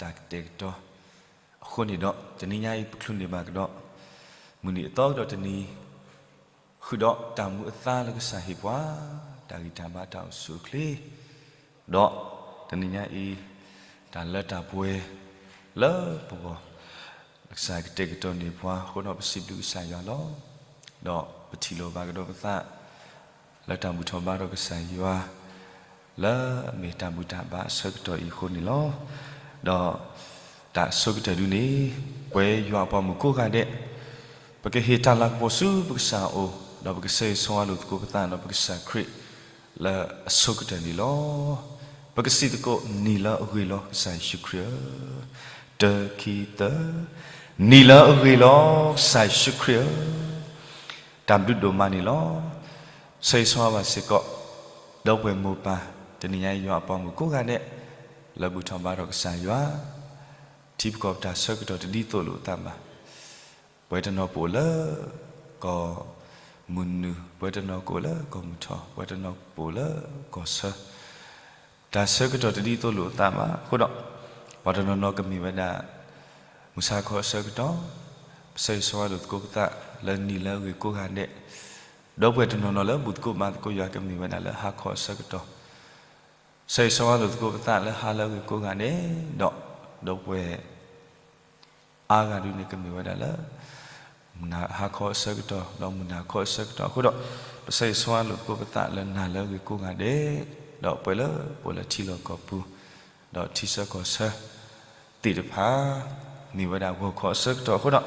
တၢ်ကတဲာ်ကတီၤအဃိန့ၣ်ဒီး တနံၤညါအံၤပချုးန့ၢ်ဘၣ်ကဒီး မုၢ်နံၤအသီကဒီးတနံၤ ဃုာ်ဒီးတၢ်မူအသါလၢကစၢ်ဟ့ၣ်ပှၤ တၢ်ဂံၢ်တၢ်ဘါတၢ်အိၣ်ဆူၣ်အိၣ်ချ့ ဒီးတနံၤညါအံၤ တၢ်လၢတၢ်ပှဲၤလၢပဂီၢ် ကစၢ်ကတဲာ်ကတီၤန့ၢ်ပှၤအဃိဒီး ပစံးဘျုးကစၢ်ယွၤလီၤ. ဒီးပထံၣ်လိာ်ဘၣ်ကဒီးပသး လၢတၢ်ဘူၣ်ထီၣ်ဘါထီၣ်ကစၢ်ယွၤ လၢအမ့ၢ်တၢ်ဘူၣ်တၢ်ဘါအဆၢကတီၢ်အံၤအဃိန့ၣ်လီၤ. ဒီးတၢ်အဆိကတၢၢ်ဒုန့ၣ် ပဝဲယွၤအပှၤမုၣ်ကိးဂၤဒဲး ပကဟ့ၣ်တၢ်လၤကပီၤဆူပကစၢ်အအိၣ် ဒီးပကဆၢဂ့ၤဆၢဝါလိာ်သကိးပသးဒီးပကစၢ်ခရံာ် လၢအဆိကတၢၢ်န့ၣ်လီၤ. ပကစံးသကိး နံၤလၢအဂ့ၤလီၤ ကစၢ်ယ့ၣ်ၡူးခရံာ်ဧၢ, တၢ ခံ သၢ, နံၤလၢအဂ့ၤလီၤ ကစၢ်ယ့ၣ်ၡူးခရံာ်ဧၢ, တၢ်ဘျုးဒိၣ်မးန့ၣ်လီၤ. ဆၢဂ့ၤဆၢဝါဘၣ်စ့ၢ်ကီး ဒီပုၢ်ဝဲၢ်မိၢ်ပၢ် တနံၤညါအံၤယွၤအပှၤမုၣ်ကိးဂၤဒဲး လၢဘူၣ်ထီၣ်ဘါထီၣ်ကစၢ်ယွၤ ထံပကီၢ်ပတၢ်ဆၢကတီၢ်တဒ်သိးလိာ်အသးဘၣ်. ပဝဲတနီၤပအိၣ်လၢ ကီၢ်မုၢ်နုာ်, ပဝဲတနီၤကအိၣ်လၢကီၢ်မုၢ်ထီၣ်, ပဝဲတနီၤပအိၣ်လၢကီၢ်ဆၢ, တၢ်ဆၢကတီၢ်တဒ်သိးလိာ်အသးဘၣ်. အဃိဒီး ပှၤတနီၤနီၤကမ့ၢ်ဝဲဒၣ် မုၢ်ဆါခီအဆၢကတီၢ်, ပဆၢဂ့ၤဆၢဝါလိာ်သကိးပသး လၢနံၤလၢအဂ့ၤကိးဂၤဒဲး, ဒီပုၢ်ဝဲၢ်တနီၤနီၤလၢဘူၣ်သကိးဘါသကိးယွၤကမ့ၢ်ဝဲဒၣ်လၢဟါခီအဆၢကတီၢ် ဆၢဂ့ၤဆၢဝါလိာ်သကိးပသးလၢဟါလၢအဂ့ၤကိးဂၤဒဲး, ဒီး ဒီပုၢ်ဝဲၢ် အါဂၤဒုန့ၣ်ကမ့ၢ်ဝဲဒၣ်လၢ မုၢ်နၤဟါခီအဆၢကတီၢ် ဒီးမုၢ်နၤခီအဆၢကတီၢ်အဃိဒီး ပဆၢဂ့ၤဆၢဝါလိာ်သကိးပသးလၢနၤလၢအဂ့ၤကိးဂၤဒဲး, ဒီးပဝဲလၢပအိၣ်လၢထံလီၢ်ကီၢ်ပူၤ ဒီးထံဆၢကီၢ်ဆၢ သ့ၣ်တဖၣ် မ့ၢ်ဝဲဒၣ်ဂီၤခီအဆၢကတီၢ်အဃိဒီး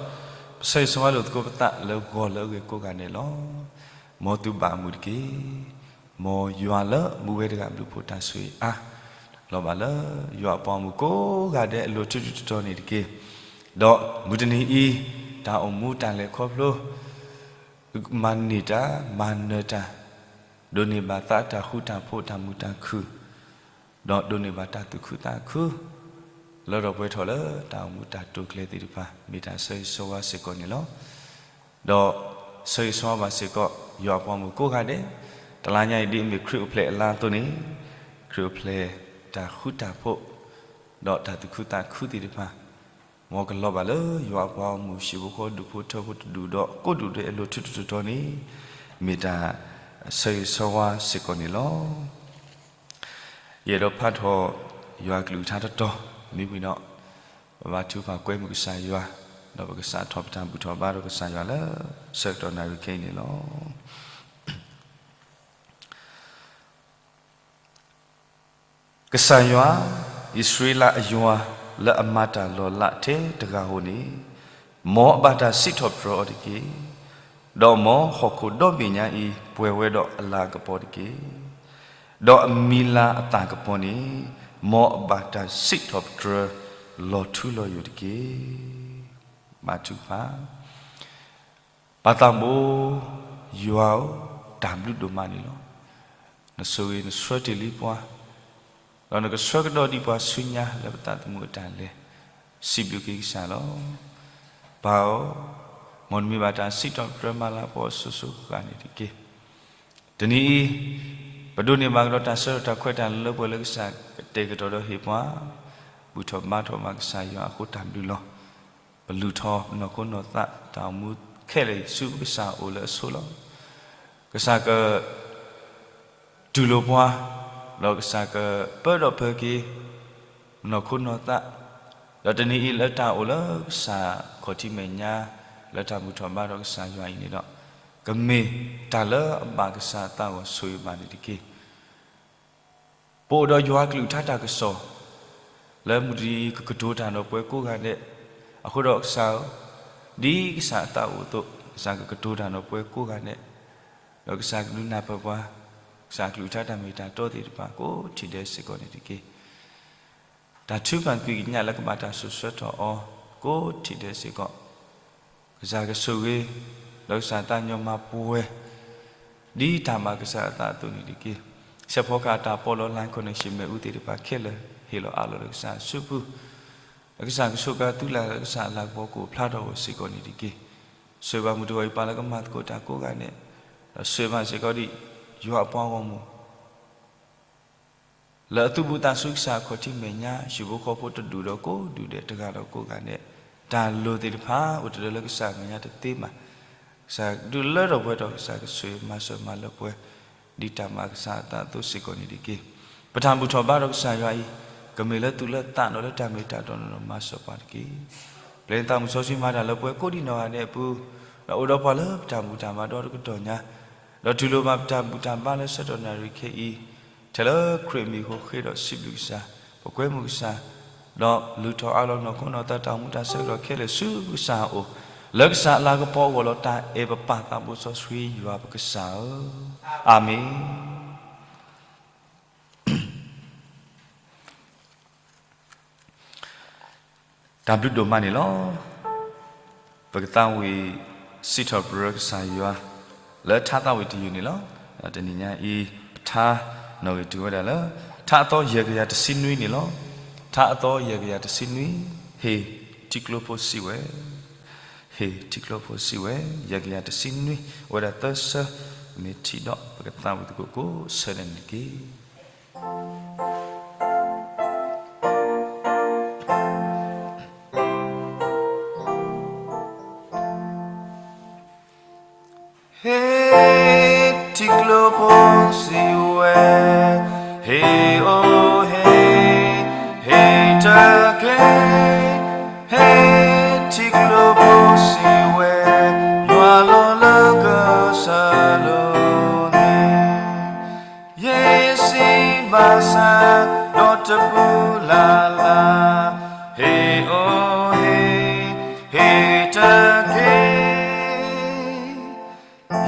ပဆၢဂ့ၤဆၢဝါလိာ်သကိးပသးလၢဂီၤလၢအဂ့ၤကိးဂၤဒဲးလီၤ. မ်သုဘၣ်အမုာ်တက့ၢ်. မ်ယွၤလၢမူဝဲတဂၤဘျုးဖှိၣ်တၢ်ဆိၣ်ဂ့ၤအါ လီၤဘၣ်လၢယွၤအပှၤမုၣ်ကိးဂၤဒဲးအလိၤထူးထူးတီၤတီၤန့ၣ်တက့ၢ်. ဒီးမုၢ်တနံၤအံၤ တၢ်အိၣ်မူတၢ်လဲၤခီဖျိ မၤန့ၢ်တၢ် မၤနၢၤတၢ် ဒိးန့ၢ်ဘၣ်သးတၢ်ဃူတၢ်ဖိးတၢ်မုာ်တၢ်ခုၣ် ဒီးဒိးန့ၢ်ဘၣ်တၢ်သူၣ်ခုသးခု လၢထီၣ်ပှဲၤထီၣ်လၢတၢ်အိၣ်မူတၢ်တိာ်ကျဲၤသ့ၣ်တဖၣ် မ့ၢ်တၢ်ဆၢဂ့ၤဆၢဝါစ့ၢ်ကီးန့ၣ်လီၤ. ဒီးဆၢဂ့ၤဆၢဝါဘၣ်စ့ၢ်ကီး ယွၤအပှၤမုၣ်ကိးဂၤဒဲး, တလါညါအံၤဒ်အမ့ၢ်ခရံာ်အိၣ်ဖျဲၣ်အလါအသိးန့ၣ်, ခရံာ်အိၣ်ဖျဲၣ်တၢ်ဃူတၢ်ဖိး ဒီးတၢ်သူၣ်ခုသးခုသ့ၣ်တဖၣ် မ်ကလီၤဘၣ်လၢယွၤအပှၤမုၣ် ဟံၣ်ဖိဃီဖိ ဒူၣ်ဖိထၢဖိတဒူၣ်ဒီး ကိးဒူၣ်ဒဲးအလိၤထူးထူးတီၤတီၤန့ၣ် မ့ၢ်တၢ်ဆၢဂ့ၤဆၢဝါစ့ၢ်ကီးန့ၣ်လီၤ. ယအဲၣ်ဒိးဖးထီၣ်ယွၤအကလုၢ်ကထါတတီၤ မ့မ့ၢ်ဒီး ပဘါထုကဖၣ်ကွဲမုာ်ကစၢ်ယွၤ, ဒီးပကစးထီၣ်ပတၢ်ဘူၣ်ထီၣ်ဘါထီၣ်ကစၢ်ယွၤလၢ ဆၢကတီၢ်နၣ်ရံၣ်ခဲအံၤန့ၣ်လီၤ. ကစၢ်ယွၤ, အံၣ်စရ့လးအယွၤလၢအမၤတၢ်လီၤလးထဲတဂၤဧိၤန့ၣ်, မ်အဘၣ်တၢ်စံးထီၣ်ပတြၢၤအီၤတက့ၢ်. ဒီးမ်ဟီၣ်ခိၣ်ဒီဘ့ၣ်ညါအံၤ ပှဲၤဝဲဒီးအလၤကပီၤတက့ၢ်. ဒီးအမံၤလၤအသၣ်ကပီၤန့ၣ်, မ်အဘၣ်တၢ်စံးထီၣ်ပတြၢၤလီၤထူလီၤယိာ်တက့ၢ်. ဘါထုကဖၣ်. ပၢ်သးဘိယွၤဧၢ, တၢ်ဘျုးဒိၣ်မးန့ၣ်လီၤ. နဆိၣ်ဂ့ၤနဆှၢတ့ၢ်လံပှၤ, ဒီးနကဆှၢကဒီးဒံးပှၤဆူညါလၢပသးသမူအတၢ်လဲၤ, စံးဘျုးက့ၤကစၢ်လီၤ. ပၢ်ဧၢ, မ်နမံၤဘၣ်တၢ်စံးထီၣ်ပတြၢၤမၤလၤကပီၤအစိၤစိၤအဃၣ်န့ၣ်တက့ၢ်. တနံၤအံၤ, ပဒိးန့ၢ်ဘၣ်ကဒီးတၢ်ဆၢကတီၢ်တၢ်ခွဲးတၢ်ယာ်လၢပှဲၤလၢကစၢ်ကတဲာ်ကတီၤဒီးဟ့ၣ်ပှၤ, ဘူၣ်ထီၣ်ဘါထီၣ်ဘၣ်ကစၢ်ယွၤအဃိတၢ်ဘျုးလီၤ. ပလုၢ်ထီၣ်ပနီၢ်ခိနီၢ်သး တၢ်အိၣ်မူခဲလၢာ်ဆူပကစၢ်အအိၣ်လၢအဆိလီၤ. ကစၢ်က တူၢ်လိာ်ပှၤ, ဒီးကစၢ်ကပၢဒီးပၢက့ၤ နီၢ်ခိနီၢ်သး, ဒီးတနံၤအံၤလၢတၢ်အိၣ်လၢကစၢ်ခီၣ်ထံးမဲာ်ညါ လၢတၢ်ဘူၣ်ထီၣ်ဘါထီၣ်ကစၢ်ယွၤအံၤန့ၣ်ဒီး, ကမ့ၢ်တၢ်လၢအဘၣ်ကစၢ်အသးဂီၢ်ဆိၣ်ဂ့ၤဘၣ်န့ၣ်တက့ၢ်. ပအိၣ်ဒီးယွၤအကလုၢ်ကထါတၢ်ကစီၣ်, လၢမုၢ်တနံၤကကတိၤတၢ်ဒီးပှၤကိးဂၤဒဲး, အဃိဒီးကစၢ်ဧၢ, ဒ်ကစၢ်အသးအိၣ်အသိး ကစၢ်ကကတိၤတၢ်ဒီးပှၤကိးဂၤဒဲး, ဒီးကစၢ်ကဒုးနၢ်ပၢၢ်ပှၤ, ကစၢ်အကလုၢ်ကထါတၢ်မ့ၢ်တၢ်တီသ့ၣ်တဖၣ်ကိးထံၣ်ဒဲးစ့ၢ်ကီးန့ၣ်တက့ၢ်. တၢ်ထုကဖၣ်သကွံာ်ကညးလၢကဘၣ်တၢ်စိာ်ဆှၢထီၣ်အီၤ ကိးထံၣ်ဒဲးစ့ၢ်ကီး, ကစၢ်ကဆိၣ်ဂ့ၤ, ဒီးကစၢ်သးညီမၤပှဲၤ, ဒ်တၢ်ဘၣ်ကစၢ်အသးအသိးန့ၣ်တက့ၢ်. ဆဲးဖီကဟၣ်တၢ်ပီးလီၤ line connection မ့ၣ်အူသ့ၣ်တဖၣ်ခဲလၢာ် ဟ့ၣ်လီၤအးလီၤလၢကစၢ်အစုပူၤ, ဒီးကစၢ်ကဆိးကါသုလၢ်လၢကစၢ်အလၤကပီၤကအိၣ်ဖျါထီၣ်အဂီၢ်စ့ၢ်ကီးန့ၣ်တက့ၢ်. ဆိၣ်ဂ့ၤဘၣ်မုၢ်တဂီၤအံၤပၢ်လၢကမၤသကိးတၢ်ကိးဂၤဒဲး, ဒီးဆိၣ်ဂ့ၤဘၣ်စ့ၢ်ကီးဒံး ယွၤအပှၤဂီၢ်မုၢ် လၢအသူၣ်ဘူၣ်သးစူၤကစၢ်အခီၣ်ထံးမဲာ်ညါ ဟံၣ်ဖိဃီဖိတဒူၣ်ဒီးကိးဒူၣ်ဒဲး တဂၤဒီးကိးဂၤဒဲး တၢ်လိၣ်သ့ၣ်တဖၣ် အိၣ်တလၢလၢကစၢ်အမဲာ်ညါတသ့ဘၣ်. ကစၢ်ဒုးလၢထီၣ်ပှဲၤထီၣ် ကစၢ်ကဆိၣ်ဂ့ၤမၤစၢၤမၤလၢပှဲၤ ဒ်တၢ်မၤကစၢ်အသးအသိးစ့ၢ်ကီးန့ၣ်တက့ၢ်. ပတၢ်ဘူၣ်ထီၣ်ဘါထီၣ်ကစၢ်ယွၤအံၤ ကမ့ၢ်လၢသူၣ်လၢသးဒီးလၢတၢ်မ့ၢ်တၢ်တီဒီးမၤစၢၤပှၤတက့ၢ်. ပျဲသးမုၢ်စီဆှံမၤတၢ်လၢပှဲၤကိးဒံနီၢ်ဂၤဒဲးအပူၤ, ဒီးအိၣ်ဒီးပှၤလၢပတၢ်ဘူၣ်တၢ်ဘါဒီတကတီၢ်ညါ, ဒီးတူၢ်လိာ်ဘၣ်ပတၢ်ဘူၣ်တၢ်ဘါလၢဆၢကတီၢ်နၣ်ရံၣ်ခဲအံၤ, ထဲလၢခရံာ်အမံၤအဃိ ဃ့ဒီးစံးဘျုးကစၢ်, ပကွဲမုာ်ကစၢ်, ဒီးလုၢ်ထီၣ်အးလီၤနီၢ်ခိနီၢ်သးတၢ်အိၣ်မူတၢ်ဆၢကတီၢ်ခဲလၢာ်ဆူကစၢ်အအိၣ်, လၢကစၢ်အလၤကပီၤအဂီၢ်လီၤ. တၢ်အဲၣ်ပပၢ်သးဘိစီဆှံယွၤပကစၢ်ဧၢ, အၤမ့ၣ်. တၢ်ဘျုးဒိၣ်မးန့ၣ်လီၤ. ပကသးဝံၣ်စံးထီၣ်ပတြၢၤကစၢ်ယွၤ လၢထါသးဝံၣ်တယုၢ်န့ၣ်လီၤ. တနံၤညါအံၤ ပထါနီၣ်ဂံၢ်တုၤဝဲဒၣ်လၢ ထါအသီယဲၢ်ကယၤတဆံနွံန့ၣ်လီၤ. ထါအသီယဲၢ်ကယၤတဆံနွံ, ဟ့ၣ်ထံကျိဖိစံးဝဲ, ဟ့ၣ်ထံကျိဖိစံးဝဲ, ယဲၢ်ကယၤတဆံနွံ, အိၣ်ဝဲဒၣ်သၢဆၢ, မ့ၢ်ထံၣ်ဒီး ပကသးဝံၣ်သကိးကိးဆၢဒဲးန့ၣ်တက့ၢ်. ဟ့ၣ်ထံကျိဖိစံးဝဲ, ဟ့ၣ်အိၣ်ဟ့ၣ်, ဟ့ၣ်တက့ၢ်. ဟ့ၣ်ထံကျိဖိစံးဝဲ, ယွၤလီၤလၢကစၢၢ်လိၤန့ၣ် ယဲၢ်ဆံဘၣ်ဆၣ် ဒီးတပူၤလၢ်လၢ်, ဟ့ၣ်အိၣ်ဟ့ၣ်, ဟ့ၣ်တက့ၢ်.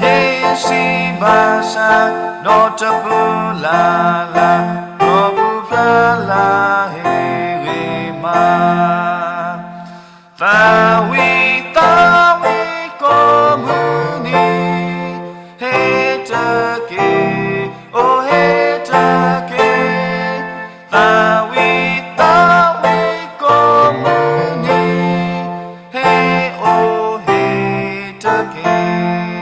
ယဲၢ်ဆံဘၣ်ဆၣ် ဒီးတပူၤလၢ်လၢ်, ဒီးပူၤဖျါလၢ်ဟ့ၣ်ဂ့ၤမး သးဝံၣ်သးဝံၣ်ကိးမုၢ်နံၤ, ဟ့ၣ်တက့ၢ်, အိၣ်ဟ့ၣ်တက့ၢ်. သးဝံၣ်သးဝံၣ်ကိးမုၢ်နံၤ, ဟ့ၣ်အိၣ်ဟ့ၣ်တက့ၢ်.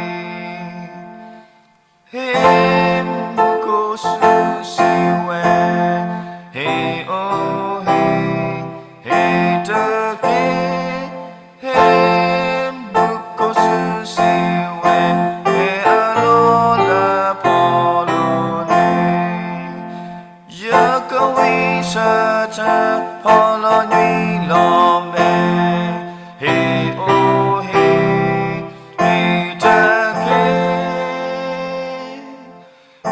ဟ့ၣ်မူခိၣ်စူၤစံးဝဲ, ဟ့ၣ်အိၣ်ဟ့ၣ်, ဟ့ၣ်တက့ၢ်. ဟ့ၣ်မူခိၣ်စူၤစံးဝဲ, ဟ့ၣ်အလီၢ်လၢဖီလိာ်န့ၣ်, ယကဝံၣ်ဆၢထၢၣ် ဖီလိာ်ညွံးလီၤမဲာ်, ဟ့ၣ်အိၣ်ဟ့ၣ်, ဟ့ၣ်တက့ၢ်.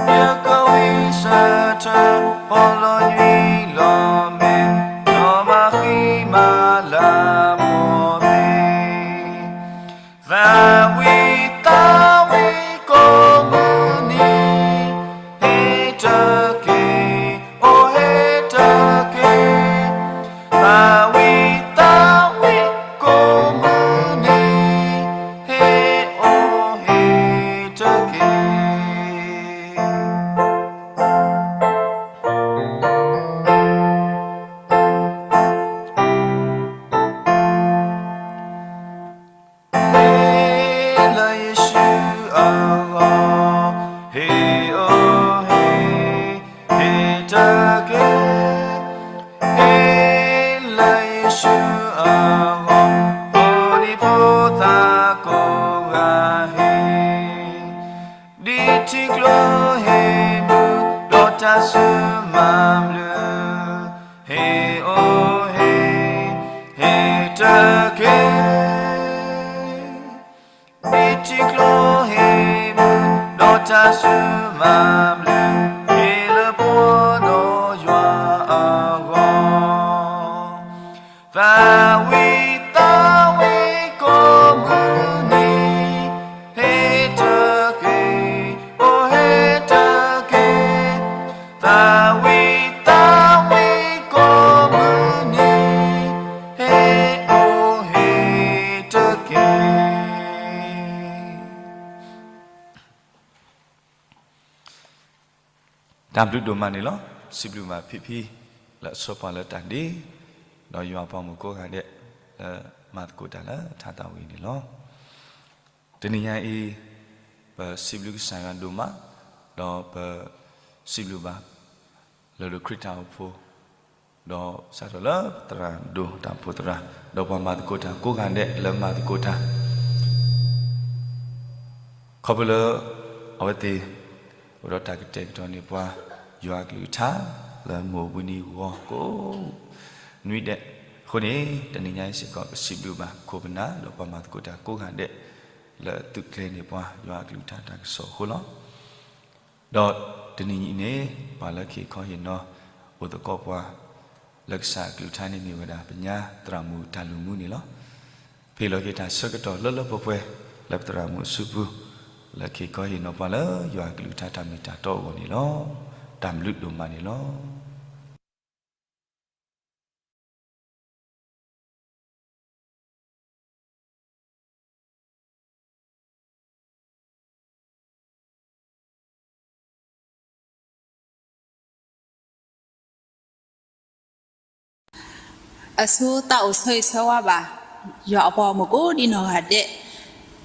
ယကဝံၣ်ဆၢထၢၣ် ဖီလိာ်ညွံးလီၤမဲာ်, ဒီးမၤဃံမၤလၤပှီၢ်သ့ၣ်, သးဝံၣ်သးဝံၣ်ကိးမုၢ်နံၤ, ဟ့ၣ်တက့ၢ်, အိၣ်ဟ့ၣ်တက့ၢ်. သးဝံၣ်သးဝံၣ်ကိးမုၢ်နံၤ, ဟ့ၣ်အိၣ်ဟ့ၣ်တက့ၢ်. ဟ့ၣ်လၢယ့ၣ်ၡူးအဂီၢ်, ဟ့ၣ်အိၣ်ဟ့ၣ်, ဟ့ၣ်တက့ၢ်. ဟ့ၣ်လၢယ့ၣ်ၡူးအဂီၢ်, ဖိဒံဖိသၣ်ကိးဂၤဟ့ၣ်, ဒ်ထံကျိဟ့ၣ်မုၢ်, ဒီးတၢ်စူၢ်မၤဘျုး, ဟ့ၣ်အိၣ်ဟ့ၣ်, ဟ့ၣ်တက့ၢ်. ဒ်ထံကျိဟ့ၣ်မုၢ်, ဒီးတၢ်စူၢ်မၤဘျုး, ဟ့ၣ်လၢပှၤဒီးယွၤအဂီၢ်, သးဝံၣ်သးဝံၣ်ကိးမုၢ်နံၤ, ဟ့ၣ်တက့ၢ်, အိၣ်ဟ့ၣ်တက့ၢ်. သးဝံၣ်သးဝံၣ်ကိးမုၢ်နံၤ, ဟ့ၣ်အိၣ်ဟ့ၣ်တက့ၢ်. တၢ်ဘျုးဒိၣ်မးန့ၣ်လီၤ. စံးဘျုးဘၣ်ဖံဖံ လၢအဆိပာ်လၢတၢ်ဒ့, ဒီးယွၤပှၤမုၣ်ကိးဂၤဒဲး လၢမၤသကိးတၢ်လၢထါသးဝံၣ်န့ၣ်လီၤ. တနံၤညါအံၤ ပစံးဘျုးကစၢ်ယွၤဒိၣ်မး, ဒီးပစံးဘျုးဘၣ် လၢဒိးခရံာ်တၢ်အိၣ်ဖှိၣ်, ဒီးစးထီၣ်လၢသရၣ်ဒိၣ်တၢ်အိၣ်ဖှိၣ်သရၣ်, ဒီးပှၤမၤသကိးတၢ်ကိးဂၤဒဲးလၢမၤသကိးတၢ် ခီဖျိလၢ အဝဲသ့ၣ် အိၣ်ဒီးတၢ်ကတဲာ်ကတီၤန့ၢ်ပှၤ ယွၤအကလုၢ်ကထါ လၢမိၢ်ဝံၤနံၤဂီၤကိးနွံဒဲးအဃိန့ၣ်, တနံၤညါအံၤစ့ၢ်ကီး ပစံးဘျုးဘၣ်ခိၣ်ပနၢ် ဒီးပှၤမၤသကိးတၢ်ကိးဂၤဒဲး လၢအသုးကျဲၤန့ၢ်ပှၤ ယွၤအကလုၢ်ကထါတၢ်ကစီၣ်အဃိလီၤ. ဒီးတနံၤအံၤန့ၣ် ပှၤလၢကဟ့ၣ်ခီဟ့ၣ်နီၤ အိၣ်သကိးပှၤ လၢကစၢ်အကလုၢ်ကထါန့ၣ်မ့ၢ်ဝဲဒၣ် ပညါသရၣ်မုၣ်တၢ်လုၢ်မူန့ၣ်လီၤ. ပဟ့ၣ်လီၤက့ၤတၢ်ဆၢကတီၢ်လၢလၢပှဲၤပှဲၤ လၢပသရၣ်မုၣ်အစုပူၤ လၢကဟ့ၣ်ခီဟ့ၣ်နီၤပှၤလၢယွၤအကလုၢ်ကထါတၢ်မ့ၢ်တၢ်တီအဂီၢ်န့ၣ်လီၤ. တၢ်ဘျုးဒိၣ်မးန့ၣ်လီၤ. အဆိသးအိၣ်ဆၢဂ့ၤဆၢဝါဘၣ် ယွၤအပှၤဂီၢ်မုၢ်ကိးဒံနီၢ်ဂၤဒဲး,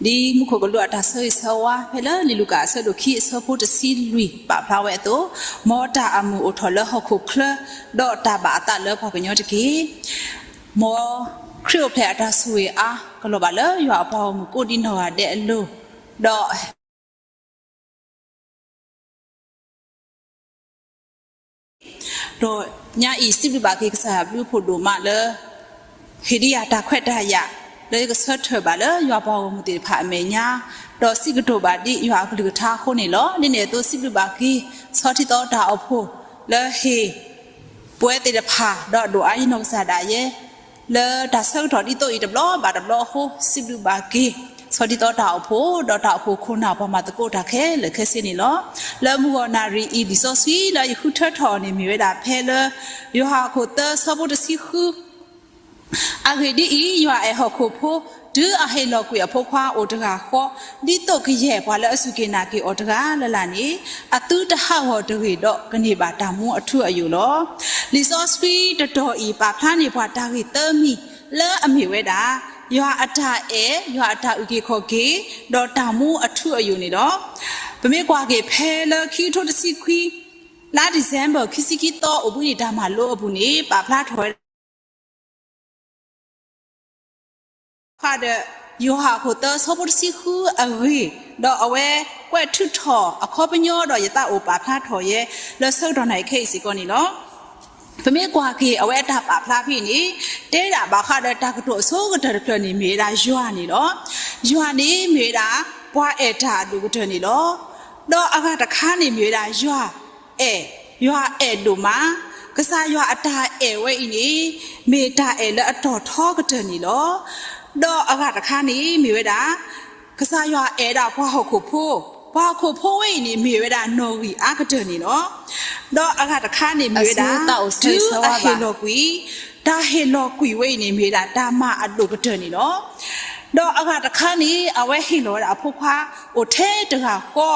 ဒ်မူခိၣ်ကလူးအတၢ်ဆၢဂ့ၤဆၢဝါ ဖဲလၢလံာ်လူၤကၣ်အဆၢဒိၣ်ခံအဆၢဖိတဆံလွံၢ်ပာ်ဖျါဝဲအသိး, မ်တၢ်အမုာ်အိၣ်ထီၣ်လၢဟီၣ်ခိၣ်ချၢ, ဒီးတၢ်ဘၣ်အသးလၢပှၤကညီတက့ၢ်. မ်ခရံာ်အိၣ်ဖျဲၣ်အတၢ်ဆိၣ်ဂ့ၤအါကလီၤဘၣ်လၢယွၤအပှၤဂီၢ်မုၢ်ကိးဒံနီၢ်ဂၤဒဲးအလိၤ, ဒီး ဒီးညါအံၤစံးဘျုးဘၣ်က့ၤကစၢ်ယွၤဘျုးဖှိၣ်ဒိၣ်မးလၢ ဟ့ၣ်ဒံးယၤတၢ်ခွဲးတၢ်ယာ် လၢယကဆၢထၢၣ်ဘၣ်လၢယွၤပှၤဂီၢ်မုၢ်သ့ၣ်တဖၣ်အမဲာ်ညါ, ဒီးစံးကတိၤဘၣ်ဒံးယွၤအကလုၢ်ကထါအဃိန့ၣ်လီၤ. ဒ်န့ၣ်အသိးစံးဘျုးဘၣ်က့ၤ ဆီထံသီတၢ်အိၣ်ဖှိၣ် လၢဟ့ၣ် ပဝဲသ့ၣ်တဖၣ် ဒီးဒိၣ်အါယနီၢ်ကစၢ်ဒၣ်ယဲ လၢတၢ်ဆၢကတီၢ်ဒ်သိးအံၤတဘျီဘၣ်တဘျီအဃိ စံးဘျုးဘၣ်က့ၤ ဆီထံသီတၢ်အိၣ်ဖှိၣ် ဒီးတၢ်အိၣ်ဖှိၣ်ခိၣ်နၢ်ပှၤမၤသကိးတၢ်ခဲလၢာ်ခဲဆ့န့ၣ်လီၤ. လၢမုၢ်ဂီၢ်နၣ်ရံၣ်အံၤလံာ်စီဆှံလၢယဃုထၢထီၣ်န့ၣ်မ့ၢ်ဝဲဒၣ်ဖဲလၢ ယိၤဟၣ်ခိၣ်သၢဆၢဖိတဆံဃု အဂ့ၢ်ဒ်အံၤ, ယွၤအဲၣ်ဟီၣ်ခိၣ်ဖိ, တုၤအဟ့ၣ်လီၤကွံာ်အဖိခွါအိၣ်တဂၤဃီ, ဒ်သိးကယဲၢ်ပှၤလၢအစူၢ်က့ၤနာ်က့ၤအီၤတဂၤလၢ်လၢ်န့ၣ်, အသုတဟးဂီၤတဂ့ၤဒီးကန့ၢ်ဘၣ်တၢ်မူအထူအယိာ်လီၤ. လံာ်စီဆှံတတီၤအံၤ ပာ်ဖျါန့ၢ်ပှၤတၢ်ဂ့ၢ်သၢမံၤ လၢအမ့ၢ်ဝဲဒၣ် ယွၤအတၢ်အဲၣ်, ယွၤအတၢ်အုၣ်က့ၤခီၣ်က့ၤ, ဒီးတၢ်မူအထူအယိာ်န့ၣ်လီၤ. ပမ့ၢ်ကွၢ်က့ၤဖဲလၢခံကထိတဆံခွံ လါ December ခံဆံခံသီအိၣ်ဘှံးနံၣ်တၢ်မၤလိအပူၤန့ၣ် ပာ်ဖျါထီၣ်ဝဲဒၣ် ဃာ်ဒီး ယိၤဟၣ်အခိၣ်သၢဆၢဖိတဆံဃုအဂ့ၢ်, ဒီးအဝဲကွဲးထုးထီၣ်အခီပညီဒီးယသးအိၣ်ပာ်ဖျါထီၣ်ယဲ လၢဆၢကတီၢ်နၣ်ရံၣ်ခဲအံၤစ့ၢ်ကီးန့ၣ်လီၤ. ပမ့ၢ်ကွၢ်က့ၤအဝဲအတၢ်ပာ်ဖျါဖဲအံၤန့ၣ် တဲဒၣ်ဘၣ်ဃးဒီးတၢ်ကတိၤအဆိကတၢၢ်တဖျၢၣ်န့ၣ်မ့ၢ်ဝဲဒၣ်ယွၤန့ၣ်လီၤ. ယွၤန့ၣ်မ့ၢ်ဝဲဒၣ် ပှၤအဲၣ်တၢ်အဒိၣ်ကတၢၢ်န့ၣ်လီၤ. ဒီးအဂၤတခါန့ၣ်မ့ၢ်ဝဲဒၣ်ယွၤ အဲၣ်, ယွၤအဲၣ်ဒိၣ်မး, ကစၢ်ယွၤအတၢ်အဲၣ်ဝဲအံၤန့ၣ် မ့ၢ်တၢ်အဲၣ်လၢအတီၤထီကတၢၢ်န့ၣ်လီၤ. ဒီးအဂၤတခါန့ၣ်မ့ၢ်ဝဲဒၣ် ကစၢ်ယွၤအဲၣ်ဒၣ်ပှၤဟီၣ်ခိၣ်ဖိ, ပှၤဟီၣ်ခိၣ်ဖိဝဲအံၤန့ၣ်မ့ၢ်ဝဲဒၣ်နီၣ်ဂံၢ်အါကတၢၢ်န့ၣ်လီၤ. ဒီးအဂၤတခါန့ၣ်မ့ၢ်ဝဲဒၣ် တုၤအဟ့ၣ်လီၤကွံာ်, တၢ်ဟ့ၣ်လီၤကွံာ်ဝဲအံၤန့ၣ် မ့ၢ်ဝဲဒၣ်တၢ်မၤအဒိၣ်ကတၢၢ်န့ၣ်လီၤ. ဒီးအဂၤတခါန့ၣ် အဝဲဟ့ၣ်လီၤဝဲဒၣ်အဖိခွါအိၣ်ထဲတဂၤဃီ,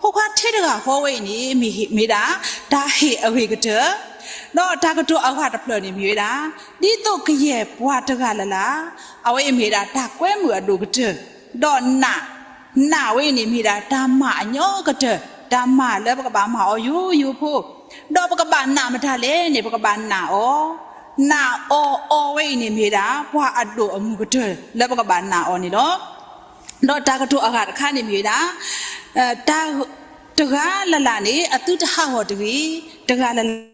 ဖိခွါထဲတဂၤဃီဝဲအံၤန့ၣ် မ့ၢ်, မ့ၢ်ဒၣ်တၢ်ဟ့ၣ်အဂ့ၤကတၢၢ်, ဒီးတၢ်ကတိၤအဂၤတဖျၢၣ်န့ၣ်မ့ၢ်ဝဲဒၣ် ဒ်သိးကယဲၢ်ပှၤတဂၤလၢ်လၢ်, အဝဲအံၤမ့ၢ်ဝဲဒၣ်တၢ်ကွဲမုာ်အဒိၣ်ကတၢၢ်, ဒီးနာ်, နာ်ဝဲအံၤန့ၣ်မ့ၢ်ဝဲဒၣ်တၢ်မၤအညီကတၢၢ်, တၢ်မၤလၢပကဘၣ်မၤအီၤယိယိဖိ, ဒီးပကဘၣ်နာ်မတၤလဲၣ်န့ၣ် ပကဘၣ်နာ်အီၤ, နာ်အီၤအီၤဝဲအံၤန့ၣ်မ့ၢ်ဝဲဒၣ် ပှၤအဒိၣ်အမုၢ်ကတၢၢ်လၢပကဘၣ်နာ်အီၤန့ၣ်လီၤ. ဒီးတၢ်ကတိၤအဂၤတခါန့ၣ်မ့ၢ်ဝဲဒၣ် တၢ်, တဂၤလၢ်လၢ်န့ၣ် အသုတဟးဂီၤတဂ့ၤ, တဂၤလၢ်လၢ်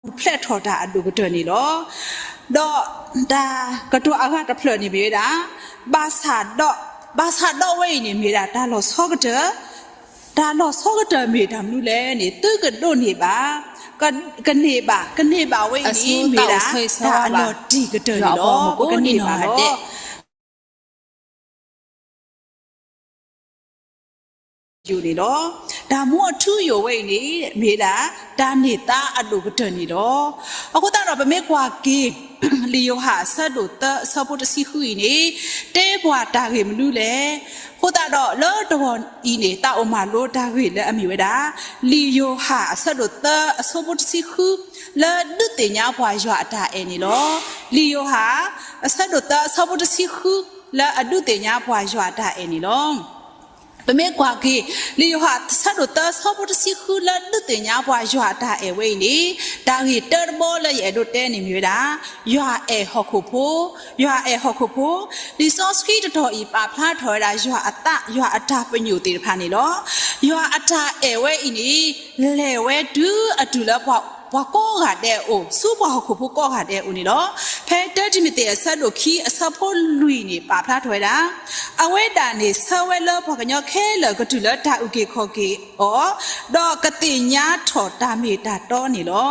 ပူၤဖျဲးထီၣ်တၢ်အဒိၣ်ကတၢၢ်န့ၣ်လီၤ. ဒီးတၢ်ကတိၤအဂၤတဖျၢၣ်န့ၣ်မ့ၢ်ဝဲဒၣ် ဘၣ်ဆၣ်ဒီး, ဘၣ်ဆၣ်ဒီးဝဲအံၤန့ၣ်မ့ၢ်ဝဲဒၣ်တၢ်လီၤဆီကတၢၢ်, တၢ်လီၤဆီကတၢၢ်မ့ၢ်တၢ်မနုၤလဲၣ်န့ၣ် သုကဒိးန့ၢ်ဘၣ်, က, ကန့ၢ်ဘၣ်, ကန့ၢ်ဘၣ်ဝဲအံၤန့ၣ် မ့ၢ်ဝဲဒၣ်တၢ်အလီၤတံၢ်ကတၢၢ်န့ၣ်လီၤ. ပကန့ၢ်ဘၣ်လီၤ. ယိာ်န့ၣ်လီၤ. တၢ်မူအထူအယိာ်ဝဲအံၤန့ၣ် မ့ၢ်ဝဲဒၣ် တၢ်န့ၢ်သါအဒိၣ်ကတၢၢ်န့ၣ်လီၤ. အဃိသတးဒီး ပမ့ၢ်ကွၢ်က့ၤ လံာ်ယိၤဟၣ်အဆၢဒိၣ်သၢအဆၢဖိတဆံဃုအံၤန့ၣ် တဲပှၤတၢ်ဂ့ၢ်မနုၤလဲၣ်. အဃိသတးဒီး လၢတဂီၤအံၤန့ၣ် သးအိၣ်မၤလိတၢ်ဂ့ၢ်လၢအမ့ၢ်ဝဲဒၣ် လံာ်ယိၤဟၣ်အဆၢဒိၣ်သၢအဆၢဖိတဆံဃု လၢဒုးသ့ၣ်ညါပှၤယွၤအတၢ်အဲၣ်န့ၣ်လီၤ. လံာ်ယိၤဟၣ် အဆၢဒိၣ်သၢအဆၢဖိတဆံဃု လၢအဒုးသ့ၣ်ညါပှၤယွၤအတၢ်အဲၣ်န့ၣ်လီၤ. ပမ့ၢ်ကွၢ်က့ၤ လံာ်ယိၤဟၣ်အဆၢဒိၣ်သၢအဆၢဖိတဆံဃု လၢဒုးသ့ၣ်ညါပှၤယွၤအတၢ်အဲၣ်ဝဲအံၤန့ၣ်, တၢ်ဂ့ၢ်တၢတဘီလၢယအဲၣ်ဒိးတဲန့ၣ်မ့ၢ်ဝဲဒၣ်, ယွၤအဲၣ်ဟီၣ်ခိၣ်ဖိ, ယွၤအဲၣ်ဟီၣ်ခိၣ်ဖိ. လံာ်စီဆှံတတီၢ်အံၤပာ်ဖျါထီၣ်ဝဲဒၣ်ယွၤအသး, ယွၤအတၢ်ပညိၣ်သ့ၣ်တဖၣ်န့ၣ်လီၤ. ယွၤအတၢ်အဲၣ်ဝဲအံၤန့ၣ် လဲၤဝဲတုၤအတုၤလၢပှၤကိးဂၤဒဲးအအိၣ်, ဆူပှၤဟီၣ်ခိၣ်ဖိကိးဂၤဒဲးအအိၣ်န့ၣ်လီၤ. ဖဲတၢတံၤမသ့းအဆၢဒိၣ်ခံအဆၢဖိလွံၢ်န့ၣ် ပာ်ဖျါထီၣ်ဝဲဒၣ်, အဝဲဒၣ်န့ၣ်ဆၢဝဲလၢပှၤကညီခဲလၢာ်ကတုၤလၢတၢ်အုၣ်က့ၤခီၣ်က့ၤအီၤ, ဒီးကသ့ၣ်ညါထီၣ်တၢ်မ့ၢ်တၢ်တီန့ၣ်လီၤ.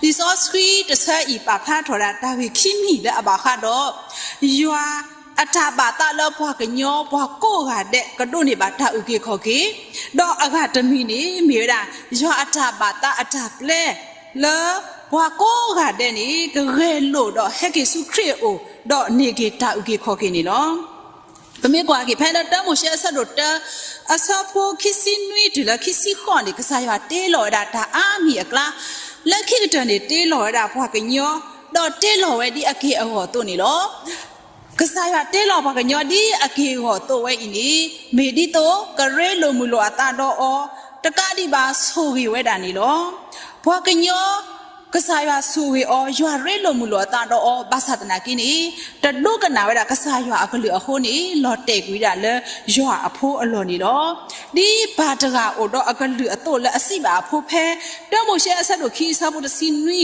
လံာ်စီဆှံတဆၢအံၤပာ်ဖျါထီၣ်ဝဲဒၣ်တၢ်ဂ့ၢ်ခံမံၤလၢအဘၣ်ဃးဒီး ယွၤအတၢ်ဘၣ်သးလၢပှၤကညီပှၤကိးဂၤဒဲးကဒိးန့ၢ်ဘၣ်တၢ်အုၣ်က့ၤခီၣ်က့ၤ, ဒီးအဂၤတမံၤန့ၣ်မ့ၢ်ဝဲဒၣ် ယွၤအတၢ်ဘၣ်သးအတၢ်ပျဲ လၢပှၤကိးဂၤဒဲးန့ၣ် ကဂဲၤလိာ်ဒီးဟဲက့ၤဆူခရံာ်အအိၣ် ဒီးန့ၢ်က့ၤတၢ်အုၣ်က့ၤခီၣ်က့ၤန့ၣ်လီၤ. ပမ့ၢ်ကွၢ်က့ၤဖဲလၢတၢမိၤၡ့အဆၢဒိၣ်တၢ အဆၢဖိခံဆံနွံတုၤလၢခံဆံဃိးန့ၣ် ကစၢ်ယွၤတ့လီၤဝဲဒၣ်တၢ်အါမံၤအကျါ, လၢခံကတၢၢ်န့ၣ်တ့လီၤဝဲဒၣ်ပှၤကညီ, ဒီးတ့လီၤဝဲဒ်အက့ၢ်အဂီၤအသိးန့ၣ်လီၤ. ကစၢ်ယွၤတ့လီၤပှၤကညီဒ်အက့ၢ်အဂီၤအသိးဝဲအံၤန့ၣ်, မ့ၢ်ဒ်သိးကရ့လိာ်မုာ်လိာ်အသးဒီးအီၤ, တကးဒံးဘၣ်ဆိၣ်ဂ့ၤဝဲဒၣ်န့ၣ်လီၤ. ပှၤကညီ ကစၢ်ယွၤဆိၣ်ဂ့ၤအီၤ, ယွၤရ့လိာ်မုာ်လိာ်အသးဒီးအီၤ ဘၣ်ဆၣ်သနာ်က့န့ၣ်, တဒိကနၣ်ဝဲဒၣ်ကစၢ်ယွၤအကလုၢ်အဃိန့ၣ် လီၤတဲာ်ကွံာ်ဒၣ်လၢယွၤအဖိအလီၢ်န့ၣ်လီၤ. ဒ်ပၢ်တဂၤအိၣ်ဒီးအကလုၢ်အသိးလၢအစံးဘၣ်အဖိဖဲ တၢမိၤၡ့အဆၢဒိၣ်ခံအဆၢဖိတဆံနွံ,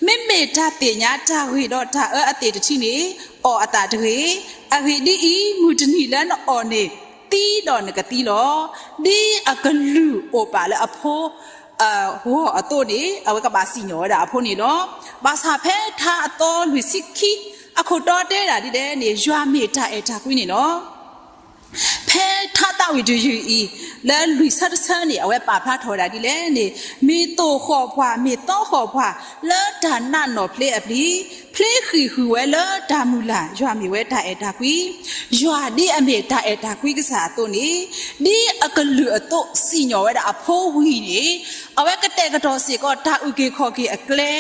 မ့မ့ၢ်တၢ်သ့ၣ်ညါတၢ်ဂ့ၤဒီးတၢ်အၢအသ့ၣ်တထံၣ်န့ၣ်, အီၣ်အသးတဂ့ၤ. အဂ့ၢ်ဒ်အံၤ, မုၢ်တနံၤလၢနအီၣ်န့ၣ် သံဒီးနကသံလီၤ. ဒ်အကလုၢ်အိၣ်ပာ်လၢအဖိ ဂီၢ်အသိးန့ၣ် အဝဲကဘၣ်စံၣ်ညီၣ်ဝဲဒၣ်အဖိန့ၣ်လီၤ. ဘၣ်ဆၣ်ဖဲထါအသီလွံၢ်ဆံခံ အခိၣ်တီတဲဒၣ်ဒ်လဲၣ်န့ၣ်, ယွၤမ့ၢ်တၢ်အဲၣ်တၢ်ကွံန့ၣ်လီၤ. ဖဲထါသးဝံၣ်တယုၢ်အံၤ လၢလွံၢ်ဆၢတဆၢန့ၣ် အဝဲပာ်ဖျါထီၣ်ဝဲဒၣ်ဒ်လဲၣ်န့ၣ်, မ့ၢ်သိၣ်ဃီၣ်ပှၤ, မ့ၢ်သီဃီၣ်ပှၤ လၢတၢ်နးနီၣ်ဖျ့အပျံၤ, ဖျ့ဃံၢ်ဃုာ်ဝဲလၢတၢ်မုၢ်လၢ်, ယွၤမ့ၢ်ဝဲတၢ်အဲၣ်တၢ်ကွံ. ယွၤဒ်အမ့ၢ်တၢ်အဲၣ်တၢ်ကွံကစၢ်အသိးန့ၣ်, ဒ်အကလုၢ်အသိးစံၣ်ညီၣ်ဝဲဒၣ်အဖိဝံၤန့ၣ်, အဝဲကတဲာ်ကတီၤစ့ၢ်ကီးတၢ်အုၣ်က့ၤခီၣ်က့ၤအကျဲ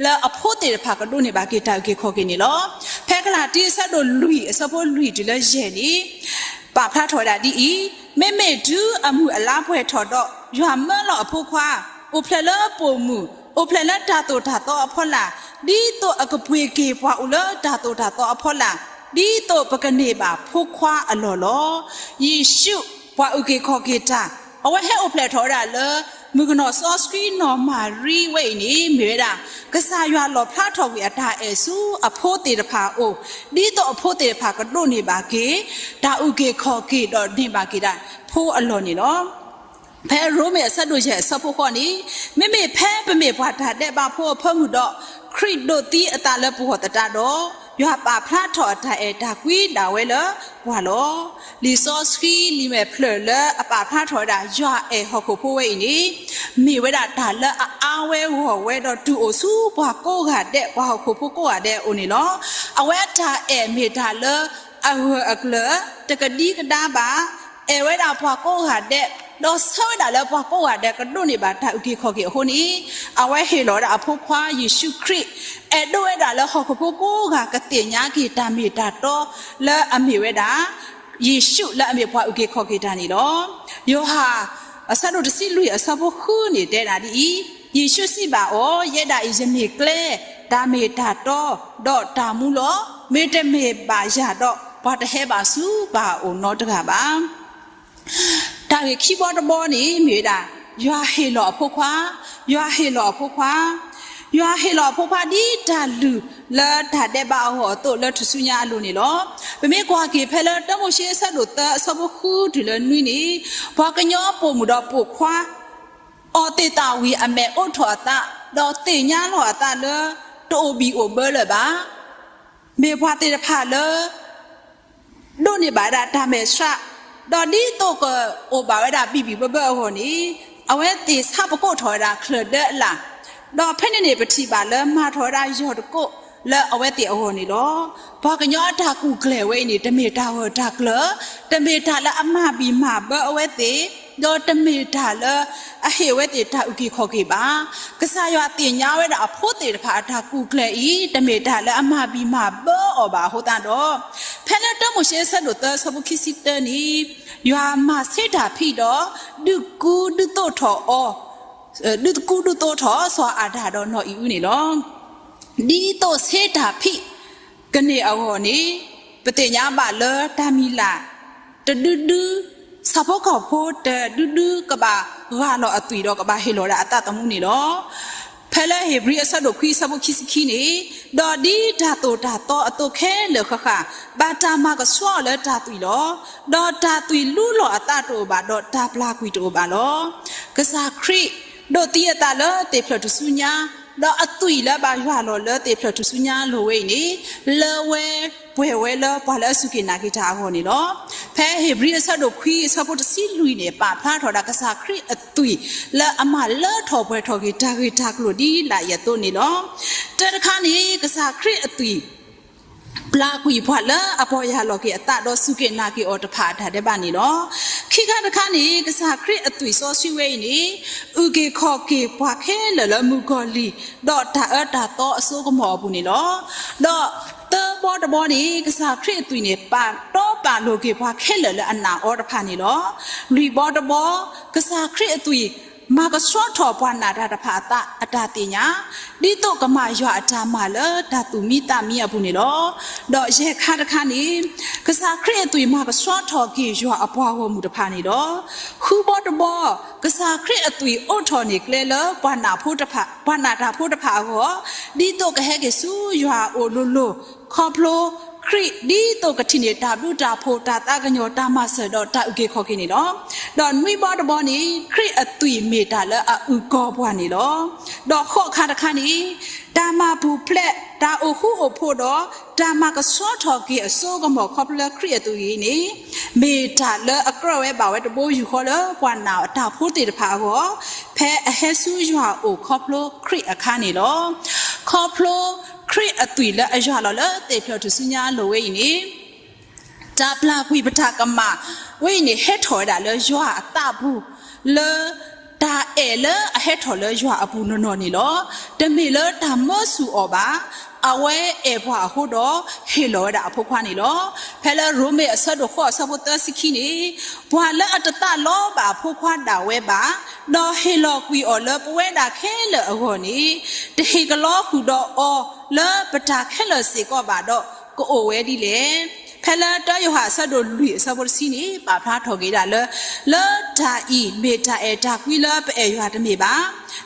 လၢအဖိသ့ၣ်တဖၣ်ကဒိးန့ၢ်ဘၣ်က့ၤတၢ်အုၣ်က့ၤခီၣ်က့ၤန့ၣ်လီၤ. ဖဲကလၤတံအဆၢဒိၣ်လွံၢ်အဆၢဖိလွံၢ်တုၤလၢယဲၢ်န့ၣ် ပာ်ဖျါထီၣ်ဝဲဒၣ်ဒ်အံၤ, မ့မ့ၢ်တုၤအမုၢ်အလါပှဲၤထီၣ်ဒီး ယွၤမၢလီၤအဖိခွါ, အိၣ်ဖျဲၣ်လၢပိာ်မုၣ်, အိၣ်ဖျဲၣ်လၢတၢ်သိၣ်တၢ်သီအဖီလာ်, ဒ်သိးအကပှ့ၤက့ၤပှၤအိၣ်လၢတၢ်သိၣ်တၢ်သီအဖီလာ်, ဒ်သိးပကန့ၢ်ဘၣ်ဖိခွါအလီၢ်လီၤ. ယ့ၣ်ၡူး ပှၤအုၣ်က့ၤခီၣ်က့ၤတၢ်, အဝဲဟဲအိၣ်ဖျဲၣ်ထီၣ်ဝဲဒၣ်လၢ မုၣ်ကနီၤစီဆှံနီၢ်မၤရံဝဲအံၤန့ၣ် မ့ၢ်ဝဲဒၣ် ကစၢ်ယွၤလီၣ်ဖျါထီၣ်ကွံာ်အတၢ်အဲၣ်ဆူအဖိသ့ၣ်တဖၣ်အအိၣ်, ဒ်သိးအဖိသ့ၣ်တဖၣ်ကဒိးန့ၢ်ဘၣ်က့ၤ တၢ်အုၣ်က့ၤခီၣ်က့ၤဒီးန့ၢ်ဘၣ်က့ၤဒၣ်ဖိအလီၢ်န့ၣ်လီၤ. ဖဲရိမ့ၤအဆၢဒိၣ်ယဲၢ်အဆၢဖိဃိးန့ၣ်, မ့မ့ၢ်ဖဲပမ့ၢ်ပှၤတၢ်ဒဲးဘးဖိအဖၢမုၢ်ဒီး ခရံာ်ဒိးသံအသးလၢပဂီၢ်သတးဒီး, ယွၤပာ်ဖျါထီၣ်အတၢ်အဲၣ်တၢ်ကွံဒၣ်ဝဲလၢပှၤလီၤ. လံာ်စီဆှံလံာ်မဲာ်ဖျၢၣ်လၢအပာ်ဖျါထီၣ်ဝဲဒၣ် ယွၤအဲၣ်ဟီၣ်ခိၣ်ဖိဝဲအံၤန့ၣ်, မ့ၢ်ဝဲဒၣ်တၢ်လၢအအါဝဲဂီၢ်ဝဲဒီးတုၤအိၣ်ဆူပှၤကိးဂၤဒဲး ပှၤဟီၣ်ခိၣ်ဖိကိးဂၤဒဲးအအိၣ်န့ၣ်လီၤ. အဝဲအတၢ်အဲၣ်မ့ၢ်တၢ်လၢအဂၢၢ်အကျၢၤ တကဒံကဒါဘၣ်, အဲၣ်ဝဲဒၣ်ပှၤကိးဂၤဒဲး, ဒီးဆၢဝဲဒၣ်လၢပှၤကိးဂၤဒဲးကဒိးန့ၢ်ဘၣ်တၢ်အုၣ်က့ၤခီၣ်က့ၤအဃိန့ၣ်, အဝဲဟ့ၣ်လီၤဝဲဒၣ်အဖိခွါယ့ၣ်ၡူးခရံာ်, အဲၣ်ဒိးဝဲဒၣ်လၢဟီၣ်ခိၣ်ဖိကိးဂၤကသ့ၣ်ညါက့ၤတၢ်မ့ၢ်တၢ်တီလၢအမ့ၢ်ဝဲဒၣ် ယ့ၣ်ၡူးလၢအမ့ၢ်ပှၤအုၣ်က့ၤခီၣ်က့ၤတၢ်န့ၣ်လီၤ. ယိၤဟၣ် အဆၢဒိၣ်တဆံလွံၢ်အဆၢဖိဃုန့ၣ်တဲဒၣ်ဒ်အံၤ, ယ့ၣ်ၡူးစံးဘၣ်အီၤ, ယဲဒၣ်အံၤယမ့ၢ်ကျဲ, တၢ်မ့ၢ်တၢ်တီ, ဒီးတၢ်မူလီၤ. မ့တမ့ၢ်ဘၣ်ယၤဒီး ပှၤတဟဲဘၣ်ဆူပၢ်အအိၣ်နီတဂၤဘၣ်. တၢ်ဂ့ၢ်ခံဘီတဘီန့ၣ်မ့ၢ်ဝဲဒၣ်, ယွၤဟ့ၣ်လီၤအဖိခွါ, ယွၤဟ့ၣ်လီၤအဖိခွါ, ယွၤဟ့ၣ်လီၤအဖိခွါဒ်တၢ်လုၢ်လၢတၢ်ဒဲးဘးအဂီၢ်အသိးလၢထူၣ်စုညါအလိၤန့ၣ်လီၤ. ပမ့ၢ်ကွၢ်က့ၤဖဲလၢတၢမိၤၡ့အဆၢဒိၣ်သၢအဆၢဖိဃုတုၤလၢနွံန့ၣ်, ပှၤကညီပိာ်မုၣ်ဒီးပိာ်ခွါ အီၣ်သ့ၣ်သၣ်ဝံၤအမဲာ်အိးထီၣ်အသး, ဒီးသ့ၣ်ညါလီၤအသးလၢ တအိၣ်ဘံၣ်အိၣ်ဘၢလၢၤဘၣ်. မ့ၢ်ပှၤသ့ၣ်တဖၣ်လၢ ဒိးန့ၢ်ဘၣ်ဒၣ်တၢ်မဲာ်ဆှး, ဒီးဒ်သိးကအိၣ်ဘၣ်ဝဲဒၣ်ဘံၣ်ဘံၣ်ဘၢဘၢအဂီၢ်န့ၣ်, အဝဲသ့ၣ်ဆါပကိးထီၣ်ဝဲဒၣ်ချၢၣ်ဒၢအလၣ်, ဒီးဖဲန့ၣ်န့ၣ် ပထံၣ်ဘၣ်လၢမၤထီၣ်ဝဲဒၣ်ယီၢ်တကိး လၢအဝဲသ့ၣ်အဂီၢ်န့ၣ်လီၤ. ပှၤကညီအတၢ်ကူၣ်ကျဲၤဝဲအံၤန့ၣ် တမ့ၢ်တၢ်ဂၢၢ်တၢ်ကျၢၤ, တမ့ၢ်တၢ်လၢအမၤဘံၣ်မၤဘၢအဝဲသ့ၣ်, ဒီးတမ့ၢ်တၢ်လၢအဟ့ၣ်အဝဲသ့ၣ်တၢ်အုၣ်က့ၤခီၣ်က့ၤဘၣ်. ကစၢ်ယွၤသ့ၣ်ညါဝဲဒၣ်အဖိသ့ၣ်တဖၣ်အတၢ်ကူၣ်ကျဲၤအံၤ တမ့ၢ်တၢ်လၢအမၤဘံၣ်မၤဘၢအီၤဘၣ်အဃိသတးဒီး, ဖဲလၢတၢမိၤၡ့အဆၢဒိၣ်သၢအဆၢဖိခံဆံတၢန့ၣ်, ယွၤမၤဆ့တၢ်ဖံးဒီး ဒုးကူဒုးသိးထီၣ်အီၤ ဒုးကူဒုးသိးထီၣ်စီၤအၤဒၣ်ဒီးနီၢ်အံၤအုန့ၣ်လီၤ. ဒ်သိးဆ့တၢ်ဖံးကန့ၢ်အဂီၢ်န့ၣ်, ပသ့ၣ်ညါဘၣ်လၢတၢ်မံၤလၢ်တဒုဒု, ဆၣ်ဖိကီၢ်ဖိတဒုဒု ကဘၣ်ရၤလီၤအသွံၣ်ဒီးကဘၣ်ဟ့ၣ်လီၤဒၣ်အသးသမူန့ၣ်လီၤ. ဖဲလၢဧ့ၤဘြံၤအဆၢဒိၣ်ခွံအဆၢဖိခံဆံခံန့ၣ်, ဒီးဒ်တၢ်သိၣ်တၢ်သီအသိးခဲလၢာ်ဃၣ်ဃၣ်, ဘၣ်တၢ်မၤကဆှီအီၤလၢတၢ်သွံၣ်လီၤ. ဒီးတၢ်သွံၣ်လူလီၤအသးတအိၣ်ဘၣ်, ဒီးတၢ်ပျၢ်ကွံာ်တအိၣ်ဘၣ်လီၤ. ကစၢ်ခရံာ်ဒိးသံအသးလၢသ့ၣ်ဖျၢၣ်ထူၣ်စုညါ, ဒီးအသွံၣ်လၢဘၣ်ယွၤလီၤလၢသ့ၣ်ဖျၢၣ်ထူၣ်စုညါအလိၤဝဲအံၤန့ၣ်, လၢဝဲပှဲၤဝဲလၢပှၤလၢအစူၢ်က့ၤနာ်က့ၤတၢ်အဂီၢ်န့ၣ်လီၤ. ဖဲဧ့ၤဘြံၤအဆၢဒိၣ်ခွံအဆၢဖိတဆံလွံၢ်န့ၣ် ပာ်ဖျါထီၣ်ဒၣ်ကစၢ်ခရံာ်အသွံၣ်လၢအမၤလၢထီၣ်ပှဲၤထီၣ်က့ၤတၢ်ဂ့ၢ်တၢ်ကျိၤဒ်လာ်အံၤအသိးန့ၣ်လီၤ. တၢတခါန့ၣ် ကစၢ်ခရံာ်အသွံၣ် ပျၢ်ကွံာ်ပှၤလၢအပီၢ်ယၢ်လီၤက့ၤအသးဒီးစူၢ်က့ၤနာ်က့ၤအီၤတဖၣ်အတၢ်ဒဲးဘးန့ၣ်လီၤ. ခံခါတခါန့ၣ် ကစၢ်ခရံာ်အသွံၣ်စီဆှံဝဲအံၤန့ၣ်, အုၣ်က့ၤခီၣ်က့ၤပှၤခဲလၢာ်လၢမုၣ်ကီၤလံၢ်, ဒီးတၢ်အၢတၢ်သီအစိကမီၤအပူၤန့ၣ်လီၤ. ဒီးသၢဘီတဘီန့ၣ် ကစၢ်ခရံာ်အသွံၣ်န့ၣ် ပာ်တီပာ်လိၤက့ၤပှၤခဲလၢာ်လၢအနာ်အီၤတဖၣ်န့ၣ်လီၤ. လွံၢ်ဘီတဘီ, ကစၢ်ခရံာ်အသွံၣ် မၤကဆှီထီၣ်ပှၤနာ်တၢ်တဖၣ်အသးအတၢ်သ့ၣ်ညါ, ဒ်သိးကမၤယွၤအတၢ်မၤလၢတၢ်သူၣ်မံသးမံအပူၤန့ၣ်လီၤ. ဒီးယဲၢ်ခါတခါန့ၣ်, ကစၢ်ခရံာ်အသွံၣ်မၤကဆှီထီၣ်က့ၤယွၤအပှၤဂီၢ်မုၢ်တဖၣ်န့ၣ်လီၤ. ဃုဘီတဘီ, ကစၢ်ခရံာ်အသွံၣ်အိးထီၣ်န့ၢ်ကျဲလၢပှၤနာ်ဖိတဖၣ်, ပှၤနာ်တၢ်ဖိတဖၣ်အဂီၢ်, ဒ်သိးကဟဲက့ၤဆူယွၤအအိၣ်လိၤလိၤ, ခီဖျိခရံာ်ဒ်သိးကထံၣ်န့ၢ်တၢ်ဘျုးတၢ်ဖှိၣ် တၢ်သးကညီၤ တၢ်မၤစၢၤဒီးတၢ်အုၣ်က့ၤခီၣ်က့ၤန့ၣ်လီၤ. ဒီးနွံဘီတဘီန့ၣ် ခရံာ်အသွံၣ်မ့ၢ်တၢ်လၢအအုၣ်ကီၤပှၤန့ၣ်လီၤ. ဒီးဃိးခါတခါန့ၣ်, တၢ်မၤပူၤဖျဲး, တၢ်အိၣ်ဃူအိၣ်ဖိးဒီး တၢ်မၤကဆှီထီၣ်က့ၤအစိကမီၤခီဖျိလၢခရံာ်အသွံၣ်အံၤန့ၣ်, မ့ၢ်တၢ်လၢအကြၢးဝဲဘၣ်ဝဲတဘိယူၢ်ဃီလၢပှၤနာ်အတၢ်ဖိသ့ၣ်တဖၣ်အဂီၢ်, ဖဲအဟဲဆူယွၤအအိၣ်ခီဖျိခရံာ်အခါန့ၣ်လီၤ. ခီဖျိခရံာ်အသွံၣ်လၢအယွၤလီၤလၢသ့ၣ်ဖျၢၣ်ထူၣ်စုညါအလိၤဝဲအံၤန့ၣ်, တၢ်ပျၢ်ကွံာ်ပတၢ်ကမၣ်ဝဲအံၤန့ၣ် ဟဲထီၣ်ဝဲဒၣ်လၢယွၤအသးပူၤ, လၢတၢ်အဲၣ်လၢအဟဲထီၣ်လၢယွၤအပူၤနီၢ်နီၢ်န့ၣ်လီၤ. တမ့ၢ်လၢတၢ်မၢဆူၣ်အီၤဘၣ်. အဝဲအဲၣ်ပှၤအဃိဒီး ဟ့ၣ်လီၤဝဲဒၣ်အဖိခွါန့ၣ်လီၤ. ဖဲလၢရိမ့ၤအဆၢဒိၣ်ဃိးအဆၢဖိသၢဆံခံန့ၣ်, ပှၤလၢအတသးလီဘၣ်အဖိခွါဒၣ်ဝဲဘၣ်, ဒီးဟ့ၣ်လီၤကွံာ်အီၤလၢပဝဲဒၣ်ခဲလၢာ်အဂီၢ်န့ၣ်, တဟ့ၣ်ကလီဃုာ်ဒီးအီၤလၢပတၢ်ခဲလၢာ်စ့ၢ်ကီးဘၣ်ဒီး ကအိၣ်ဝဲဒ်လဲၣ်. ဖဲလၢတၢယိၤဟၣ်အဆၢဒိၣ်လွံၢ်အဆၢဖိတဆံန့ၣ် ပာ်ဖျါထီၣ်က့ၤဒၣ်လၢ, လၢတၢ်အံၤမ့ၢ်တၢ်အဲၣ်တၢ်ကွံလၢပအဲၣ်ယွၤတမ့ၢ်ဘၣ်.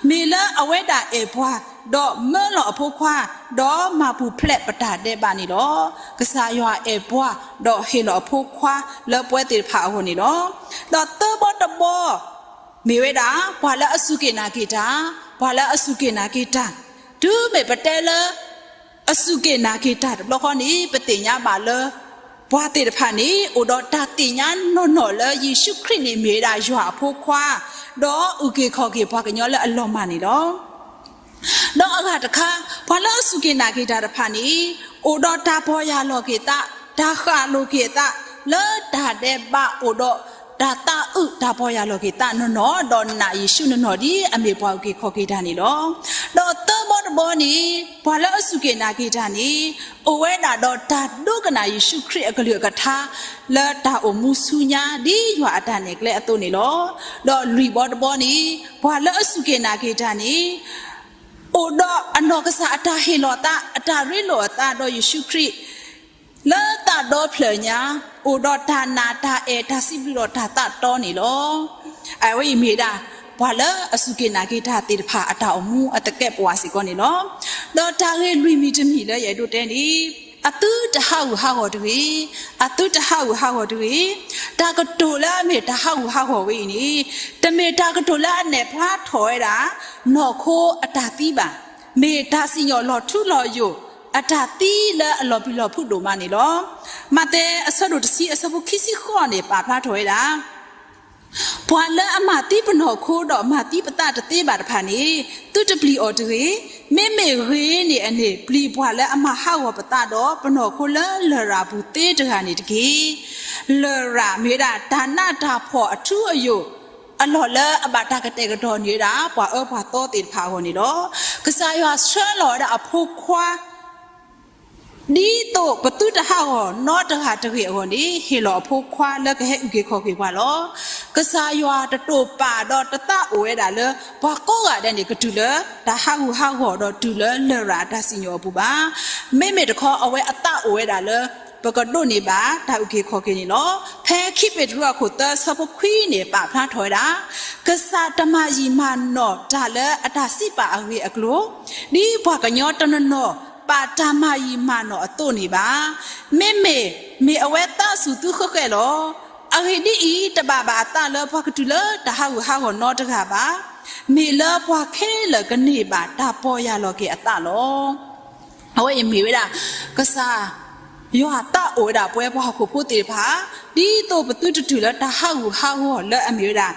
မ့ၢ်လၢအဝဲဒၣ်အဲၣ်ပှၤ, ဒီးမၢလီၤအဖိခွါ, ဒီးမၤပူၤဖျဲးပတၢ်ဒဲးဘးန့ၣ်လီၤ. ကစၢ်ယွၤအဲၣ်ပှၤ, ဒီးဟ့ၣ်လီၤအဖိခွါလၢပဝဲသ့ၣ်တဖၣ်အဂီၢ်န့ၣ်လီၤ. ဒီးသၢဘီတဘီ မ့ၢ်ဝဲဒၣ် ပှၤလၢအစူၢ်က့ၤနာ်က့ၤတၢ်, ပှၤလၢအစူၢ်က့ၤနာ်က့ၤတၢ်, တုၤမ့ၢ်ပတဲလၢ အစူၢ်က့ၤနာ်က့ၤတၢ်တဘျီဃီန့ၣ် ပသ့ၣ်ညါဘၣ်လၢ ပှၤသ့ၣ်တဖၣ်န့ၣ် အိၣ်ဒီးတၢ်သ့ၣ်ညါနီၢ်နီၢ်လၢယ့ၣ်ၡူးခရံာ်န့ၣ်မ့ၢ်ဝဲဒၣ်ယွၤအဖိခွါ, ဒီးအုၣ်က့ၤခီၣ်က့ၤပှၤကညီလၢအလီၤမၢ်န့ၣ်လီၤ. ဒီးအဂၤတခါ, ပှၤလၢအစူၢ်က့ၤနာ်က့ၤတၢ်တဖၣ်န့ၣ် အိၣ်ဒီးတၢ်ပီၢ်ယၢ်လီၤက့ၤသး, တၢ်ဃၣ်လိာ်က့ၤအသး, လၢတၢ်ဒဲးဘးအိၣ်ဒီးတၢ်သးအုးတၢ်ပီၢ်ယၢ်လီၤက့ၤသးနီၢ်နီၢ်, ဒီးနာ်ယ့ၣ်ၡူးနီၢ်နီၢ်ဒ်အမ့ၢ်ပှၤအုၣ်က့ၤခီၣ်က့ၤတၢ်န့ၣ်လီၤ. ဒီးသၢဘီတဘီန့ၣ် ပှၤလၢအစူၢ်က့ၤနာ်က့ၤတၢ်န့ၣ် အိၣ်ဝဲဒၣ်ဒီးတၢ်ဒိကနၣ်ယ့ၣ်ၡူးခရံာ်အကလုၢ်အကထါ လၢတၢ်အိၣ်မူဆူညါဒ်ယွၤအတၢ်နဲၣ်ကျဲအသိးန့ၣ်လီၤ. ဒီးလွံၢ်ဘီတဘီန့ၣ် ပှၤလၢအစူၢ်က့ၤနာ်က့ၤတၢ်န့ၣ် အိၣ်ဒီးအနီၢ်ကစၢ်အတၢ်ဟ့ၣ်လီၤသး, အတၢ်ရ့လိာ်အသးဒီးယ့ၣ်ၡူးခရံာ် လၢသးဒီဖျၢၣ်ညါ, အိၣ်ဒီးတၢ်နာ်တၢ်အဲၣ်တၢ်စံးဘျုးဒီးတၢ်သးတီန့ၣ်လီၤ. အဝဲအံၤမ့ၢ်ဒၣ် ပှၤလၢအစူၢ်က့ၤနာ်က့ၤတၢ်သ့ၣ်တဖၣ်အတၢ်အိၣ်မူအသကဲးပဝးစ့ၢ်ကီးန့ၣ်လီၤ. ဒီးတၢ်ဂ့ၢ်လွံၢ်မံၤတမံၤလၢယအဲၣ်ဒိးတဲန့ၣ်, အသုတဟးဂူာ်ဟးဂီၤတဂ့ၤ, အသုတဟးဂူာ်ဟးဂီၤတဂ့ၤ. တၢ်ကတိၤလၢအမ့ၢ်တၢ်ဟးဂူာ်ဟးဂီၤဝဲအံၤန့ၣ်, တမ့ၢ်တၢ်ကတိၤလၢအနဲၣ်ဖျါထီၣ်ဝဲဒၣ် နီၢ်ခိအတၢ်သံဘၣ်. မ့ၢ်တၢ်စံၣ်ညီၣ်လီၤထူလီၤယိာ် အတၢ်သံလၢအလီၤပျံၤလီၤဖုးဒိၣ်မးန့ၣ်လီၤ. မးသဲအဆၢဒိၣ်တဆံ အဆၢဖိခံဆံဃိးန့ၣ် ပာ်ဖျါထီၣ်ဝဲဒၣ် ပှၤလၢအမၤသံပနီၢ်ခိဒီးမၤသံပသးတသ့ဘၣ်တဖၣ်န့ၣ်, သုတပျံၤအီၤတဂ့ၤ. မ့မ့ၢ်ဂ့ၤန့ၢ်အန့ၣ် ပျံၤပှၤလၢအမၤဟးဂီၤပသးဒီး ပနီၢ်ခိလၢလရာ်ပူၤသ့တဂၤန့ၣ်တက့ၢ်. လရာ်မ့ၢ်ဝဲဒၣ် တၢ်နးတၢ်ဖှီၣ်အထူအယိာ် အလီၢ်လၢအဘၣ်တၢ်ကတဲာ်ကတီၤန့ၢ်ဝဲဒၣ် ပှၤအၢပှၤသီသ့ၣ်တဖၣ်အဂီၢ်န့ၣ်လီၤ. ကစၢ်ယွၤဆှၢလီၤဝဲဒၣ်အဖိခွါ ဒ်သိးပသုတဟးဂီၤနီတဂၤတဂ့ၤအဂီၢ်န့ၣ် ဟ့ၣ်လီၤအဖိခွါလၢကဟဲအုၣ်က့ၤခီၣ်က့ၤပှၤလီၤ. ကစၢ်ယွၤတတိာ်ပာ်ဒီးတသးအိၣ်ဝဲဒၣ်လၢ ပှၤကိးဂၤဒဲးန့ၣ် ကတုၤလၢတၢ်ဟးဂူာ်ဟးဂီၤဒီးတုၤလၢလရာ်အတၢ်စံၣ်ညီၣ်အပူၤဘၣ်. မ့မ့ၢ်တခီ အဝဲအသးအိၣ်ဝဲဒၣ်လၢ ပကဒိးန့ၢ်ဘၣ်တၢ်အုၣ်က့ၤခီၣ်က့ၤန့ၣ်လီၤ. ဖဲခံပ့းတရူးအခိၣ်သၢဆၢဖိခွံန့ၣ် ပာ်ဖျါထီၣ်ဝဲဒၣ် ကစၢ်တမၤယံာ်မၤနီၢ်တၢ်လၢအတၢ်စံးပာ်အဂ့ၢ်အကျိၤ ဒ်ပှၤကညီတနီၤနီၤ ပာ်တၢ်မၤယံာ်မၤနီၢ်အသိးန့ၣ်ဘၣ်. မ့မ့ၢ် မ့ၢ်အဝဲသးစူၤသုဃဲးဃဲးလီၤ. အဂ့ၢ်ဒ်အံၤ, တဘၣ်ဘၣ်အသးလၢပှၤကတုၤလၢတၢ်ဟးဂူာ်ဟးဂီၤနီတဂၤဘၣ်. မ့ၢ်လၢပှၤခဲလၢာ်ကန့ၢ်ဘၣ်တၢ်ပီၢ်ယၢ်လီၤက့ၤအသးလီၤ. အဝဲအံၤမ့ၢ်ဝဲဒၣ် ကစၢ် ယွၤသးအိၣ်ဝဲဒၣ်ပဝဲပှၤဟီၣ်ခိၣ်ဖိသ့ၣ်တဖၣ်, ဒ်သိးပသုတတုၤလၢတၢ်ဟးဂူာ်ဟးဂီၤလၢအမ့ၢ်ဝဲဒၣ်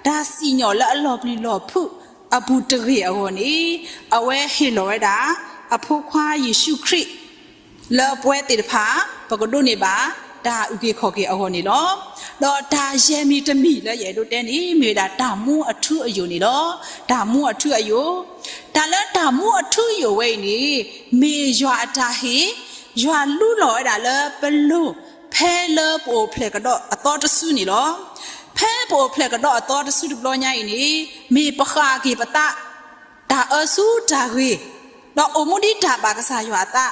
တၢ်စံၣ်ညီၣ်လၢအလီၤပျံၤလီၤဖုးအပူၤတဂ့ၤအဂီၢ်န့ၣ်, အဝဲဟ့ၣ်လီၤဝဲဒၣ် အဖိခွါယ့ၣ်ၡူးခရံာ် လၢပဝဲသ့ၣ်တဖၣ် ပကဒိးန့ၢ်ဘၣ် တၢ်အုၣ်က့ၤခီၣ်က့ၤအဂီၢ်န့ၣ်လီၤ. ဒီးတၢ်ယဲၢ်မံၤတမံၤလၢယအဲၣ်ဒိးတဲန့ၣ် မ့ၢ်ဝဲဒၣ်တၢ်မူအထူအယိာ်န့ၣ်လီၤ. တၢ်မူအထူအယိာ်, တၢ်လၢတၢ်မူအထူအယိာ်ဝဲအံၤန့ၣ် မ့ၢ်ယွၤအတၢ်ဟ့ၣ်, ယွၤလူလီၤဝဲဒၣ်လၢပလိၤ ဖဲလၢပအိၣ်ဖျဲၣ်ကဒီးအသီတစုန့ၣ်လီၤ. ဖဲပအိၣ်ဖျဲၣ်ကဒီးအသီတစုတဘျီညါအံၤန့ၣ် မ့ၢ်ပဃၣ်က့ၤပသး တၢ်အၢဆူတၢ်ဂ့ၤ, ဒီးအိၣ်မူဒ်တၢ်ဘၣ်ကစၢ်ယွၤအသး,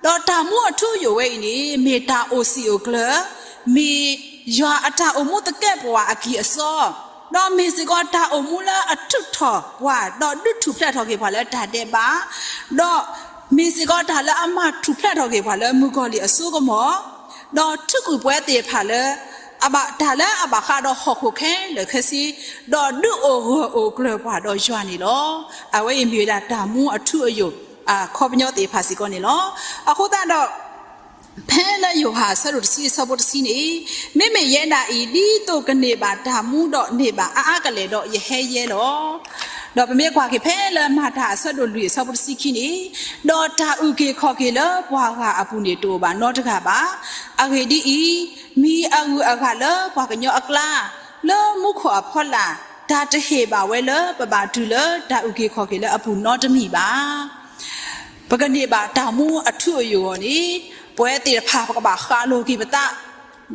ဒီးတၢ်မူအထူအယိာ်ဝဲအံၤန့ၣ် မ့ၢ်တၢ်အိၣ်စံာ်အိၣ်ကျၢၤ, မ့ၢ်ယွၤအတၢ်အိၣ်မူသကဲးပဝးအကံၢ်အစီ, ဒီးမ့ၢ်စ့ၢ်ကီးတၢ်အိၣ်မူလၢအထုးထီၣ်ပှၤ ဒီးဒုးထူၣ်ဖျဲးထီၣ်က့ၤပှၤလၢတၢ်ဒဲးဘး, ဒီးမ့ၢ်စ့ၢ်ကီးတၢ်လၢအမၤထူၣ်ဖျဲးထီၣ်က့ၤပှၤလၢမုၣ်ကီၤလံၢ်အစိကမီၤ, ဒီးထုးကွံာ်ပဝဲသ့ၣ်တဖၣ်လၢ အဘၣ်တၢ်လၢအဘၣ်ဃးဒီးဟီၣ်ခိၣ်ခဲလၢာ်ခဲဆ့, ဒီးဒုးအိၣ်ဂၢၢ်အိၣ်ကျၢၤပှၤဒီးယွၤန့ၣ်လီၤ. အဝဲအံၤမ့ၢ်ဝဲဒၣ်တၢ်မူအထူအယိာ် အခီပညီသ့ၣ်တဖၣ်စ့ၢ်ကီးန့ၣ်လီၤ. အဃိသတးဒီး ဖဲလၢယိၤဟၣ်အဆၢဒိၣ်တဆံအဆၢဖိတဆံန့ၣ်, မ့မ့ၢ်ယဲဒၣ်အံၤ ဒ်သိးကန့ၢ်ဘၣ်တၢ်မူဒီးန့ၢ်ဘၣ်အါအါကလဲာ်ဒီးယဟဲယဲလီၤ. ဒီးပမ့ၢ်ကွၢ်က့ၤဖဲလၢမၤတၢ်အဆၢဒိၣ်လွံၢ်အဆၢဖိတဆံခံန့ၣ်, ဒီးတၢ်အုၣ်က့ၤခီၣ်က့ၤလၢပှၤဂၤအပူၤန့ၣ် တအိၣ်ဘၣ်နီတဂၤဘၣ်. အဂ့ၢ်ဒ်အံၤ, မံၤအဂုၤအဂၤလၢပှၤကညီအကျါ လၢမူခိၣ်အဖီလာ် တၢ်တဟ့ၣ်ဘၣ်ဝဲလၢပဘၣ်တုၤလၢတၢ်အုၣ်က့ၤခီၣ်က့ၤလၢအပူၤနီတမံၤဘၣ်. ပကန့ၢ်ဘၣ်တၢ်မူအထူအယိာ်အဂီၢ်န့ၣ်, ပဝဲသ့ၣ်တဖၣ်ပကဘၣ်ဃးလိာ်က့ၤပသး,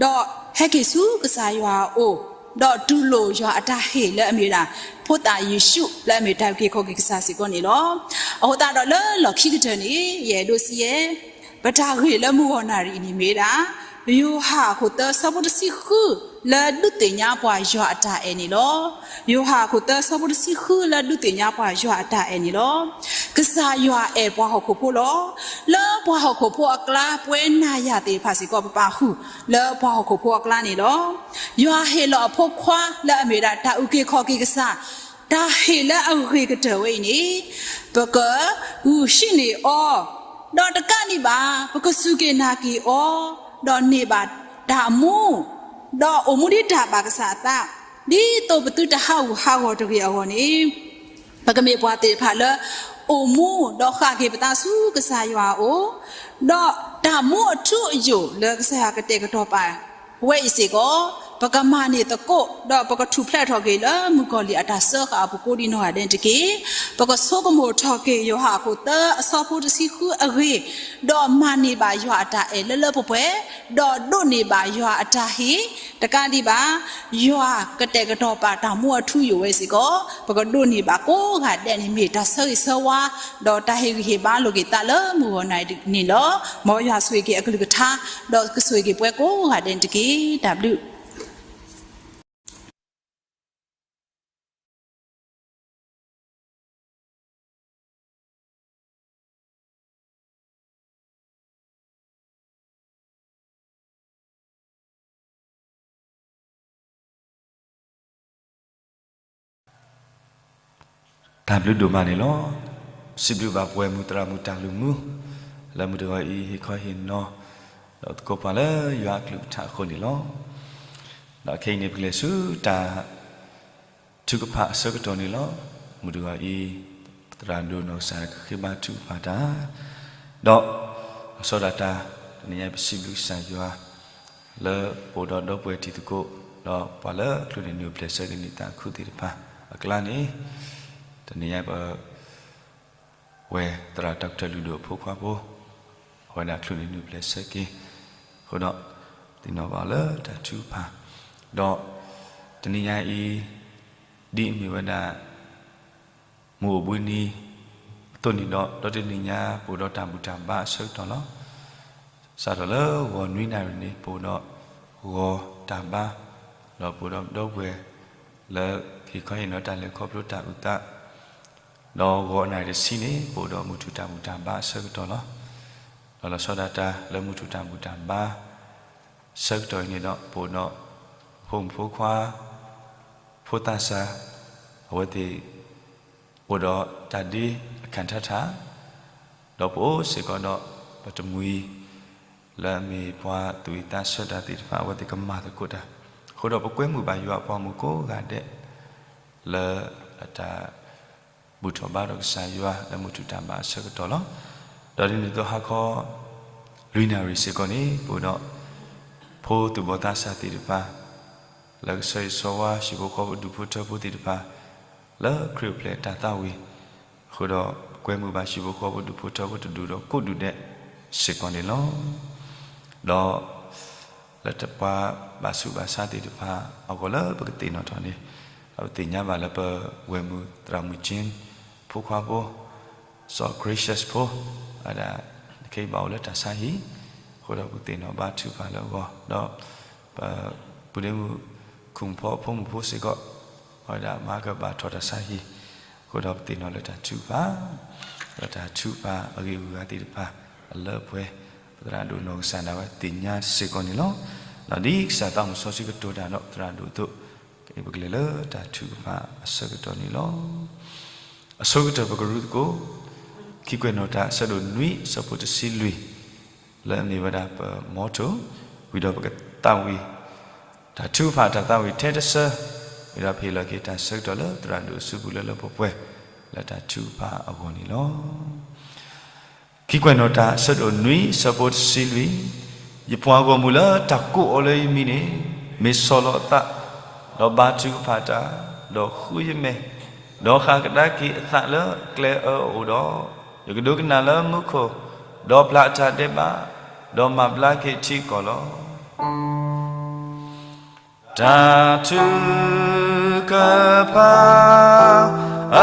ဒီးဟဲက့ၤဆူကစၢ်ယွၤအအိၣ်, ဒီးတူၢ်လိာ်ယွၤအတၢ်ဟ့ၣ်လၢအမ့ၢ်ဝဲဒၣ် ဖိသၣ်ယ့ၣ်ၡူးလၢအမ့ၢ်တၢ်အုၣ်က့ၤခီၣ်က့ၤကစၢ်စ့ၢ်ကီးန့ၣ်လီၤ. အဃိသတးဒီးလၢလီၢ်ခံကတၢၢ်န့ၣ် ယအဲၣ်ဒိးစံးယဲ, ပတၢ်ဂ့ၢ်လၢမုၢ်ဂီၢ်နၣ်ရံၣ်အံၤန့ၣ်မ့ၢ်ဝဲဒၣ် ယိၤဟၣ်အခိၣ်သၢဆၢဖိတဆံဃု လၢဒုးသ့ၣ်ညါပှၤယွၤအတၢ်အဲၣ်န့ၣ်လီၤ. ယိၤဟၣ်အခိၣ်သၢဆၢဖိတဆံဃုလၢဒုးသ့ၣ်ညါပှၤယွၤအတၢ်အဲၣ်န့ၣ်လီၤ. ကစၢ်ယွၤအဲၣ်ပှၤဟီၣ်ခိၣ်ဖိလီၤ. လၢပှၤဟီၣ်ခိၣ်ဖိအကျါ ပဝဲနၤယၤသ့ၣ်တဖၣ်စ့ၢ်ကီး ပပာ်ဃုာ်လၢပှၤဟီၣ်ခိၣ်ဖိအကျါန့ၣ်လီၤ. ယွၤဟ့ၣ်လီၤအဖိခွါလၢအမ့ၢ်ဝဲဒၣ်တၢ်အုၣ်က့ၤခီၣ်က့ၤကစၢ်, တၢ်ဟ့ၣ်လၢအဂ့ၤကတၢၢ်ဝဲအံၤန့ၣ်, ပကဂုာ်ဟံးန့ၢ်အီၤ, ဒီးတကးဒံးဘၣ် ပကစူၢ်က့ၤနာ်က့ၤအီၤ, ဒီးန့ၢ်ဘၣ်တၢ်မူ, ဒီးအိၣ်မူဒ်တၢ်ဘၣ်ကစၢ်အသး, ဒ်သိးပသုတဟးဂူာ်ဟးဂီၤတဂ့ၤအဂီၢ်န့ၣ်, ပကမ့ၢ်ပှၤသ့ၣ်တဖၣ်လၢ အိၣ်မူဒီးဃၣ်က့ၤပသးဆူကစၢ်ယွၤအအိၣ်, ဒီးတၢ်မူအထူအယိာ်လၢကစၢ်ယွၤကတဲာ်ကတီၤပာ်ဝဲအံၤစ့ၢ်ကီး, ပကမၤန့ၢ်သကိး, ဒီးပကထူၣ်ဖျဲးထီၣ်က့ၤလၢမုၣ်ကီၤလံၢ်အတၢ်စၢဃာ်အပူၤကိးဒံနီၢ်ဂၤဒဲးန့ၣ်တက့ၢ်. ပကဆိကမိၣ်ထီၣ်က့ၤယိၤဟၣ်အခိၣ်သၢအဆၢဖိတဆံဃုအဂ့ၢ်, ဒီးမၤန့ၢ်ဘၣ်ယွၤအတၢ်အဲၣ်လၢလၢပှဲၤပှဲၤ, ဒီးဒိးန့ၢ်ဘၣ်ယွၤအတၢ်ဟ့ၣ်, တကးဒံးဘၣ် ယွၤကတဲာ်ကတီၤပာ်တၢ်မူအထူအယိာ်ဝဲစ့ၢ်ကီး, ပကဒိးန့ၢ်ဘၣ်ကိးဂၤဒဲးန့ၣ် မ့ၢ်တၢ်ဆၢဂ့ၤဆၢဝါ, ဒီးတၢ်ဟ့ၣ်ဂံၢ်ဟ့ၣ်ဘါလိာ်က့ၤသးလၢမုၢ်ဂီၢ်နၣ်ရံၣ်န့ၣ်လီၤ. မ်ယွၤဆိၣ်ဂ့ၤက့ၤအကလုၢ်ကထါ, ဒီးကဆိၣ်ဂ့ၤက့ၤပှၤကိးဂၤဒဲးန့ၣ်တက့ၢ်. တၢ်ဘျုး တၢ်ဘျုးဒိၣ်မးန့ၣ်လီၤ. စံးဘျုးဘၣ်ပဝဲမုၢ်သရၣ်မုၣ်တၢ်လုၢ်မူ, လၢမုၢ်တဂီၤအံၤ ဟ့ၣ်ခီဟ့ၣ်နီၤ, ဒီးသကိးပှၤလၢယွၤအကလုၢ်ကထါအဃိန့ၣ်လီၤ. ဒီးခဲအံၤန့ၣ် ပကလဲၤဆူတၢ်ထုကဖၣ်အဆၢကတီၢ်န့ၣ်လီၤ. မုၢ်တဂီၤအံၤ သရၣ်ဒိၣ်နီၢ်ကစၢ်ကဃ့ဘါထုကဖၣ်တၢ်, ဒီးအစီဒၣ်တၢ် တနံၤညါပစံးဘျုးကစၢ်ယွၤ လၢပအိၣ်ဒီးဒီပုၢ်ဝဲၢ်တံၤသကိး ဒီးပှၤလၢအချုးန့ၢ်နုာ်ပျဲၢ်ဆၢက့ၤန့ၢ်သးခုသ့ၣ်တဖၣ်အကျါန့ၣ်, တနံၤညါပ ဝဲသရၣ်တၢ်ကထၢၣ်လုၢ်ဒိၣ်အဖိခွါဖိ, အဝဲဒၣ်ချုးန့ၢ်နုာ်ပျဲၢ်ဆၢက့ၤ, အဃိဒီး သ့ၣ်နီၣ်ဘၣ်လၢတၢ်ထုကဖၣ်, ဒီးတနံၤညါအံၤ ဒ်အမ့ၢ်ဝဲဒၣ် မုၢ်အိၣ်ဘှံးနံၤအသိးန့ၣ်ဒီး ဒီးတနံၤညါ ပအိၣ်ဒီးတၢ်ဘူၣ်တၢ်ဘါအဆၢကတီၢ်လီၤ. စးထီၣ်လၢဂီၤနွံနၣ်ရံၣ်န့ၣ် ပအိၣ်ဒီးဂီၤတၢ်ဘါ, ဒီးပအိၣ်ဒီးဒီပုၢ်ဝဲၢ် လၢဟ့ၣ်ခီဟ့ၣ်နီၤတၢ်လဲၤခီဖျိတၢ်အုၣ်သး, ဒီးဂီၤနၣ်ရံၣ်တဆံန့ၣ် ပအိၣ်ဒီးမုၢ်ထူၣ်တၢ်ဘူၣ်တၢ်ဘါအဆၢကတီၢ်လီၤ. ဒီးလီၤဆီဒၣ်တၢ်လၢမုၢ်ထူၣ်တၢ်ဘူၣ်တၢ်ဘါ ဆၢကတီၢ်အံၤန့ၣ်ဒီး ပအိၣ်ဒီး ဖိမုၣ်ဖိခွါ ဖိသးစၢ် အဝဲသ့ၣ် အိၣ်ဒီးတၢ်ဒ့အခၣ်ထါထါ, ဒီးပအိၣ်စ့ၢ်ကီးဒီး ပတမှံၤ လၢအမ့ၢ်ပှၤသူၣ်ဝံၣ်သးဆၢတၢ်သ့ၣ်တဖၣ် အဝဲသ့ၣ်ကမၤသကိးတၢ်, အဃိဒီးပကွဲမုာ်ဘၣ်ယွၤအပှၤမုၣ်ကိးဂၤဒဲး လၢအတၢ်ဘူၣ်ထီၣ်ဘါထီၣ်ကစၢ်ယွၤလၢမုၢ်ထူၣ်တၢ်ဘါအဆၢကတီၢ်လီၤ. ဒီးဒ်န့ၣ်အသိးဟါခီ လွံၢ်နၣ်ရံၣ်စ့ၢ်ကီးန့ၣ် ပအိၣ်ဒီး ဖိသူၣ်ဘီၣ်သးစၢ်သ့ၣ်တဖၣ် လၢကဆၢဂ့ၤဆၢဝါဟံၣ်ဖိဃီဖိဒူၣ်ဖိထၢဖိသ့ၣ်တဖၣ် လၢခရံာ်အိၣ်ဖျဲၣ်အတၢ်သးဝံၣ်, အဃိဒီးကွဲမုာ်ဘၣ်ဟံၣ်ဖိဃီဖိဒူၣ်ဖိထၢဖိတဒူၣ်ဒီးကိးဒူၣ်ဒဲး စ့ၢ်ကီးန့ၣ်လီၤ. ဒီး လၢတၢ်ပှၤဘၣ်ဆူးဘၣ်ဆါသ့ၣ်တဖၣ်အဂီၢ်လၢပကသ့ၣ်နီၣ်ထီၣ်န့ၣ်, ပသ့ၣ်ညါဘၣ်လၢပဝဲၢ်မုၣ်သရၣ်မုၣ်ကၠ့ ဖိခွါဖိ စီၤ Gracious ဖိ ဝဲဒၣ် ခဲအံၤဘၣ်အိၣ်လၢတၢ်ဆါဟံၣ်, အဃိဒီးပကသ့ၣ်နီၣ်ဘါထုကဖၣ်လၢအဂီၢ်, ဒီး ပပုၢ်ဒ့မုၣ် ခူၣ်ဖီအဖိမုၣ်ဖိစ့ၢ်ကီး အဝဲဒၣ်မၤကဘၣ်ထီၣ်တၢ်ဆါဟံၣ်, အဃိဒီးပသ့ၣ်နီၣ်လၢတၢ်ထုကဖၣ်, လၢတၢ်ထုကဖၣ်အဂ့ၢ်အဂၤသ့ၣ်တဖၣ်အလၢအပှဲၤ, ပသရၣ်ဒိၣ်နီၢ်ကစၢ်ဒၣ်ဝဲသ့ၣ်ညါစ့ၢ်ကီးန့ၣ်လီၤ. ဒီးဒ်ကစၢ်သးမုၢ်စီဆှံကတိၤတၢ်ဒီးသရၣ်ဒိၣ်အသိး, ပကလဲၤလၢတၢ်ထုကဖၣ်အဆၢကတီၢ်န့ၣ်လီၤ. အဆိကတၢၢ်ပကရူၢ်သကိး ခံကွဲးနီၣ်တၢ်အဆၢဒိၣ်နွံအဆၢဖိတဆံလွံၢ် လၢအမ့ၢ်ဝဲဒၣ်ပ motto, ဝံၤဒီးပကသးဝံၣ် တၢ်ထုကဖၣ်တၢ်သးဝံၣ်ထဲတဆၢ, ဝံၤဒီးပဟ့ၣ်လီၤက့ၤတၢ်ဆၢကတီၢ်လၢသရၣ်ဒိၣ်အစုပူၤလၢလၢပှဲၤပှဲၤ လၢတၢ်ထုကဖၣ်အဂီၢ်န့ၣ်လီၤ. ခံကွဲးနီၣ်တၢ်အဆၢဒိၣ်နွံအဆၢဖိတဆံလွံၢ်, ယပှၤဂီၢ်မုၢ်လၢတၢ်ကိးအီၤလၢယမံၤန့ၣ် မ့ၢ်ဆီၣ်လီၤအသး, ဒီးဘါထုကဖၣ်တၢ်, ဒီးဃုယမဲာ်, ဒီးဃၣ်ကဒါက့ၤအသးလၢကျဲအၢအအိၣ်ဒီး, ယကဒိကနၣ်လၢမူခိၣ်, ဒီးပျၢ်အတၢ်ဒဲးဘး, ဒီးမၤဘျါက့ၤထံကီၢ်လီၤ. တၢ်ထုကဖၣ်အ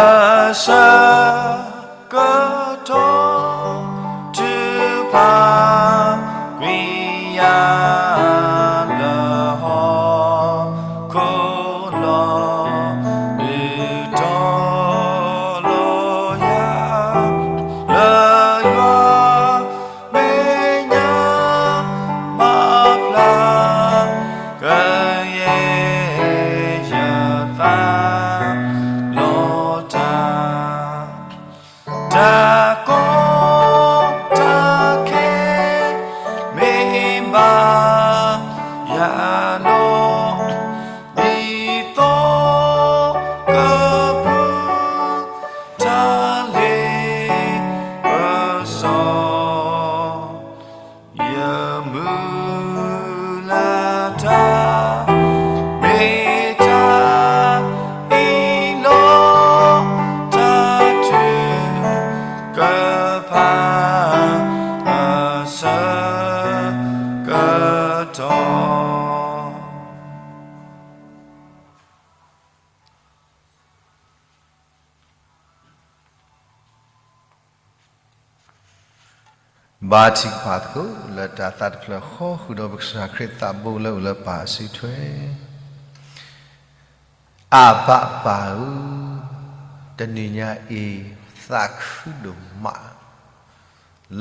ဆၢကတီၢ် ထုကဖၣ်ကွံာ်ယၤလၢဟီၣ်ခိၣ်လီၤ, ဒုးတီၤလီၤယၤ လၢယွၤမဲာ်ညါ မၤဖျါ ကယဲၢ်ယသးလီၤတၢ်, တၢ်ကီတၢ်ခဲ မ့ၢ်ဘၣ်ယၤလီၤ, ဒ်သိးကပူၤ တၢ်လ့ပစီ ယမုၢ်လၢ်တၢ် မ့ၢ်တၢ်အ့ၣ်လိာ် တၢ်ထုကဖၣ် အဆၢကတီၢ် ဘါထုကဖၣ်သကိး လၢတၢ်သးတဖျၢၣ်ဃီ ဃုာ်ဒီးပကစၢ်ခရံာ်သးဘိလၢအိၣ်လၢပၢ်အစုထွဲ. အဘၣ်ပၢ်ဧၢ, တနံၤညါအံၤ သးခုဒိၣ်မး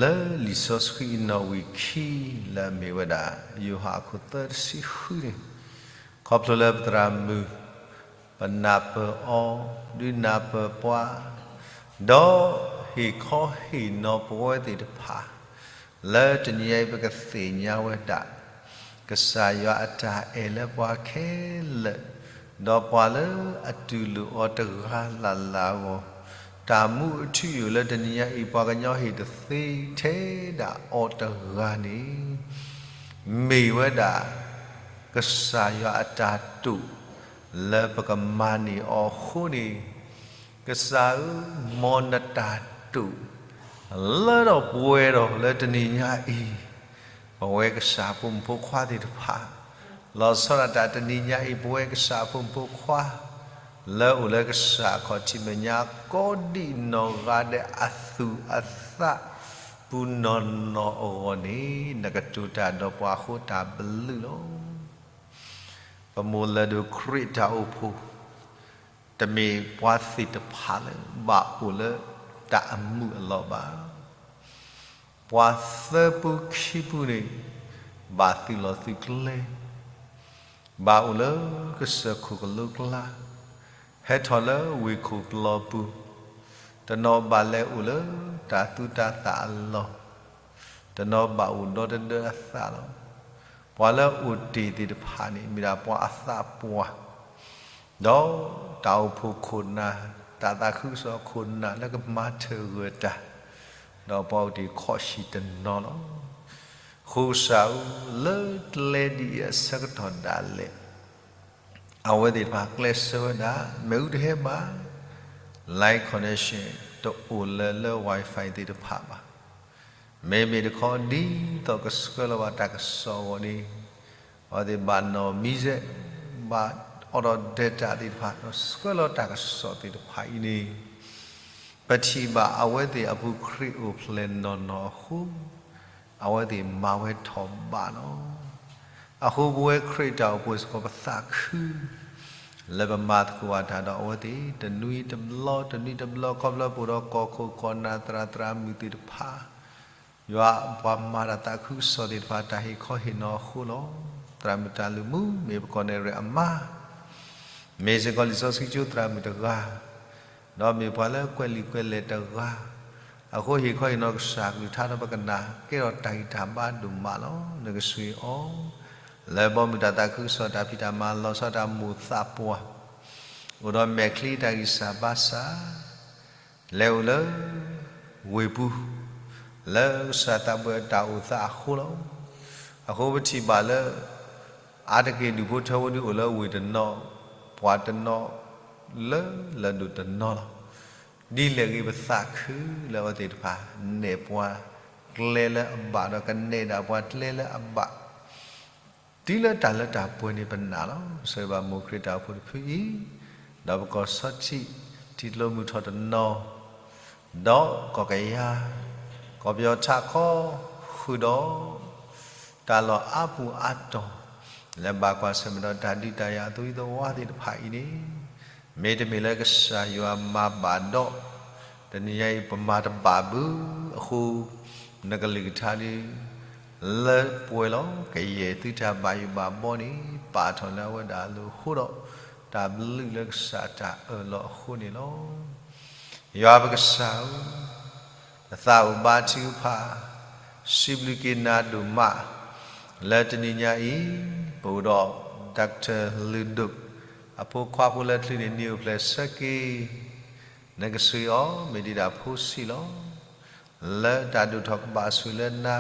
လၢလံာ်စီဆှံအနီၣ်ဝံာ်ခံ လၢအမ့ၢ်ဝဲဒၣ် ယိၤဟၣ်အခိၣ်သၢတဆံဃုန့ၣ်, ခီဖျိလၢပသရၣ်မုၣ် ပနၢ်ပၢၢ်အီၤ ဒုးနၢ်ပၢၢ်ပှၤ, ဒီးဟ့ၣ်ခီဟ့ၣ်နီၤပဝဲသ့ၣ်တဖၣ် လၢတနံၤအံၤပကသ့ၣ်ညါဝဲဒၣ် ကစၢ်ယွၤအတၢ်အဲၣ်လၢပှၤခဲလၢာ်, ဒီးပှၤလၢအတူၢ်လိာ်အီၤတဂၤလၢ်လၢ်အဂီၢ်, တၢ်မူအထူအယိာ်လၢတနံၤညါအံၤ ပှၤကညီဟ့ၣ်တသ့ထဲဒၣ်အီၤတဂၤန့ၣ်, မ့ၢ်ဝဲဒၣ် ကစၢ်ယွၤအတၢ်တိာ် လၢပကမၤန့ၢ်အီၤအဃိန့ၣ်, ကစၢ်ဧၢ, မ်နတၢ်တိာ် လၢထီၣ်ပှဲၤထီၣ်လၢတနံၤညါအံၤ, ပဝဲကစၢ်ဖိမုၣ်ဖိခွါသ့ၣ်တဖၣ်, လီၤဆီဒၣ်တၢ်တနံၤညါအံၤ ပဝဲကစၢ်ဖိမုၣ်ဖိခွါ လၢအိၣ်လၢကစၢ်အခီၣ်ထံးမဲာ်ညါ ကိးဒံးနီၢ်ဂၤဒဲးအသူၣ်အသး ပူၤနီၢ်နီၢ်အဂီၢ်န့ၣ်, နကတိၤတၢ်ဒီးပှၤအဃိတၢ်ဘျုးလီၤ. ပမိၢ်လၢဒိၣ်ခရံာ်တၢ်အိၣ်ဖှိၣ်, တမ့ၢ်ပှၤသ့ၣ်တဖၣ်လၢဘၣ်အိၣ်လၢတၢ်အမုာ်အလီၢ်ဘၣ်. ပှၤသၢပူခံပူန့ၣ် ဘၣ်သုးလီၢ်သုးကျဲ, ဘၣ်အိၣ်လၢကစၢၢ်ခိၣ်ကလိကျါ, ဟဲထီၣ်လၢဝ့ၢ်ခိၣ်ပျီပူၤ, တနီၤဘၣ်လဲၤအိၣ်လၢတၢ်သူတၢ်သၣ်အလီၢ်, တနီၤဘၣ်အိၣ်ဒီတဒၢအသးလီၤ. ပှၤလၢအိၣ်တ့ၢ်သ့ၣ်တဖၣ်န့ၣ် မ့ၢ်ဒၣ်ပှၤအသးပှၢ်, ဒီးတၢ်အိၣ်ဖှိၣ်ခိၣ်နၢ်, တၢ်သးခုကစီၣ်ခိၣ်နၢ်လၢကမၤထၢၣ်ဂၢၢ်တၢ်, ဒီးပှၤအိၣ်တ့ၢ်ခီၣ်ဆံးတနီၤလီၤ. အဃိကစၢ်ဧၢ, လၢကျဲဒ်အံၤအဆၢကတီၢ်ဒၣ်လဲာ် အဝဲသ့ၣ်တဖၣ်ကျဲးစၢးဝဲဒၣ် မ့ၣ်အူတဟဲဘၣ်, line connection တအိၣ်လၢလၢ Wi-Fi သ့ၣ်တဖၣ်ဘၣ်. မ့မ့ၢ်တခီ ဒ်သိးကဆှၢလီၤဘၣ်တၢ်ကစီၣ်အဂီၢ်န့ၣ်, အဝဲသ့ၣ်ဘၣ်နီၣ်မံၤစဲး, ဘၣ်အိးထီၣ် data သ့ၣ်တဖၣ် ဒီးဆှၢလီၤတၢ်ကစီၣ်သ့ၣ်တဖၣ်အံၤန့ၣ်, ပထံၣ်ဘၣ်အဝဲသ့ၣ်အပူၤခရံာ်အိၣ်ဖျဲၣ်နီၢ်နီၢ်အဃိ, အဝဲသ့ၣ်မၤဝဲထီၣ်ဘးလီၤ. အဃိပဝဲခရံာ်တၢ်အိၣ်ဖှိၣ်စ့ၢ်ကီးပသးခု လၢပမၤသကိးဘၣ်တၢ်ဒီးအဝဲသ့ၣ် တနွံတဘျီ တနွံတဘျီ ခီဖျိပအိၣ်ဒီးကီၢ်ခိၣ်ကီၢ်နၢ်သရၣ်သရၣ်မုၣ်သ့ၣ်တဖၣ်, ယွၤပှၤမၤတၢ်သးခုကစီၣ်သ့ၣ်တဖၣ် တၢ်ဟ့ၣ်ခီဟ့ၣ်နီၤအဃိလီၤ. သရၣ်မုၣ်တၢ်လုၢ်မူ မ့ၢ်ပကီၢ်နဲၣ်ရွဲၣ်အမါ မ့ၢ်စ့ၢ်ကီးလံာ်စီဆှံကၠိသရၣ်မုၣ်တဂၤ, ဒီးမ့ၢ်ပှၤလၢကွဲးလံာ်ကွဲးလဲၢ်တဂၤ, အဃိဟ့ၣ်ခီဟ့ၣ်နီၤကစၢ်ကလုၢ်ကထါဒီးပကနၣ်ကဲထီၣ်တၢ်ဂံၢ်တၢ်ဘါဒိၣ်မးလီၤ. နကဆှံအီၤ လၢဘီမုၢ်တၢ်သးခုကစီၣ်တၢ်ဖံးတၢ်မၤလီၤဆီဒၣ်တၢ်မိၣ်သးပှၢ်, အိၣ်ဒီးမဲာ်ချံတၢ်ဂံၢ်စၢ်ဘါစၢ် လဲၤအိၣ်လၢ ဝ့ၢ်ပူၤ, လၢကစၢ်သးဘှဲးတၢ်အိၣ်သးအဃိလီၤ. အဃိပထံၣ်ဘၣ်လၢ အါတက့ၢ်ဒူၣ်ဖိထၢဖိဒုးအိၣ်လၢဝ့ၢ်တနီၤ, ပှၤတနီၤ လၢလၢၢ်ဒိၣ်တနီၤလီၤ. ဒ်လဲၣ်ဂ့ၤပသးခုလၢအဝဲသ့ၣ်တဖၣ် နဲၣ်ပှၤကျဲလၢအဘၣ် ဒီးကနဲၣ်ဒၣ်ပှၤကျဲလၢအဘၣ် တုၤလၢတၢ်လၢတၢ်ပှဲၤန့ၣ်ပနာ်လီၤ. ပဆၢဂ့ၤဘၣ်မိၢ်ခရံာ်တၢ်အိၣ်ဖှိၣ်တဖုအံၤ, ဒီးပကီၢ်ဆီထံး ထံကျိမုၢ်ထီၣ်တနီၤ, ဒီးကီၢ်ကယၤ, ကီၢ်ပယီၤထးခီ, ဃုာ်ဒီး တၢ်လီၢ်အါပူၤအါတီၤ လၢဘၣ်ကွၢ်ဆၢၣ်မဲာ်ဒီးတၢ်ဒုးတၢ်ယၤအသဝံသဝါသ့ၣ်တဖၣ်အံၤန့ၣ်, မ့တမ့ၢ်လၢကစၢ်ယွၤမၤဘၣ်ဒီး, တနံၤညါအံၤပမၤတဘၣ်ဘၣ်အဃိ, နကလုၢ်ကထါဒုး လၢပှဲၤလီၤ ကယဲၢ်သုတၢ်ဘၣ်ယိၣ်ဘၣ်ဘီန့ၣ် ပာ်ထီၣ်လၢအဝဲဒၣ်အလိၤအဃိဒီး, တၢ်ဘျုးလၢကစၢ်တၢ်အၢၣ်လီၤအဃိန့ၣ်လီၤ. ယွၤပကစၢ်ဧၢ, ပသးအိၣ်ဘါထုကဖၣ်, စံးဘျုးက့ၤနၤဒိၣ်မး, လၢတနံၤညါအံၤ, ပအိၣ်ဒီး Doctor လုၢ်ဒိၣ် အဖိခွါဖိလၢအချုးန့ၢ်နံၣ်အိၣ်ဖျဲၣ်ဆၢက့ၤ, နကဆှံအီၤ မ့ၢ်ဒံးဒၣ်ဖိဆံးလီၤ. လၢတၢ်ဒိၣ်ထီၣ်ကဘၣ်ဆိၣ်လၢနၤ,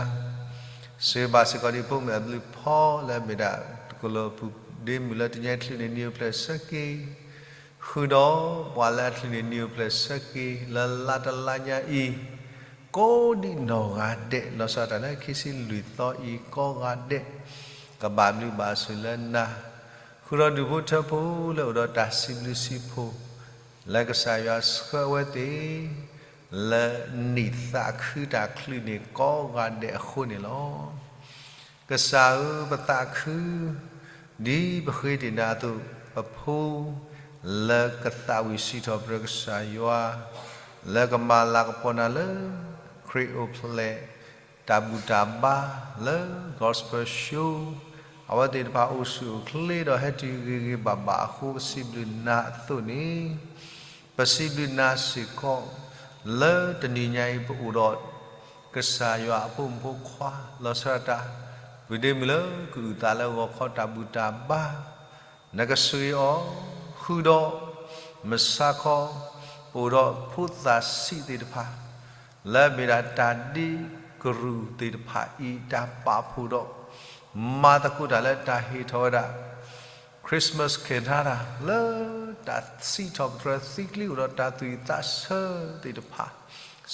စံးဘၣ်စ့ၢ်ကီးဒ်ဖိမုၣ်အဘျုးဖီလၢအမ့ၢ်ဒၣ်တကလီၤပူၤဒ့မုၣ်လၢတနံၤအံၤချုးန့ၢ်နံၣ်အိၣ်ဖျဲၣ်ဆၢက့ၤ, ဃုာ်ဒီးပှၤလၢအချုးန့ၢ်နံၣ်အိၣ်ဖျဲၣ်ဆၢက့ၤ လၢလါတလါညါအံၤ, ကိးဒံးနီၢ်ဂၤဒဲး လီၤဆီဒၣ်တၢ်လၢခံဆံလွံၢ်သီအံၤကိးဂၤဒဲး, ကဘၣ်ဘျုးဘၣ်ဆိၣ်လၢနၤ, ဃုာ်ဒီးဒူၣ်ဖိထၢဖိလၢအိၣ်ဒီးတၢ်စံးဘျုးစံးဖှိၣ်, လၢကစၢ်ယွၤဆှၢအဝဲသ့ၣ် လၢနံၣ်သးခုတၢ်ချုးန့ၣ်ကိးဂၤဒဲးအဃိန့ၣ်လီၤ. ကစၢ်ဧၢ, ပသးခု, ဒ်ပဃ့တ့ၢ်နၤအသိး, ပဖိ, လၢကသးဝံၣ်စံးထီၣ်ပတြၢၤကစၢ်ယွၤ, လၢကမၤလၤကပီၤနၤလၢ ခရံာ်အိၣ်ဖျဲၣ် တၢ်ဘူၣ်တၢ်ဘါလၢ Gospel Show အဝဲသ့ၣ်တဖၣ်အိၣ်ဆူၣ်အိၣ်ချ့ဒီးဟဲတုၤဂ့ၤဂ့ၤဘၣ်ဘၣ်အဃိ ပစံးဘျုးနၤအသိးန့ၣ်, ပစံးဘျုးနၤစ့ၢ်ကီး လၢတနံၤညါအံၤပအိၣ်ဒီး ကစၢ်ယွၤအဖိမုၣ်ဖိခွါ လီၤဆီဒၣ်တၢ် ပုၢ်ဒ့မုၣ်လၢကအုၣ်သးလၢဂီၤခီတၢ်ဘူၣ်တၢ်ဘါ, နကဆှ့အီၤ, ဃုာ်ဒီး, မုၢ်ဆါခီ, ပအိၣ်ဒီးဖိသၣ်ဆံးသ့ၣ်တဖၣ်, လၢအမ့ၢ်ဒၣ်တၢ်ဒ့ကရူၢ်သ့ၣ်တဖၣ်အံၤ တၢ်ပာ်ဖှိၣ်ဒီး, မၤသကိးတၢ်လၢတၢ်ဟ့ၣ်ထီၣ်ဝဲဒၣ် Christmas card လၢတၢ်စံးထီၣ်ပတြၢၤသံကျံအိၣ်ဒီးတၢ်သူၣ်ဝံၣ်သးဆၢသ့ၣ်တဖၣ်,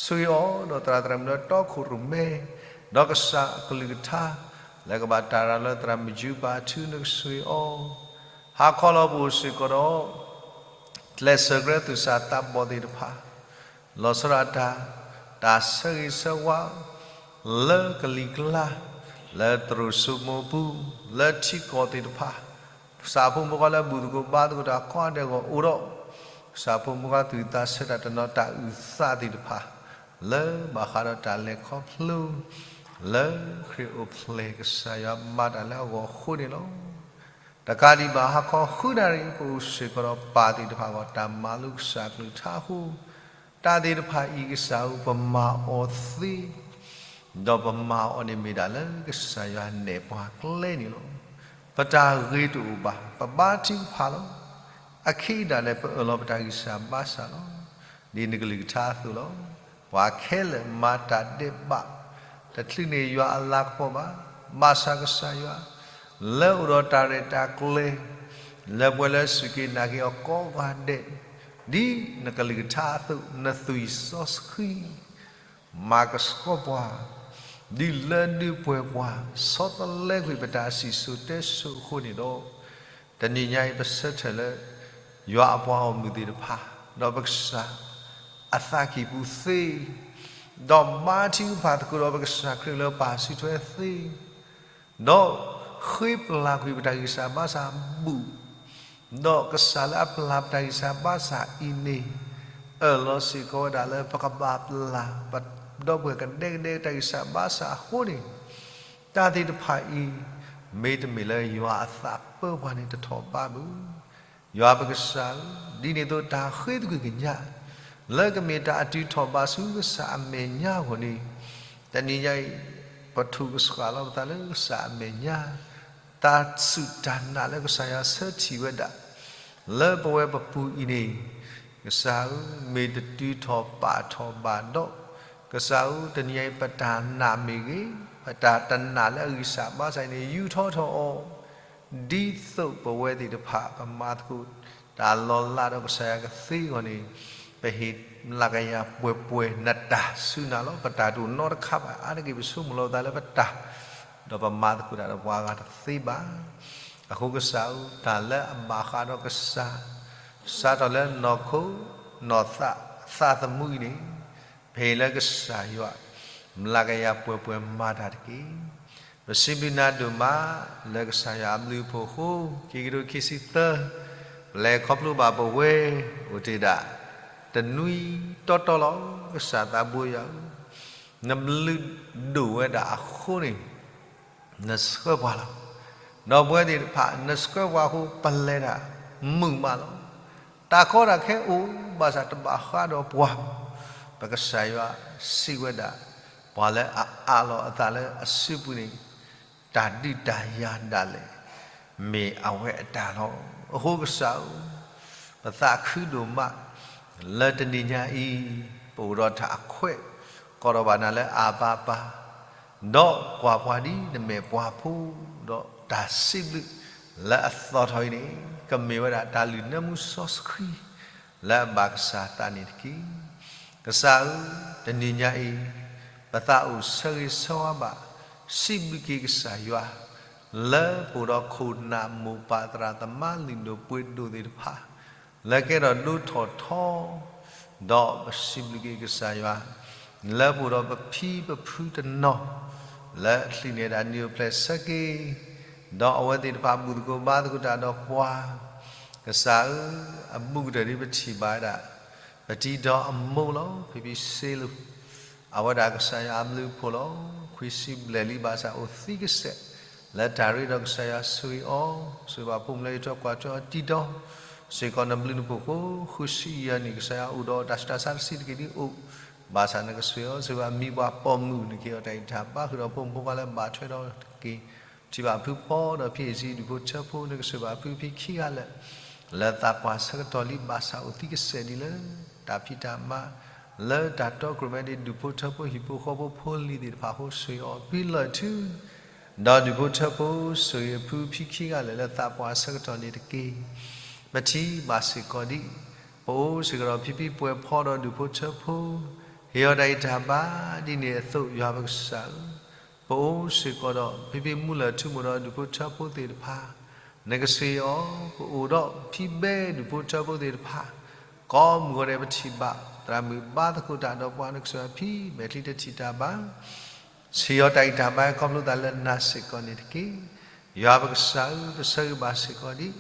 ဆှ့အီၤဒီးသရၣ်သရၣ်မုၣ်လၢတီခိၣ်ရိၣ်မဲ, ဒီးကစၢ်အကလုၢ်ကထါ, လၢကဘၣ်တၢ်ရၤလၢသရၣ်မုၣ်ယူပာ်ထုနကဆှ့အီၤ, ဟါခီလီၤပအိၣ်စ့ၢ်ကီးဒီး ကျဲးစၢးကြဲသူၣ်စၢ်သးဘီၣ်သ့ၣ်တဖၣ်, လီၤဆီဒၣ်တၢ်, တၢ်ဆၢဂ့ၤဆၢဝါ, လၢကလံၤကျါ, လၢသရိာ်စိမိးပူၤ, လၢထံကီၢ်သ့ၣ်တဖၣ်, ကစၢ်ဖိမုၣ်ဖိခွါလၢဘူၣ်သကိးဘါသကိးတၢ်ကိးဂၤဒဲးအဂီၢ်အိၣ်ဒီး, ကစၢ်ဖိမုၣ်ဖိခွါသူၣ်ဝံၣ်သးဆၢတၢ်တနီၤတၢ်အုၣ်သးသ့ၣ်တဖၣ်, လၢဘၣ်ဃးဒီးတၢ်လဲၤခီဖျိ လၢခရံာ်အိၣ်ဖျဲၣ်ကစၢ်ယွၤမၤတၢ်လၢအဂီၢ်အဃိန့ၣ်လီၤ. တကးဒံးဘၣ်ဟါခီဃုနၣ်ရံၣ် ပအိၣ်စ့ၢ်ကီးဒီးပၢ်သ့ၣ်တဖၣ်အဂီၢ် တၢ်မၤလိကစၢ်ကလုၢ်ကထါအဃိ, တၢ်သ့ၣ်တဖၣ်အံၤကစၢ်ဧၢ ပမၤအီၤသ့, ဒီးပမၤအီၤန့ၣ်မ့ၢ်ဒၣ်လၢကစၢ်ယွၤနဲၣ်ပှၤကျဲန့ၣ်လီၤ. ပတၢ်ဂ့ၤတအိၣ်ဘၣ်, ပဘါထုကဖၣ်လီၤ. အခံဒၣ်လဲာ် ပအၢၣ်လီၤပတၢ်ဂံၢ်စၢ်ဘါစၢ်လီၤ. ဒ်နကလုၢ်ကထါအသိးလီၤ. ပှၤခဲလၢာ်မၤတၢ်ဒဲးဘး, တချုးန့ၣ်ယွၤအလၤကပီၤဘၣ်, ဘၣ်ဆၣ်ကစၢ်ယွၤ လၢအိၣ်ဒီးတၢ်ရဲၣ်တၢ်ကျဲၤ, လၢပှဲၤလၢစူၢ်က့ၤနာ်က့ၤအီၤကိးဂၤဒဲး, ဒ်နကလုၢ်ကထါအသိး နသွံၣ်စီဆှံ မၤကဆှီပှၤ, ဒုးလၢဒုးပှဲၤပှၤ, ဆီတလဲကွံာ်ပတၢ်စံၣ်စိၤတဲစိၤအဃိန့ၣ်ဒီး, တနံၤညါအံၤ ပဆၢထၢၣ်လၢ ယွၤအပှၤဂီၢ်မုၢ်သ့ၣ်တဖၣ်, ဒီးပကစၢ်အသးကံၢ်ပူၤသ့, ဒီးဘါထုကဖၣ်သကိးဒီးပကစၢ်ခရံာ်လၢပၢ်စုထွဲသ့, ဒီးဃ့ပျၢ်ကွံာ်ပတၢ်ဂံၢ်စၢ်ဘါစၢ်အဘူၣ်, ဒီးကစၢ်လၢအပျၢ်ပတၢ်ဂံၢ်စၢ်ဘါစၢ်အံၤန့ၣ်, အၢၣ်လီၤစ့ၢ်ကီးဝဲဒၣ်လၢပကဘၣ်ပျၢ် ပဒီပုၢ်ဝဲၢ်ကဒဲကဒဲတၢ်ဂံၢ်စၢ်ဘါစၢ်အဃိန့ၣ်, တၢ်သ့ၣ်တဖၣ်အံၤ မ့တမ့ၢ်လၢယွၤအသးပၢပှၤန့ၣ်တထီၣ်ဘးဘၣ်. ယွၤပကစၢ်ဧၢ, ဒ်န့ၣ်အသိးတၢ်ဃ့သကွံၢ်ကညး လၢကမ့ၢ်တၢ်အတုၤထီၣ်ဘးဆူကစၢ်အမဲာ်ညါအဂီၢ်န့ၣ်, တနံၤညါအံၤ ပထိၣ်ကဆှီလီၤပသးလၢကစၢ်အမဲာ်ညါ, တၢ်စူၢ်တၢ်နာ်လၢကစၢ်ယွၤဆၢထံၣ်ဝဲဒၣ် လၢပဝဲပပူၤအံၤန့ၣ်, ကစၢ်ဧၢ, မ့ၢ်တတုၤထီၣ်ပာ်ထီၣ်ဘၣ်ဒီး, ကစၢ်ဧၢ, တနံၤညါအံၤ ပတၢ်နာ်မ့ၢ်ဂ့ၤ, ပတၢ်တနာ်လၢအဂံၢ်စၢ်ဘါစၢ်အံၤန့ၣ် ယူာ်ထီၣ်ထီၣ်အီၤ, ဒ်သိးပဝဲသ့ၣ်တဖၣ် ပမၤသကိးတၢ်လီၤလးဒီးကစၢ်ယွၤကသ့အဂီၢ်န့ၣ်, ပဟ့ၣ်မျးကယၤပှဲၤပှဲၤနတၢ်ဆူနၤလီၤ. ပတၢ်တအိၣ်နီတခါဘၣ်, အါတက့ၢ်ပဆိကမိၣ်လီၤပသးလၢပတၢ်, ဒီးပမၤသကိးတၢ်ဒီးပှၤဂၤတသ့ဘၣ်. အဃိကစၢ်ဧၢ, တၢ်လၢအဘၣ်ဃးဒီးကစၢ်, စးထီၣ်လၢနီၢ်ခိ, နီၢ်သး, သးသမူအံၤန့ၣ်, ပဟ့ၣ်လၢကစၢ်ယွၤ မျးကယၤပှဲၤပှဲၤမၤတၢ်တက့ၢ်. ပစံးဘျုးနၤဒိၣ်မး လၢကစၢ်ယွၤအဘျုးအဖှိၣ်အဃိ, ခံကထိခံဆံသၢ, ပလဲၤခီဖျိဘၣ်ပဝဲ, အိၣ်တ့ၢ်ဒၣ် တနွံတီတီလီၤ. ကစၢ်သးဘိယွၤဧၢ, နဘျုးဒိၣ်ဝဲဒၣ်အဃိန့ၣ် နဆှၢပှၤလီၤ. ဒီးပဝဲသ့ၣ်တဖၣ် နဆှၢပှၤအဃိ ပလဲၤတၢ်မုာ်မးလီၤ. တၢ်ကီတၢ်ခဲအိၣ်, ဘၣ်ဆၣ်တဘၣ်ဃးဒီးပှၤ, ပကစၢ်ယွၤစံးဝဲဒၣ်, ပှၤလၢအအးလီၤအသးလၢအစုပူၤန့ၣ်, တၢ်ဒုးတၢ်ယၤဒၣ်လဲာ် မ့ၢ်အဝဲအတၢ်လီၤ. အဃိကစၢ်ဧၢ, ပသးခုဒိၣ်မး လၢတနံၤညါအံၤ, ပအိၣ်ဒီးတၢ်အခွဲး, ကိးထီၣ်ဘၣ်နၤလၢအါဘၣ်ပၢ်, ဒီးကွၢ်ပှၤဒ်နမဲာ်ပှၤဖိ, ဒီးတၢ်စံးဘျုးလၢအသီၣ်ထီၣ်အံၤန့ၣ်, ကမ့ၢ်ဝဲဒၣ်တၢ်လုၢ်နၢမူစီဆှံ လၢအဘၣ်ကစၢ်သးန့ၣ်တက့ၢ်. ကစၢ်ဧၢ, တနံၤညါအံၤ, ပသးအိၣ်ဆၢဂ့ၤဆၢဝါဘၣ်, စံးဘျုးက့ၤကစၢ်ယွၤ, လၢပအိၣ်ဒီးခိၣ်နၢ်မိၢ်ပၢ်သရၣ်သမါလုၢ်ဒိၣ်ပှ့ၤဒိၣ်သ့ၣ်တဖၣ်, လၢကဲထီၣ်ဒိၣ်ထီၣ်ထီ, ဒီးပစံးဘျုးက့ၤကစၢ်ယွၤ, လၢပအိၣ်ဒီးပဖံပဖုတနီၤ, လၢအချံးန့ၢ်ဒၣ်နံၣ်အိၣ်ဖျဲၣ်ဆၢက့ၤ, ဒီးအဝဲသ့ၣ်တဖၣ်ဘူၣ်သကိးဘါသကိးတၢ်ဒီးပှၤ, ကစၢ်ဧၢ, အဘူးကတၢၢ်ဒ်ပထံၣ်ဘၣ်ဝဲဒၣ် ပတံၤဒီအမိၢ်လီၤ. ဖံဖံစ့လိၤ, အဝဲဒၣ်ကစၢ်ယွၤအဘျုးအဖှိၣ်လီၤ. ခွံဆံဘျဲၣ်လံဘၣ်ဆၣ်အိၣ်သံကစဲး, လၢတၢ်ရ့ဒီးကစၢ်ယွၤဆိၣ်ဂ့ၤအီၤ, ဆိၣ်ဂ့ၤဘၣ်ဖိမုၣ်လၢယထွဲကွၢ်ထွဲအီၤတံၤဒီ, စ့ၢ်ကီးနဘျုးနဖှိၣ်အဃိ, ဃုဆံယဲၢ်နံၣ်ကစၢ်ယွၤအိၣ်ဒီးတၢ်ဆူးတၢ်ဆါတဆံးတက့ၢ်ဒ်အိၣ်, ဘၣ်ဆၣ်နကဆိၣ်ဂ့ၤအီၤ, ဆိၣ်ဂ့ၤဘၣ်မံၤပှၢ်ပိာ်မုၣ်နက့ၤအီၤတၢ်အံးတၢ်ဘါဃုာ်ဒီးဖိမုၣ်ဖိခွါလၢဘၣ်ထွဲဒီးတက့ၢ် ထံၣ်ဘၣ်ဖုပီဒီးဖံအ့ၣ်စံဒူၣ်ဖိထၢဖိ နကဆိၣ်ဂ့ၤဘၣ်ဖုဖံခံဂၤလၢာ် လၢသးပှၢ်ဆၢကတီၢ်လံ ဘၣ်ဆၣ်အိၣ်သံကစဲာ်ဒ်လၢ တၢ်ဖံးတၢ်မၤ လၢတၢ်တီကြိၣ်မဲဒ်ဒူၣ်ဖိထၢဖိဟံၣ်ဖိဃီဖိဖိလံၤသ့ၣ်တဖၣ်အဃိ ဆိၣ်ဂ့ၤအီၤဖံလၢာ်ထူ ဒီးဒူၣ်ဖိထၢဖိ ဆိၣ်ဂ့ၤအဖုဖံခံဂၤလၢာ်လၢသးပှၢ်ဆၢကတီၢ်န့ၣ်တက့ၢ်. ပထံၣ်ဘၣ်စ့ၢ်ကီးဒ် ပအိၣ်စ့ၢ်ကီးဒီးဖံဖံပှဲၤဖီဒီးဒူၣ်ဖိထၢဖိ ဟ့ၣ်အီၤတၢ်ဂံၢ်တၢ်ဘါ ဒ်န့ၣ်အသိး ယွၤပကစၢ်ဧၢ, ပအိၣ်စ့ၢ်ကီးဒီးဖံဖံမူလၢာ်ထူမိၢ်ဒီးဒူၣ်ဖိထၢဖိသ့ၣ်တဖၣ် နကဆိၣ်ဂ့ၤအီၤ ပအိၣ်ဒီးဖံဘဲဒူၣ်ဖိထၢဖိသ့ၣ်တဖၣ် ကိးမုၢ်ဂီၤဒဲး ပထံၣ်ဘၣ်သရၣ်မုၣ်ဘါသကိးတၢ်ဒီးပှၤ နကဆိၣ်ဂ့ၤအီၤဖံမဲာ်ချံတထံၣ်တၢ်ဘါ ဟ့ၣ်အီၤတၢ်ဂံၢ်တၢ်ဘါခီဖျိသးလၢနၤစ့ၢ်ကီးန့ၣ်တက့ၢ်. ယွၤပကစၢ်ဧၢ, ပဆၢဂ့ၤဘၣ်စ့ၢ်ကီးဒ်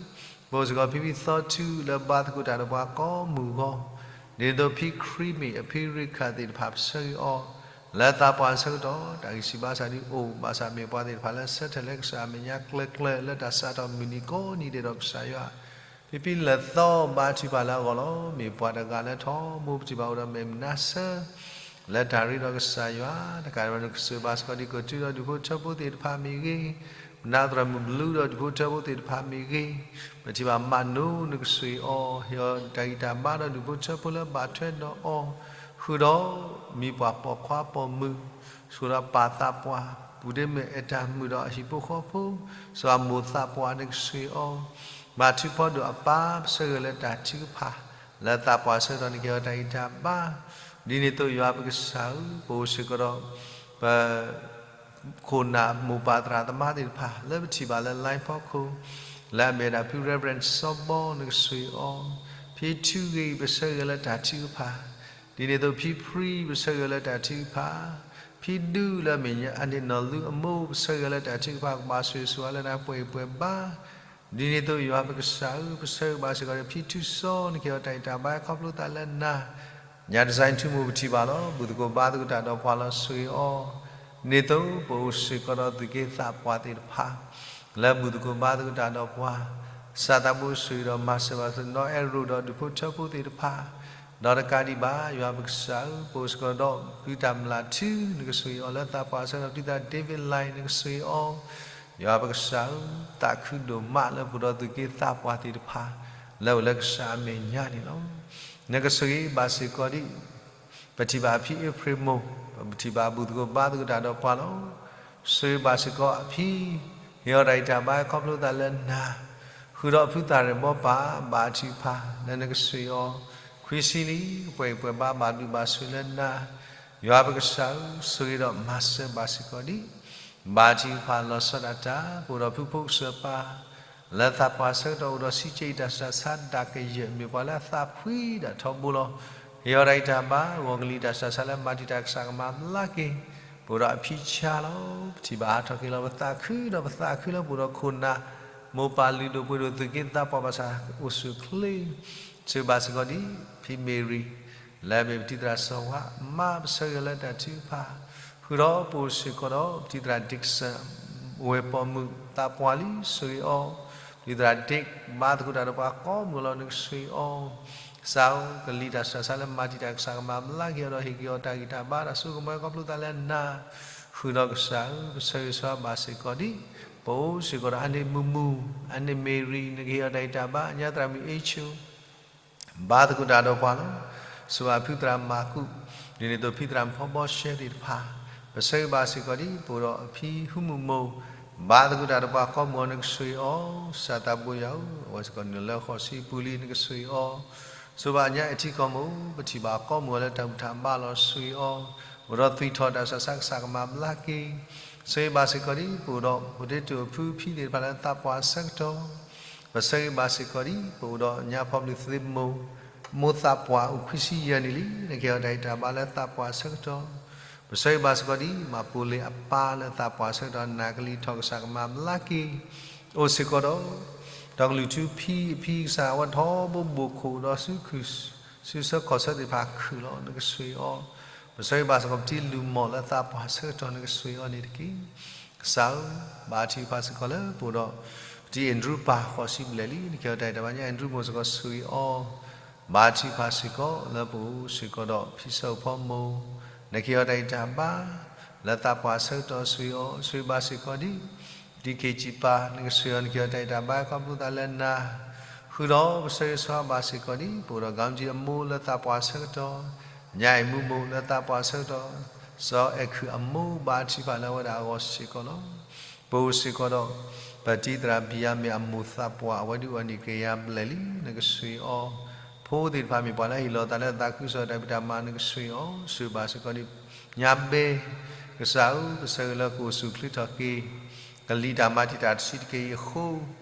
ပအိၣ်စ့ၢ်ကီးဖံဖံသီထူလၢဘါသကိးတၢ်ဒီးပှၤကိးမုၢ်ဂီၤ, ဒ်သိးဖံခရံာ်မ့ၢ်အဖံရ့ၣ်ခၣ်သ့ၣ်တဖၣ် ပဆၢဂ့ၤအီၤ လၢသးပှၢ်ဆၢကတီၢ် တၢ်ဂံၢ်စၢ်ဘါစၢ်ဒ်အိၣ် ဘၣ်ဆၣ်မ့ၢ်ပှၤသ့ၣ်တဖၣ်လၢဆၢထၢၣ်လၢကစၢ်အမဲာ်ညါကျၢၤကျၢၤ လၢတၢ်စးထီၣ်မုၢ်နံၤကိးနံၤဒဲးဒီးကစၢ်ယွၤ ဖံဖံလၢာ်သီဘါထုကဖၣ်လၢအဂီၢ်လီၤ. မ့ၢ်ပှၤတဂၤလၢထီဘိပထံၣ်ဘၣ်အိၣ်ဒီးမဲာ်မုာ်နါဆၢ လၢတၢ်ရ့ဒီးကစၢ်ယွၤတကးဒံးဘၣ် နကဆိၣ်ဂ့ၤဘၣ်စ့ၢ်ကီးဒ်ကီၢ်ထူဒီးဒူၣ်ဖိထၢဖိသ့ၣ်တဖၣ်မ့ၢ်ဂ့ၤ, ပနၢ်သရၣ်မုၣ်ဘလူးဒီးဒူၣ်ဖိထၢဖိသ့ၣ်တဖၣ်မ့ၢ်ဂ့ၤ, ပထံၣ်ဘၣ်မးနိ နကဆိၣ်ဂ့ၤအီၤ ဟ့ၣ်အီၤတၢ်ဂံၢ်တၢ်ဘါဒီးဒူၣ်ဖိထၢဖိလၢဘၣ်ထွဲဒီးအီၤ, ဃုာ်ဒီးမံၤပှၢ်ပိာ်ခွါပိာ်မုၣ် ဆိၣ်ဒီးပာ်သးပှၢ် ပုၢ်ဒ့မုၣ်အဲၣ်တၢ်မုၣ်ဒီးအဟံၣ်ဖိဃီဖိ စှၤမိၢ်သးပှၢ် နကဆိၣ်ဂ့ၤအီၤ, ဘါထုကဖီဒိၣ်အပၢ် ပဆၢဂ့ၤလၢတၢ်ထုကဖၣ် လၢသးပှၢ်ဆၢကတီၢ် နကဟ့ၣ်အီၤတၢ်ဂံၢ်တၢ်ဘါ ဒ်န့ၣ်အသိးယွၤပကစၢ်ဧၢ, ပအိၣ်စ့ၢ်ကီးဒီး ပ ခိၣ်နၢ်မိၢ်ပၢ်သရၣ်သမါသ့ၣ်တဖၣ် လၢပထံၣ်ဘၣ်လၢ line ဖီခိၣ် လၢအမ့ၢ်ဝဲဒၣ်ဖု Reverend စီၤဘီ နကဆိၣ်ဂ့ၤအီၤ, ဖံထူဂ့ၤ ပဆၢဂ့ၤလၢတၢ်ထုကဖၣ်, ဒ်န့ၣ်အသိးဖံဖြံ ပဆၢဂ့ၤလၢတၢ်ထုကဖၣ်, ဖံဒူလၢအမ့ၢ်အန့ၣ်နီၢ်လူအမိၢ် ပဆၢဂ့ၤလၢတၢ်ထုကဖၣ် ကဘၣ်ဆိၣ်ဂ့ၤဆိၣ်ဝါလၢနၤပှဲၤဂံၢ်ပှဲၤဘါ ဒ်န့ၣ်အသိးယွၤပကစၢ်ဧၢ, ပဆၢဂ့ၤဘၣ်စ့ၢ်ကီးဒီးဖံထူစီ နကဟ့ၣ်အီၤတၢ်ဂံၢ်တၢ်ဘါခီဖျိသးလၢနၤ, ညါတစဲးထူမိၢ်ပထံၣ်ဘၣ်လီၤ, ဘူၣ်သကိးဘါသကိးတၢ်ဒီးပှၤလီၤ ဆိၣ်ဂ့ၤအီၤ, ဒ်န့ၣ်အသိးပအိၣ်စ့ၢ်ကီးဒီးသူၣ်က့သးပှၢ်သ့ၣ်တဖၣ် လၢဘူၣ်သကိးဘါသကိးတၢ်ဒီးပှၤ, စးသးဘိဆိၣ်ဂ့ၤဒီးမၤစၢၤဘၣ်စ့ၢ်ကီး နီၢ်အဲၣ်ရိၣ်ဒီးဒူၣ်ဖိထၢဖိသ့ၣ်တဖၣ်, ဒီးတကးဒံးဘၣ် ယွၤပကစၢ်ဧၢ, ပအိၣ်စ့ၢ်ကီးဒီးဖုတၢ်မျၢ်ထူ နကဆိၣ်ဂ့ၤအီၤလၢသးပှၢ်ဆၢကတီၢ် ဖံသရၣ် David Lai နကဆိၣ်ဂ့ၤအီၤ, ယွၤပကစၢ်ဧၢ, သးခုဒိၣ်မးလၢပအိၣ်ဒီးသူၣ်က့သးပှၢ်သ့ၣ်တဖၣ် လၢအိၣ်လၢကစၢ်အမဲာ်ညါန့ၣ်လီၤ. နကဆိၣ်ဂ့ၤဘၣ်စ့ၢ်ကီးဒ် ပထံၣ်ဘၣ်ဖံ April မိၢ်, ပထံၣ်ဘၣ်ဘူၣ်သကိးဘါသကိးတၢ်ဒီးပှၤလီၤ. ဆိၣ်ဂ့ၤဘၣ်စ့ၢ်ကီးအဖံ, ဟ့ၣ်အီၤတၢ်ဂံၢ်တၢ်ဘါခီဖျိသးလၢနၤ, ဃုာ်ဒီးဖုသၣ်ရဲၣ်ဘီပၢ် ဘါထုကဖၣ် လၢနကဆိၣ်ဂ့ၤအီၤ, ခွံဆံလံ ပှဲၤဂံၢ်ပှဲၤဘါ ဘၣ်ဘျုးဘၣ်ဆိၣ်လၢနၤ, ယွၤပကစၢ်ဧၢ, ဆိၣ်ဂ့ၤဒီးမၤစၢၤဘၣ်စ့ၢ်ကီးဒ် ဘါထုကဖၣ်လီၤဆီဒၣ်တၢ် ပအိၣ်ဒီးဖုဖိကစၢၢ်ပၢ် လၢသးပှၢ်ဆၢကတီၢ်အိၣ်ဒီးစံးကဲအံၤ တၢ်ဆူးတၢ်ဆါဒၣ်ကယဲၢ် မ့ၢ်ပှၤလၢအသးဖှံဒၣ်ထီဘိလီၤ. ဟ့ၣ်အီၤတၢ်ဂံၢ်တၢ်ဘါ ဂီၤကလံၤတၢ်ဆူးတၢ်ဆါလၢမၤတံာ်တာ်ကစၢ်ကမၤဘျါက့ၤ ပအိၣ်ဒီးအဖံဆါလီၤ. ပထံၣ်ဘၣ်ဟးထီၣ်က့ၤလီၤ ပသးခုဒီးပသးခုလၢပအိၣ်ဒီးခိၣ်နၢ် မိၢ်ပၢ်လုၢ်ဒိၣ်ပှ့ၤဒိၣ် သူၣ်က့သးပှၢ် ဘၣ်ဆၣ်အိၣ်ဆူၣ်ချ့ ဆိၣ်ဂ့ၤဘၣ်စ့ၢ်ကီးဒ် ဖံမ့ၤရံၤ လၢအမ့ၢ်ပတံၤသရၣ်စီၤဝါ မါပဆၢဂ့ၤလၢတၢ်ထုကဖၣ် ဃုာ်ဒီးပအိၣ်စ့ၢ်ကီးဒီးပတံၤသရၣ် Dickson ဝဲၢ်ပိာ်မုၣ်သးပှၢ်လံ ဆိၣ်ဂ့ၤအီၤ, ပတံၤသရၣ် Dick ဘါသကိးတၢ်ဒီးပှၤကိးမုၢ်လီၤ နကဆိၣ်ဂ့ၤအီၤ, ကစၢ်ဧၢ ကလံၤတၢ်ဆူးတၢ်ဆါလၢမၤတံာ်တာ်ကစၢ်ကမၤဘျါက့ၤအီၤဒီး ဟ့ၣ်က့ၤအီၤတၢ်ဂံၢ်တၢ်ဘါတၢ်စိကမီၤခီဖျိသးလၢနၤ ဃုာ်ဒီးကစၢ်ဧၢ ပဆၢဂ့ၤဆိၣ်ဂ့ၤဘၣ်စ့ၢ်ကီးဒ် ပအိၣ်စ့ၢ်ကီးဒီးအန့ၣ်မုၢ်မုၢ် အန့ၣ်မ့ၤရံၤ နကဟ့ၣ်အီၤတၢ်ဂံၢ်တၢ်ဘါ ညါသရၣ်မုၣ် အ့ၣ်ဆိ ဘါသကိးတၢ်ဒီးပှၤလီၤ. ဆိၣ်ဂ့ၤဘၣ်ဖုသရၣ်မၤကူး ဒ်န့ၣ်အသိးဖံသရၣ်မုၣ်ဖီဘီရှဲသ့ၣ်တဖၣ် ပဆၢဂ့ၤဘၣ်စ့ၢ်ကီးဒ် ပအိၣ်ဒီးအဖံဟူမုၢ်မိၢ် ဘါသကိးတၢ်ဒီးပှၤကိးမုၢ်အီၤ နကဆိၣ်ဂ့ၤအီၤ, စၢ်သးဘိယွၤဧၢ, အဝဲစ့ၢ်ကီးနုာ်လၢဃိးဆံပူၤလံ နကဆိၣ်ဂ့ၤအီၤ, ဆိၣ်ဂ့ၤဘၣ်ညါအဲၣ်ထံကီၢ်မိၢ် ပထံၣ်ဘၣ်ကိးမုၢ်အီၤလၢတၢ်ဘူၣ်တၢ်ဘါလီၤ ဆိၣ်ဂ့ၤအီၤ, အိၣ်ဒီးသွံၣ်ထီၣ်တၢ်ဆူးတၢ်ဆါကစၢ်ကမၤဘျါက့ၤ ဆိၣ်ဂ့ၤဘၣ်စ့ၢ်ကီးဒ် ပအိၣ်ဒီး ပဒ့တိၢ်ဖုဖံသ့ၣ်တဖၣ်လၢသးပှၢ်ဆၢကတီၢ် ပဆၢဂ့ၤဘၣ်စ့ၢ်ကီးဒ် ပအိၣ်ဒီးညါဖီဘျုးသ့ၣ်မိၢ် မိၢ်သးပှၢ်အိၣ်ခွံဆံယဲၢ်နံၣ်လံ နကဟ့ၣ်အီၤတၢ်ဂံၢ်တၢ်ဘါလၢသးပှၢ်ဆၢကတီၢ် ပဆၢဂ့ၤဘၣ်စ့ၢ်ကီးဒ် မၤပူၤလ့ၤအပၢ်လၢသးပှၢ်ဆၢကတီၢ် နၢ်ကလံၤထီၣ်ကစၢ်ကမၤဘျါက့ၤ အိၣ်စ့ၢ်ကီးဒီး တီကလုာ်ထူဖံအဖံကစၢ် အဝဲထီဘိဘိၣ်ခိၣ်ဒီးစုခုၣ် စုဆၢခီၣ်ဆၢသ့ၣ်တဖၣ်ခုၣ်လီၤ နကဆိၣ်ဂ့ၤအီၤ, ပဆၢဂ့ၤဘၣ်စ့ၢ်ကီးပတံၤလုၢ်မီၢ်လၢသးပှၢ်ဆၢကတီၢ် နကဆိၣ်ဂ့ၤအီၤန့ၣ်တက့ၢ်. ကစၢ်ဧၢ, ဘါထုကဖၣ်စ့ၢ်ကီးလၢပအိၣ်ဒီး ပတံၤအဲၣ်ဒရူပၢ်ဃိးဆံဘျဲၣ်လံ နကဟ့ၣ်အီၤတၢ်ဂံၢ်တၢ်ဘါ ညါအဲၣ်ဒရူမိၢ်စ့ၢ်ကီး ဆိၣ်ဂ့ၤအီၤ, ဘါထုကဖၣ်စ့ၢ်ကီးလၢပအိၣ်စ့ၢ်ကီးဒီးဖံဆၢအိၣ်ဖီမိၢ် နကဟ့ၣ်အီၤတၢ်ဂံၢ်တၢ်ဘါ လၢသးပှၢ်ဆၢကတီၢ် ဆိၣ်ဂ့ၤအီၤ, ဆိၣ်ဂ့ၤဘၣ်စ့ၢ်ကီးဒ် ဒံက့ၤကံးပၢ် နကဆှၢအီၤနက့ၤအီၤတၢ်အံၤတၢ်ဘါခီဖျိသးလၢနၤ, ဃုာ်ဒီးပဆၢဂ့ၤဆၢဝါဘၣ်စ့ၢ်ကီးဒံး ပအိၣ်ဒီး ကီမတံအမိၢ်လၢသးပှၢ်ဆၢကတီၢ်, ညါအံၤမူမိၢ်လၢသးပှၢ်ဆၢကတီၢ်, စီၤအဲၣ်ခုးအမိၢ်ဘါထုကဖၣ်လၢအဝဲဒၣ်အဂီၢ်စ့ၢ်ကီးလီၤ. ပအိၣ်စ့ၢ်ကီးဒီး ပတံၤသရၣ်ဘံၣ်ယၤမ့ၣ်အမိၢ်သးပှၢ် အဝဲဒုးအီၣ်န့ၢ်ကယၤဘျဲၣ်လံ နကဆှၢအီၤ, ဖိသ့ၣ်တဖၣ်မ့ၢ်ပှၤလၢအဟ့ၣ်လီၤသးလၢသးခုကစီၣ်တၢ်ဖံးတၢ်မၤ နကဆှၢအီၤ, ဆှၢဘၣ်စ့ၢ်ကီးဒံး ညါဘဲ ကစၢ်ဧၢ ပဆၢဂ့ၤလၢကအိၣ်ဆူၣ်ချ့ထီၣ်က့ၤ ကလံၤတၢ်မၤတံာ်တာ်တဆံးတက့ၢ်အံၤအဃိ,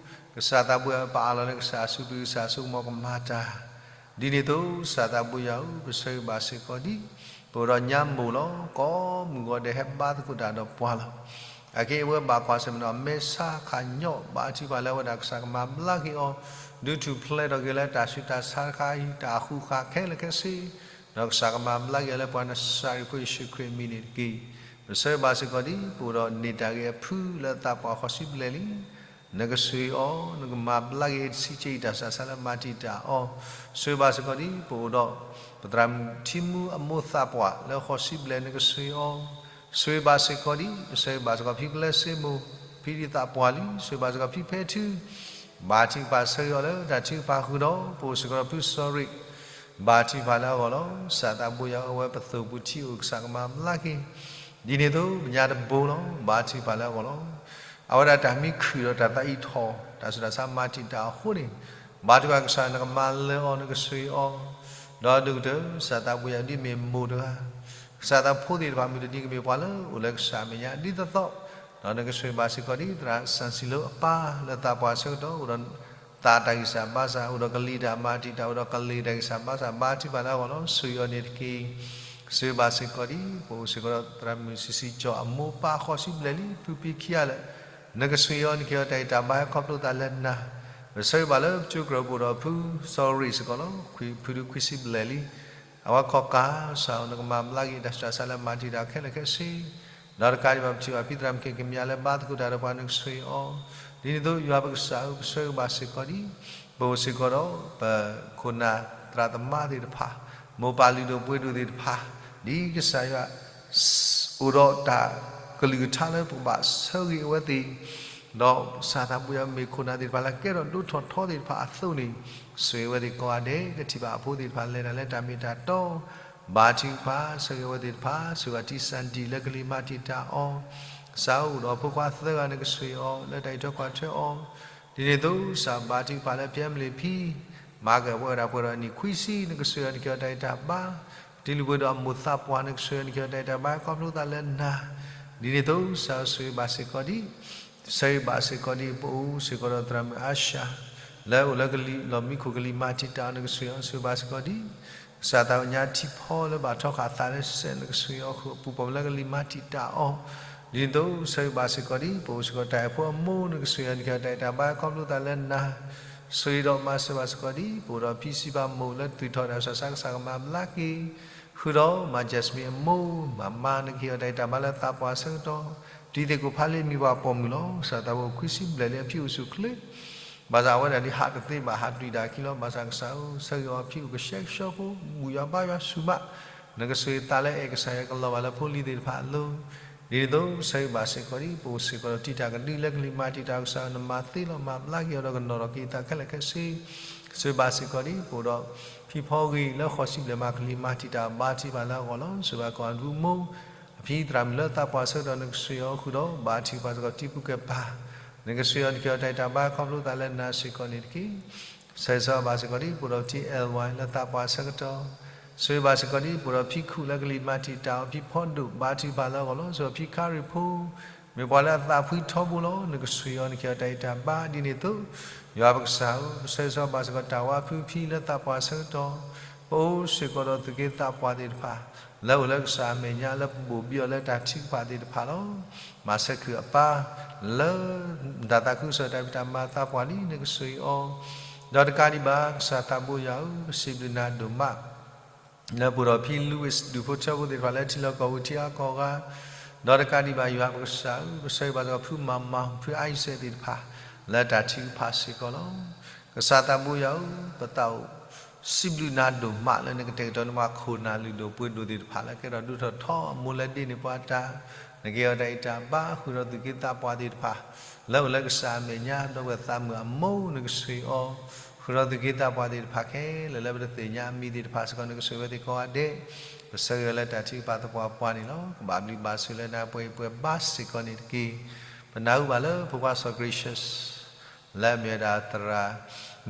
ကစၢ်သးဘိယွၤ ပအးလီၤလၢကစၢ်အစုပူၤ ကစၢ်အစိကမီၤကမၤတၢ်, ဒ်န့ၣ်အသိး ကစၢ်သးဘိယွၤဧၢ ပဆၢဂ့ၤဘၣ်စ့ၢ်ကီးဒံး ပအိၣ်ဒီးညါမိၢ်လီၤ. ကိးမုၢ်ဂီၤဒဲးဟဲဘါသကိးတၢ်ဒီးပှၤလီၤ. အက့ၢ်အဝဲဘၣ်ကွၢ်ဆၢၣ်မဲာ်ဒီး အမဲာ်ဆါခးညီၣ် ဘါထုကဖၣ်လၢအဝဲဒၣ်ကစၢ်ကမၤဘျါက့ၤအီၤ, ဒုးထူၣ်ဖျဲးထီၣ်က့ၤလၢတၢ်ဆူးတၢ်ဆါတခါအံၤ တၢ်အဃုာ်ဃာ်ခဲလၢာ်ခဲဆ့, ဒီးကစၢ်ကမၤဘျါက့ၤအီၤလၢပှၤနစၤရ့းဖိယ့ၣ်ၡူးခရံာ်အမံၤန့ၣ်တက့ၢ်. ပဆၢဂ့ၤဘၣ်စ့ၢ်ကီးဒံး ပအိၣ်ဒီးန့ၢ်တၢ်ဂ့ၢ်အဖုလၢသးပှၢ်ဃိးဆံဘျဲၣ်လံ နကဆှၢအီၤ, နကမၤဘျါက့ၤတဆံးက့ၤအံၤတၢ်ဆါဆါလၢမၤတံာ်တာ်အီၤ, ဆှၢဘၣ်စ့ၢ်ကီးဒံး ပအိၣ်ဒီး ပသရၣ်မုၣ်ထံမူအမိၢ်သးပှၢ်လၢဃိးဆံဘျဲၣ် နကဆှၢအီၤ, ဆှၢဘၣ်စ့ၢ်ကီးဒံး ပဆၢဂ့ၤဘၣ်စ့ၢ်ကီးဖံကလၢစ့မိၢ် ဖံဒံးသးပှၢ်လံ, ဆှၢဘၣ်စ့ၢ်ကီးဖံဖဲထု ဘါထုကဖၣ်ဆၢဂ့ၤအီၤလၢတၢ်ထုကဖၣ်ဃုာ်ဒီး ပအိၣ်စ့ၢ်ကီးဒီးဖုစီၤရ့း ဘါထုကဖၣ်လၢအဂီၢ်လီၤ. ကစၢ်သးဘိယွၤဧၢ အဝဲပသိၣ်ပူၤထံအိၣ်ကစၢ်ကမၤဘျါက့ၤ ဒ်န့ၣ်အသိး ပညါတဘိလီၤ ဘါထုကဖၣ်လၢအဂီၢ်လီၤ. အဝဲဒၣ်တၢ်မံခုၣ်ဒီးတၢ်သးအံၤထီၣ် တၢ်ဆူးတၢ်ဆါမၤတံာ်တာ်အဃိန့ၣ်, ဘါထုကဖၣ်ကစၢ်နကမၤလၢအီၤ နကဆှၢအီၤ, ဒီးဒိၣ်ကတၢၢ် ကစၢ်သးဘိယွၤဒ်မ့ၢ်မိၢ်တဂၤ, ကစၢ်သးဖိသ့ၣ်တဖၣ်မုၢ်တနံၤကမ့ၢ်ပှၤလၢအိၣ်လၢကစၢ်အမဲာ်ညါဒ်သိးသိး, ဒီးနကဆှၢဘၣ်စ့ၢ်ကီးဒ်သရၣ်စၣ်စံလိအပၢ်လၢသးပှၢ်ဆၢကတီၢ် အိၣ်ဒီး သးတၢ်ဂံၢ်စၢ်ဘါစၢ် အိၣ်ဒီးကလံၤတၢ်မၤတံာ်တာ် အိၣ်ဒီးကလံၤတၢ်ဂံၢ်စၢ်ဘါစၢ် ဘါထုကဖၣ်လၢအဂီၢ်လီၤ. ဆှၢအီၤန့ၣ်တက့ၢ်. ဆှၢဘၣ်စ့ၢ်ကီးဒံး ပအိၣ်စ့ၢ်ကီးဒီးသရၣ်မုၣ်ဆံးဆံးကၠီၣ်အမိၢ်ပၢ်ဃိးဆံဘျဲၣ်လံ ဖုဖံခံဂၤလၢာ်, နကဆှၢအီၤ နကဟ့ၣ်အီၤတၢ်ဂံၢ်တၢ်ဘါဟဲခီဖျိသးလၢနၤ, ပဆၢဂ့ၤဘၣ်လၢပကၠိကရၢၢ်ပအိၣ်ဒီးဖုစီၤရ့းစ့ၢ်ကီးလီၤ. ဖုဒုခွံဆံဘျဲၣ်လံ အဝဲခီၣ်ကၢ်စၢ်ဧၢ နကမၤဘျါက့ၤတၢ်ဆူးတၢ်ဆါလၢမၤတံာ်တာ်ခဲလၢာ်ခဲဆ့, ဒီးတကးဒံးဘၣ် ပထံၣ်ဘၣ်ဖံသရၣ်မုၣ်က့ၤကမံလၢဘါသကိးတၢ်ဒီးပှၤ နကဆှၢအီၤ, ဒ်န့ၣ်အသိး ယွၤပကစၢ်ဧၢ ပဆၢဂ့ၤဘၣ်စ့ၢ်ကီးဒံး ပအိၣ်စ့ၢ်ကီးဒီး ပခိၣ်နၢ်သရၣ်သမါသ့ၣ်တဖၣ်, မိၢ်ပၢ်လုၢ်ဒိၣ်ပှ့ၤဒိၣ်သ့ၣ်တဖၣ်, ဒ်ကစၢ်ယွၤ အိၣ်ဒီးတၢ်ကလုၢ်ကထါလၢပကဘၣ်ဆၢဂ့ၤအဝဲသ့ၣ်, ဒီးကစၢ်သးဘိယွၤမ့ၢ်ခိၣ်နၢ်သ့ၣ်တဖၣ်လၢကဲထီၣ်ဒိၣ်ထီၣ်ထီသ့ၣ်တဖၣ်အသိးန့ၣ်, ဆှၢအဝဲသ့ၣ်ကိးဂၤဒဲး ကထံၣ်ဘၣ်အဖိသ့ၣ်တဖၣ်လဲၤတၢ်လၢတၢ်မ့ၢ်တၢ်တီ, ဘါထုကဖၣ် ဆၢဂ့ၤအဝဲသ့ၣ်တဖၣ်, ဆှၢဘၣ်တံၢ်စၣ်ဒံၣ်လၢကလံၤမၤတံာ်တာ်အီၤ, ကစၢ်အိၣ်ဒီးအဖိခွါသၢဂၤ နကဆှၢအီၤ လၢတၢ်အံးထွဲကွၢ်ထွဲအီၤ, ဒ်န့ၣ်အသိး ကစၢ်ဘါထုကဖၣ်လၢဖံမလ့ၤဖံ မၤကပှဲၤဝဲဒၣ်ပှဲၤဒီးအနံၣ်ခွံဆံ နကဆှၢအီၤ နကဟ့ၣ်အီၤတၢ်ဂံၢ်တၢ်ဘါ, ပတံၤလုၢ်ပှ့ၤဒိၣ်အမိၢ်သးပှၢ် နကဆှၢအီၤ နကဟ့ၣ်အီၤတၢ်ဂံၢ်တၢ်ဘါ ခီဖျိသးလၢနၤ, ဒ်န့ၣ်အသိး ကစၢ်ဆှၢဘၣ်စ့ၢ်ကီးဒံး, ဆၢဂ့ၤဘၣ်စ့ၢ်ကီးဒံး ပအိၣ်စ့ၢ်ကီးဒီးသရၣ်မုၣ်အါၡၤ လၢအိၣ်လၢကလံၤလီၢ်မံခိၣ်ကလံၤမၤတံာ်တာ်အီၤ နကဆှၢအီၤ ဆှၢဘၣ်စ့ၢ်ကီးဒံး, ကစၢ်သးကညီထံဖီလၢဘၣ်ထီဃာ်အသးလၢစဲး နကဆှၢအီၤ ဃုာ်ပူၤပိာ်လၢကလံၤမၤတံာ်တာ်အီၤ, ဒ်န့ၣ်အသိး ဆၢဂ့ၤဘၣ်စ့ၢ်ကီးဒံး ပအိၣ်စ့ၢ်ကီးတၢ်အဲၣ်ဖိအမိၢ် နကဆှၢအီၤ နကဟ့ၣ်အီၤတၢ်ဂံၢ်တၢ်ဘါ ခီဖျိသးလၢနၤ, ဆှၢဒီးမၤစၢၤဘၣ်စ့ၢ်ကီးဒံး ပအိၣ်ဒီးဖံစံးဘၣ်မိၢ်လၢသူၣ်ထီၣ်တၢ်ဆူးတၢ်ဆါ ကစၢ်ကမၤဘျါက့ၤ ဃုာ်ဒီးမၤ Jasmine အမိၢ် မၤမါ နကဟ့ၣ်အီၤတၢ်ဂံၢ်တၢ်ဘါလၢသးပှၢ်ဆၢကတီၢ်, တံၤသကိးဖးလ့မံၤပှၢ်ပိာ်မုၣ်လီၤ. ကစၢ်သးဘိခွံဆံဘျဲၣ်လံ အဖံအိၣ်ဆူၣ်အိၣ်ချ့, ဘၣ်ဆၣ်အဝဲဒၣ်ဒ်ဟးတသ့ဘၣ် ဟးတွံၢ်ဒၣ်အခံလီၤ. ဘၣ်ဆၣ်ကစၢ်ဧၢ ဆၢဂ့ၤအီၤ အဖံအိၣ်ကဆှဲကဆှီဖိ ဘူၣ်ယွၤဘါယွၤဆူၣ်မး, နကဆှၢသးလၢအဲၣ်ကစၢ်ယွၤကလီၤဘၣ်လၢဖိလံၤသ့ၣ်တဖၣ်အလိၤ, ဒ်န့ၣ်အသိး ဆၢဂ့ၤဘၣ်စ့ၢ်ကီးဒံး ပအိၣ်စ့ၢ်ကီးဒီးတံၤတၢ်ကဒုလၢကလံၤမၤတံာ်တာ် ကစၢ်နမၤသ့လီၤမၤဘျါက့ၤအီၤဒီးကနီၤထီၣ်က့ၤသးခဲလၢာ်ခဲဆ့, ဆှၢဘၣ်စ့ၢ်ကီးဒံး ပအိၣ်ဒီးဖံဖီဂ့ၤလၢဃိးဆံဘျဲၣ်မး ကလံၤမၤတံာ်တာ် ဘါထုကဖၣ်လၢအဂီၢ်လီၤ. ဆှၢဘၣ်ကီၢ်အဒူအမိၢ် အဖံသရၣ်မုၣ်လၢသးပှၢ်ဆၢကတီၢ် နကဆှၢအီၤဃုာ်ဒီး ဘါထုကဖၣ်စ့ၢ်ကီးတံၤဖိကဲပၤ, နကဆှၢအီၤ နကဟ့ၣ်အီၤတၢ်ဂံၢ်တၢ်ဘါ ခီဖျိသးလၢနၤစ့ၢ်ကီးန့ၣ်တက့ၢ်. ဆၢဂ့ၤဆၢဝါဘၣ်စ့ၢ်ကီးဒံး ပအိၣ်ဒီးဖံ L Y လၢသးပှၢ်ဆၢကတီၢ်, ဆှၢဘၣ်စ့ၢ်ကီးဒံး ပအိၣ်ဒီးဖံခူၣ်လၢကလံၤမၤတံာ်တာ်အီၤ ဖံဖီဒိၣ် ဘါထုကဖၣ်လၢအဂီၢ်လီၤ. ဆှၢဖံခါရံၣ်ဖိ မ့ၢ်ပှၤလၢအသးဖှံထီဘိလီၤ. နကဆှၢအီၤ နကဟ့ၣ်အီၤတၢ်ဂံၢ်တၢ်ဘါ ဒ်န့ၣ်အသိး ယွၤပကစၢ်ဧၢ ပဆၢဂ့ၤဆၢဝါဘၣ်စ့ၢ်ကီးတၢ်ဝါဖုဖံလၢသးပှၢ်ဆၢကတီၢ်, ပအိၣ်စ့ၢ်ကီးဒီးသုးက့သးပှၢ်သ့ၣ်တဖၣ် လၢအိၣ်လၢကစၢ်အမဲာ်ညါ လၢပဘိၣ်ဘံအီၤလၢတၢ်ထုကဖၣ်သ့ၣ်တဖၣ်လီၤ. မၤဆၢခုၣ်အပၢ် လၢတၢ်သးခုကစီၣ်တၢ်ဖံးတၢ်မၤသးပှၢ်လံ နကဆှၢအီၤ, ဒီးတကးဒံးဘၣ် ကစၢ်သးဘိယွၤဧၢ ပစံးဘျုးနၤဒိၣ်မး လၢပအိၣ်ဒီးဖံ Louis ဒူၣ်ဖိထၢဖိသ့ၣ်တဖၣ်လၢထံလီၢ်ကီၢ်ပူၤထံအါကီၢ်ဂၤ, ဒီးတကးဒံးဘၣ် ယွၤပကစၢ်ဧၢ ပဆၢဂ့ၤဘၣ်စ့ၢ်ကီးဖုမၤမၤ ဖုအါယံၤစဲးသ့ၣ်တဖၣ် လၢတၢ်ထုကဖၣ်စ့ၢ်ကီးလီၤ. ကစၢ်သးဘိယွၤဧၢ ပသးအိၣ်စံးဘျုးနၤဒိၣ်မးလၢနကတဲာ်ကတီၤန့ၢ်ပှၤခိၣ်နၢ်လုၢ်ဒိၣ်ပှ့ၤဒိၣ်သ့ၣ်တဖၣ်လၢကဲထီၣ်ဒိၣ်ထီၣ်ထီအမိၢ်လၢဒ့န့ၢ်ပှၤတၢ် နကဟ့ၣ်အီၤတၢ်အံးတၢ်ဘါ ဃုာ်ဒီးသူၣ်က့သးပှၢ်သ့ၣ်တဖၣ် လၢအိၣ်လၢကစၢ်အမဲာ်ညါ ဒီပုၢ်ဝဲၢ်သးမုာ်အမိၢ် နကဆှၢအီၤ ဃုာ်ဒီးသူၣ်က့သးပှၢ်သ့ၣ်တဖၣ်ခဲလၢာ် လၢပတသ့ၣ်ညါအမံၤသ့ၣ်တဖၣ်စ့ၢ်ကီး နကဆှၢဝဲသ့ၣ်ကိးဂၤဒဲး ပဆၢဂ့ၤအီၤလၢတၢ်ထုကဖၣ်သပှၢ်ပှၢ်န့ၣ်လီၤ. ကဘၣ်ဘျုးဘၣ်ဆိၣ်လၢနၤပှဲၤအံၤပှဲၤဘါစ့ၢ်ကီးန့ၣ်တက့ၢ်. ပနၢ်ဟူဘၣ်လၢဖိခွါစီၤ Gracious လၢအမ့ၢ်ဝဲဒၣ်သရၣ်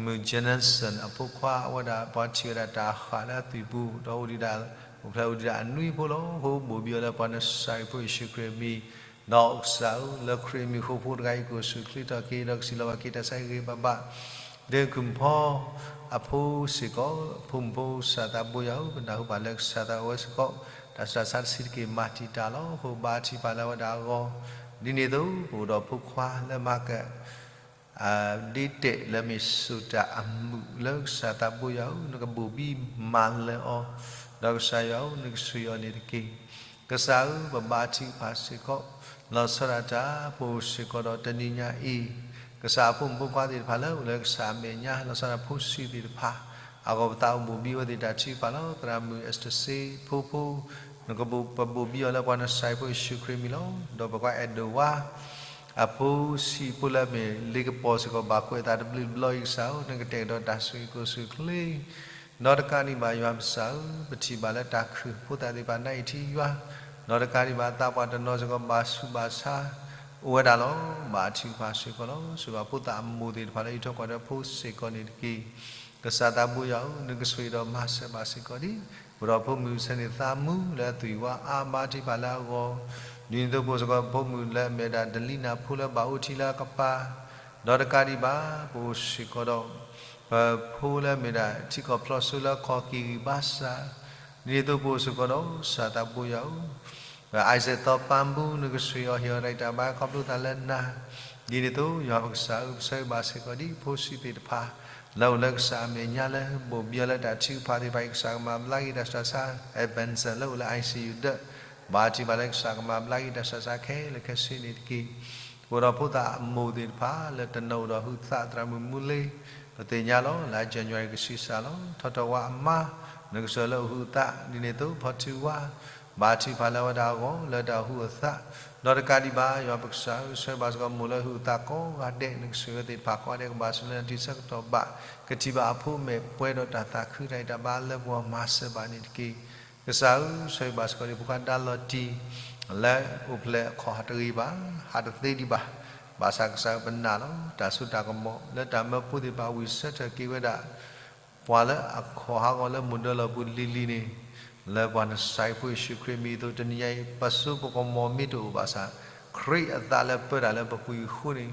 မုၣ် Jensen အဖိခွါ အဝဲဒၣ်ပှၤထံၣ်ဝဲဒၣ်တၢ်ဃၣ်လၢအသွံၣ်ပူၤ ဒီးအိၣ်ဒံးဒၣ် အိၣ်ဖျဲၣ်အိၣ်ဒံးဒၣ်အနွံဖိလီၤ. အဃိဘိၣ်ဘံအီၤလၢပှၤနစၤရံဖိယ့ၣ်ၡူးခရံာ်အမံၤ ဒီးကစၢ်ဧၢ လၢခရံာ်အမံၤဃိာ်ဖိတဂၤအံၤ ကအိၣ်ဆူၣ်ချ့ထီၣ်က့ၤ ဒီးကစံးလီၤဘၣ်က့ၤတၢ်ဆါဟ့ၣ်ဂ့ၤဘၣ်ဘၣ် ဒုးကုၢ်ဖီအဖိစ့ၢ်ကီး အဖိမုၣ်ဖိစၢ်သးဘိယွၤဧၢ ပနၢ်ဟူဘၣ်လၢကစၢ်သးအိၣ်ဝဲစ့ၢ်ကီး တၢ်ဆူးတၢ်ဆါတဆံးတက့ၢ် မၤတံာ်တာ်လီၤ. အဃိဘါထုကဖၣ်လၢအဝဲဒၣ်အဂီၢ် ဒ်န့ၣ်အသိး ပအိၣ်ဒီးဖိခွါလၢမၤက ဒ့တဲာ်လၢမ့ၢ်စူၢ်တၢ်အမုာ်လၢကစၢ်သးဘိယွၤဧၢ နကဘိၣ်ဘံမၤလၢာ်အီၤ, ဒီးကစၢ်ယွၤဧၢ နကဆှၢအီၤန့ၣ်တက့ၢ်. ကစၢ်ဧၢ ပဘါထုကဖၣ်စ့ၢ်ကီး လီၤဆီဒၣ်တၢ် ပအိၣ်စ့ၢ်ကီးဒီးတနံၤညါအံၤ ကစၢ်အဖိမုၣ်ဖိခွါသ့ၣ်တဖၣ်လၢအိၣ်လၢကစၢ်အမဲာ်ညါ လီၤဆီဒၣ်ဖိဆံးသ့ၣ်တဖၣ် အဂီၢ်ပသးအိၣ်ဘိၣ်ဘံအဝဲသ့ၣ်တၢ်ထုကဖၣ်လီၤ. သရၣ်မုၣ် Esther စ့ ဖိဖိ နကဘိၣ် ပဘိၣ်ဘံအီၤလၢပှၤနစၤရံဖိယ့ၣ်ၡူးခရံာ်အမံၤလီၤ. ဒီးပကွၢ်အဲၣ်ဒိးဝါ အဖိဆံးဖိလၢအမ့ၢ်လ့ကပီၤစ့ၢ်ကီး ဘၣ်ကွဲးအသးတဘျုးတဘျီအံၤ ကစၢ်ဧၢ နကတဲာ်ကတီၤတၢ်ဆိၣ်ဂ့ၤကအိၣ်ဆူၣ်ချ့ ဒီးတကးဒံးဘၣ်ယွၤပကစၢ်ဧၢ ပထံၣ်ဘၣ်လၢတၢ်ခုၣ်ဖိသၣ်သ့ၣ်တဖၣ်နါအံၤထံယွၤ, ဒီးတကးဒံးဘၣ်သးပှၢ်တနီၤစ့ၢ်ကီး ဘၣ်ဆူးဘၣ်ဆါ အိၣ်ဝဲဒၣ်လီၤ. ဘါထုကဖၣ်စ့ၢ်ကီးလီၤ. ဆိၣ်ဂ့ၤဘၣ်ဖိသၣ်အမိၢ်သ့ၣ်တဖၣ်လၢအံးထွဲကွၢ်ထွဲဖိစ့ၢ်ကီးန့ၣ်တက့ၢ်. ကစၢ်သးဘိယွၤဧၢ နကဆိၣ်ဂ့ၤဒီးမၤစၢၤဘၣ်စ့ၢ်ကီးဒံး ပအိၣ်ဒီးဖိမုၣ်ဆဲန့ၣ်သးမူလၢအသွံၣ်ဝါအါ ဘါထုကဖၣ်လၢအဂီၢ်, ဒ်န့ၣ်အသိးပအိၣ်စ့ၢ်ကီးဖိမုၣ်လၢအမ့ၢ်ဝဲဒၣ် Delina ဖိလၢဘၣ်အိၣ်ထံလၢအကပၤ ဒီးတကးဒံးဘၣ် ပအိၣ်စ့ၢ်ကီးဒီး ပဖိလၢအမ့ၢ်ဒၣ် ထံကီၢ်ဖျိစိလၢအခီၣ်က့ၤဂံၢ်ဘါစၢ်, ဒ်န့ၣ်အသိးပအိၣ်စ့ၢ်ကီးဒီး ကစၢ်သးဘိယွၤဧၢ, Isaac သီပၤဘူ နကဆိၣ်ဂ့ၤအီၤ ဟ့ၣ်အီၤတၢ်အံးတၢ်ဘါ ခီဖျိသးလၢနၤ, ဒ်န့ၣ်အသိး ယွၤပကစၢ်ဧၢ ပဆၢဂ့ၤဘၣ်စ့ၢ်ကီးဒံး ဖိဆံးသ့ၣ်တဖၣ် လၢအိၣ်လၢကစၢ်အမဲာ်ညါလၢ ဘိၣ်ဘံအီၤလၢတၢ်ထုကဖၣ်သ့ၣ်တဖၣ်အံၤ ကစၢ်ကမၤဘျါက့ၤတၢ်ဆူးတၢ်ဆါ Ebenezer လၢအိၣ်လၢ I C U ဒၢး, ဘါထုကဖၣ်လၢကစၢ်ကမၤဘျါက့ၤတၢ်ဆူးတၢ်ဆါခဲလၢာ်ခဲဆ့န့ၣ်တက့ၢ်. ပအိၣ်ဒီးဖိသၣ်အမိၢ်သ့ၣ်တဖၣ်လၢတနီၤအိၣ်ဒီးဟုးသး သရၣ်မုၣ်မူလ့ ပသ့ၣ်ညါလီၤ လါ January ကဆံးစၢ်လီၤ. ထီထီၣ်ဝါအမါ နကဆိၣ်ဂ့ၤလၢအဟုးအသး ဒ်န့ၣ်အသိး ဖီထူဝါ ဘါထုကဖၣ်လၢအဝဲဒၣ်အဂီၢ် လၢတၢ်ဟုးအသး, ဒီးတကးဒံးဘၣ် ယွၤပကစၢ်ဧၢ ဆၢဂ့ၤဘၣ်စ့ၢ်ကီးမိၢ်လၢဟုးအသးကိးဂၤဒဲး နကဆိၣ်ဂ့ၤဝဲသ့ၣ်တဖၣ်ကိးဂၤဒဲး ကဘၣ်ဆိၣ်လၢနထံဆၢကတီၢ်ဘၣ် ကထံၣ်ဘၣ်အဖိမဲာ်ပှဲၤဒီးတၢ်သးခုတၢ်အံးတၢ်ဘါလၢပဂီၢ်မၤစၢၤဘၣ်န့ၣ်တက့ၢ်. ကစၢ်ဧၢ ဆၢဂ့ၤဘၣ်စ့ၢ်ကီးဒံး ဖိခွါဒါလီၤတံၢ် လၢအိၣ်ဖျဲၣ်အခီၣ်တဂ့ၤဘၣ် ဟးတသ့ဒံးဘၣ်, ဘၣ်ဆၣ်ကစၢ်ဧၢ ပနာ်လီၤ တၢ်စိတၢ်ကမီၤ လၢတၢ်မၢဖိသ့ၣ်တဖၣ်ဝံၢ်ဆၢထၢၣ်က့ၤဝဲဒၣ် ပှၤလၢအခီၣ်ဟးဂီၤလၢမိၢ်ဒၢလီၢ်ပူၤလံၤလံၤန့ၣ်, လၢပှၤနစၤရံဖိယ့ၣ်ၡူးခရံာ်အမံၤအသိး တနံၤညါအံၤ ပစိပကမီၤမ့ၢ်တအိၣ်ဘၣ်ဆၣ် ခရံာ်အသးလၢပၢတၢ်လၢပပူၤအံၤအဃိန့ၣ်,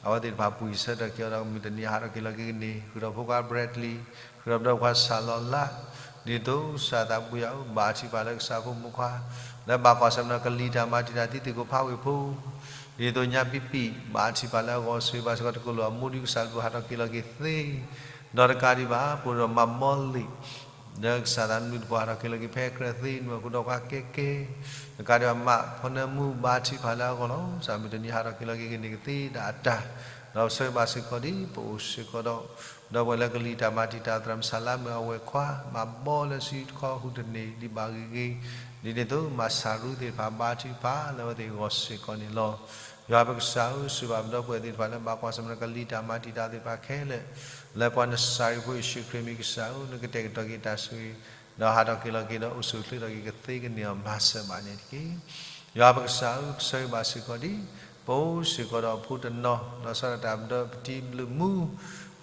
အဝဲသ့ၣ်တဖၣ်ဝံၢ်ဆၢထၢၣ်က့ၤအီၤဒီးမုၢ်တနံၤဟးထီၣ်က့ၤလီၤက့ၤကန့ၢ် ဃုာ်ဒီးဖိခွါ Bradley ဃုာ်ဒီးပဒီပုၢ်ခွါစၢ်လီၤလါ, ဒ်သိးကစၢ်သးဘိယွၤဧၢ ဘါထုကဖၣ်လၢကစၢ်ဖိမုၣ်ခွါ လၢဘၣ်ကွၢ်ဆၢၣ်မဲာ်ဒီးကလံၤတၢ်မၤတံာ်တာ်သုသ့ၣ်ကိးဖးဝ့ၢ်ဖိ ဒ်သိးညါပံပံာ် ဘါထုကဖၣ်လၢအဂီၢ် ဆၢဂ့ၤဘၣ်စ့ၢ်ကီးတကလုာ်အမိၢ်ဒုးကစၢ်လူၢ်ဟးထီၣ်က့ၤလီၤက့ၤသ့, ဒီးတကးဒံးဘၣ် ပအိၣ်ဒီးမးဘီလ့ၣ် လၢကစၢ်သးနုတပှၤဟးထီၣ်က့ၤလီၤက့ၤဖဲကြၢးသ့ နွံခိၣ်ဒီးပှၤကဲကဲ, တကးဒံးဘၣ် မးဖီနၢမူ ဘါထုကဖၣ်လၢအဂီၢ်လီၤ. ကစၢ်မုၢ်တနံၤဟးထီၣ်က့ၤလီၤက့ၤကန့ၢ်ကသ့ဒၣ်အတၢ်, ဒီးဆၢဂ့ၤဘၣ်စ့ၢ်ကီးဒံး ပအိၣ်စ့ၢ်ကီးဒီး ဒီပုၢ်ဝဲၢ်လၢကလံၤတၢ်မၤတံာ်တာ်သရၣ်မုၣ်စၢ်လါမုၣ်အဝဲၢ်ခွါ မၤဘီလၢစုတခီဟူးတန့ၢ်ဒံးဘၣ်ဂ့ၤဂ့ၤ, ဒ်န့ၣ်အသိး မၤစၢ်ရူသ့ၣ်တဖၣ် ဘါထုကဖၣ်လၢအဝဲသ့ၣ်အဂီၢ်စ့ၢ်ကီးန့ၣ်လီၤ. ယွၤပကစၢ်ဧၢ ဆှၢဘၣ်ပဒီပုၢ်ဝဲၢ်သ့ၣ်တဖၣ်လၢဘၣ်ကွၢ်ဆၢၣ်မဲာ်ဒီးကလံၤတၢ်မၤတံာ်တာ်သ့ၣ်တဖၣ်ခဲလၢာ်, လၢပှၤနစၤရံဖိယ့ၣ်ၡူးခရံာ်အမံၤကစၢ်ဧၢ နကတဲာ်ကတီၤက့ၤတၢ်ဆိၣ်ဂ့ၤ, ဒီးဟးထီၣ်က့ၤလီၤက့ၤဒီးအိၣ်ဆူၣ်အိၣ်ချ့ထီၣ်က့ၤကသ့ကန့ၢ်အီၤမၤစၢၤဘၣ်န့ၣ်တက့ၢ်. ယွၤပကစၢ်ဧၢ ပဆၢဂ့ၤဘၣ်စ့ၢ်ကီးဒံး ပအိၣ်စ့ၢ်ကီးဒီးဖိတနီၤ လီၤဆီဒၣ်တၢ်ပဒီပတံၤဘျုးမူ,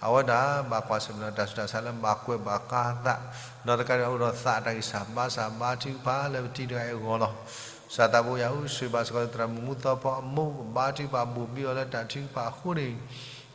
အဝဲဒၣ်ဘၣ်ကွၢ်ဆၢၣ်မဲာ်ဒီးတၢ်ဆူးတၢ်ဆါလၢဘၣ်ကွဲးဘၣ်ဃးအသး, ဒီးတကးဒံးဘၣ်အိၣ်ဒီးသးတၢ်ဂံၢ်စၢ်ဘါစၢ်ဘါထုကဖၣ်လၢပတံၤတဂၤအံၤအဂီၢ်လီၤ. ကစၢ်သးဘိယွၤဧၢ ဆှၢဘၣ်စ့ၢ်ကီးသရၣ်မုၣ်မူသီဖီအမိၢ် ဘါထုကဖၣ်ဘိၣ်ဘံအီၤလၢတၢ်ထုကဖၣ်အဃိန့ၣ်,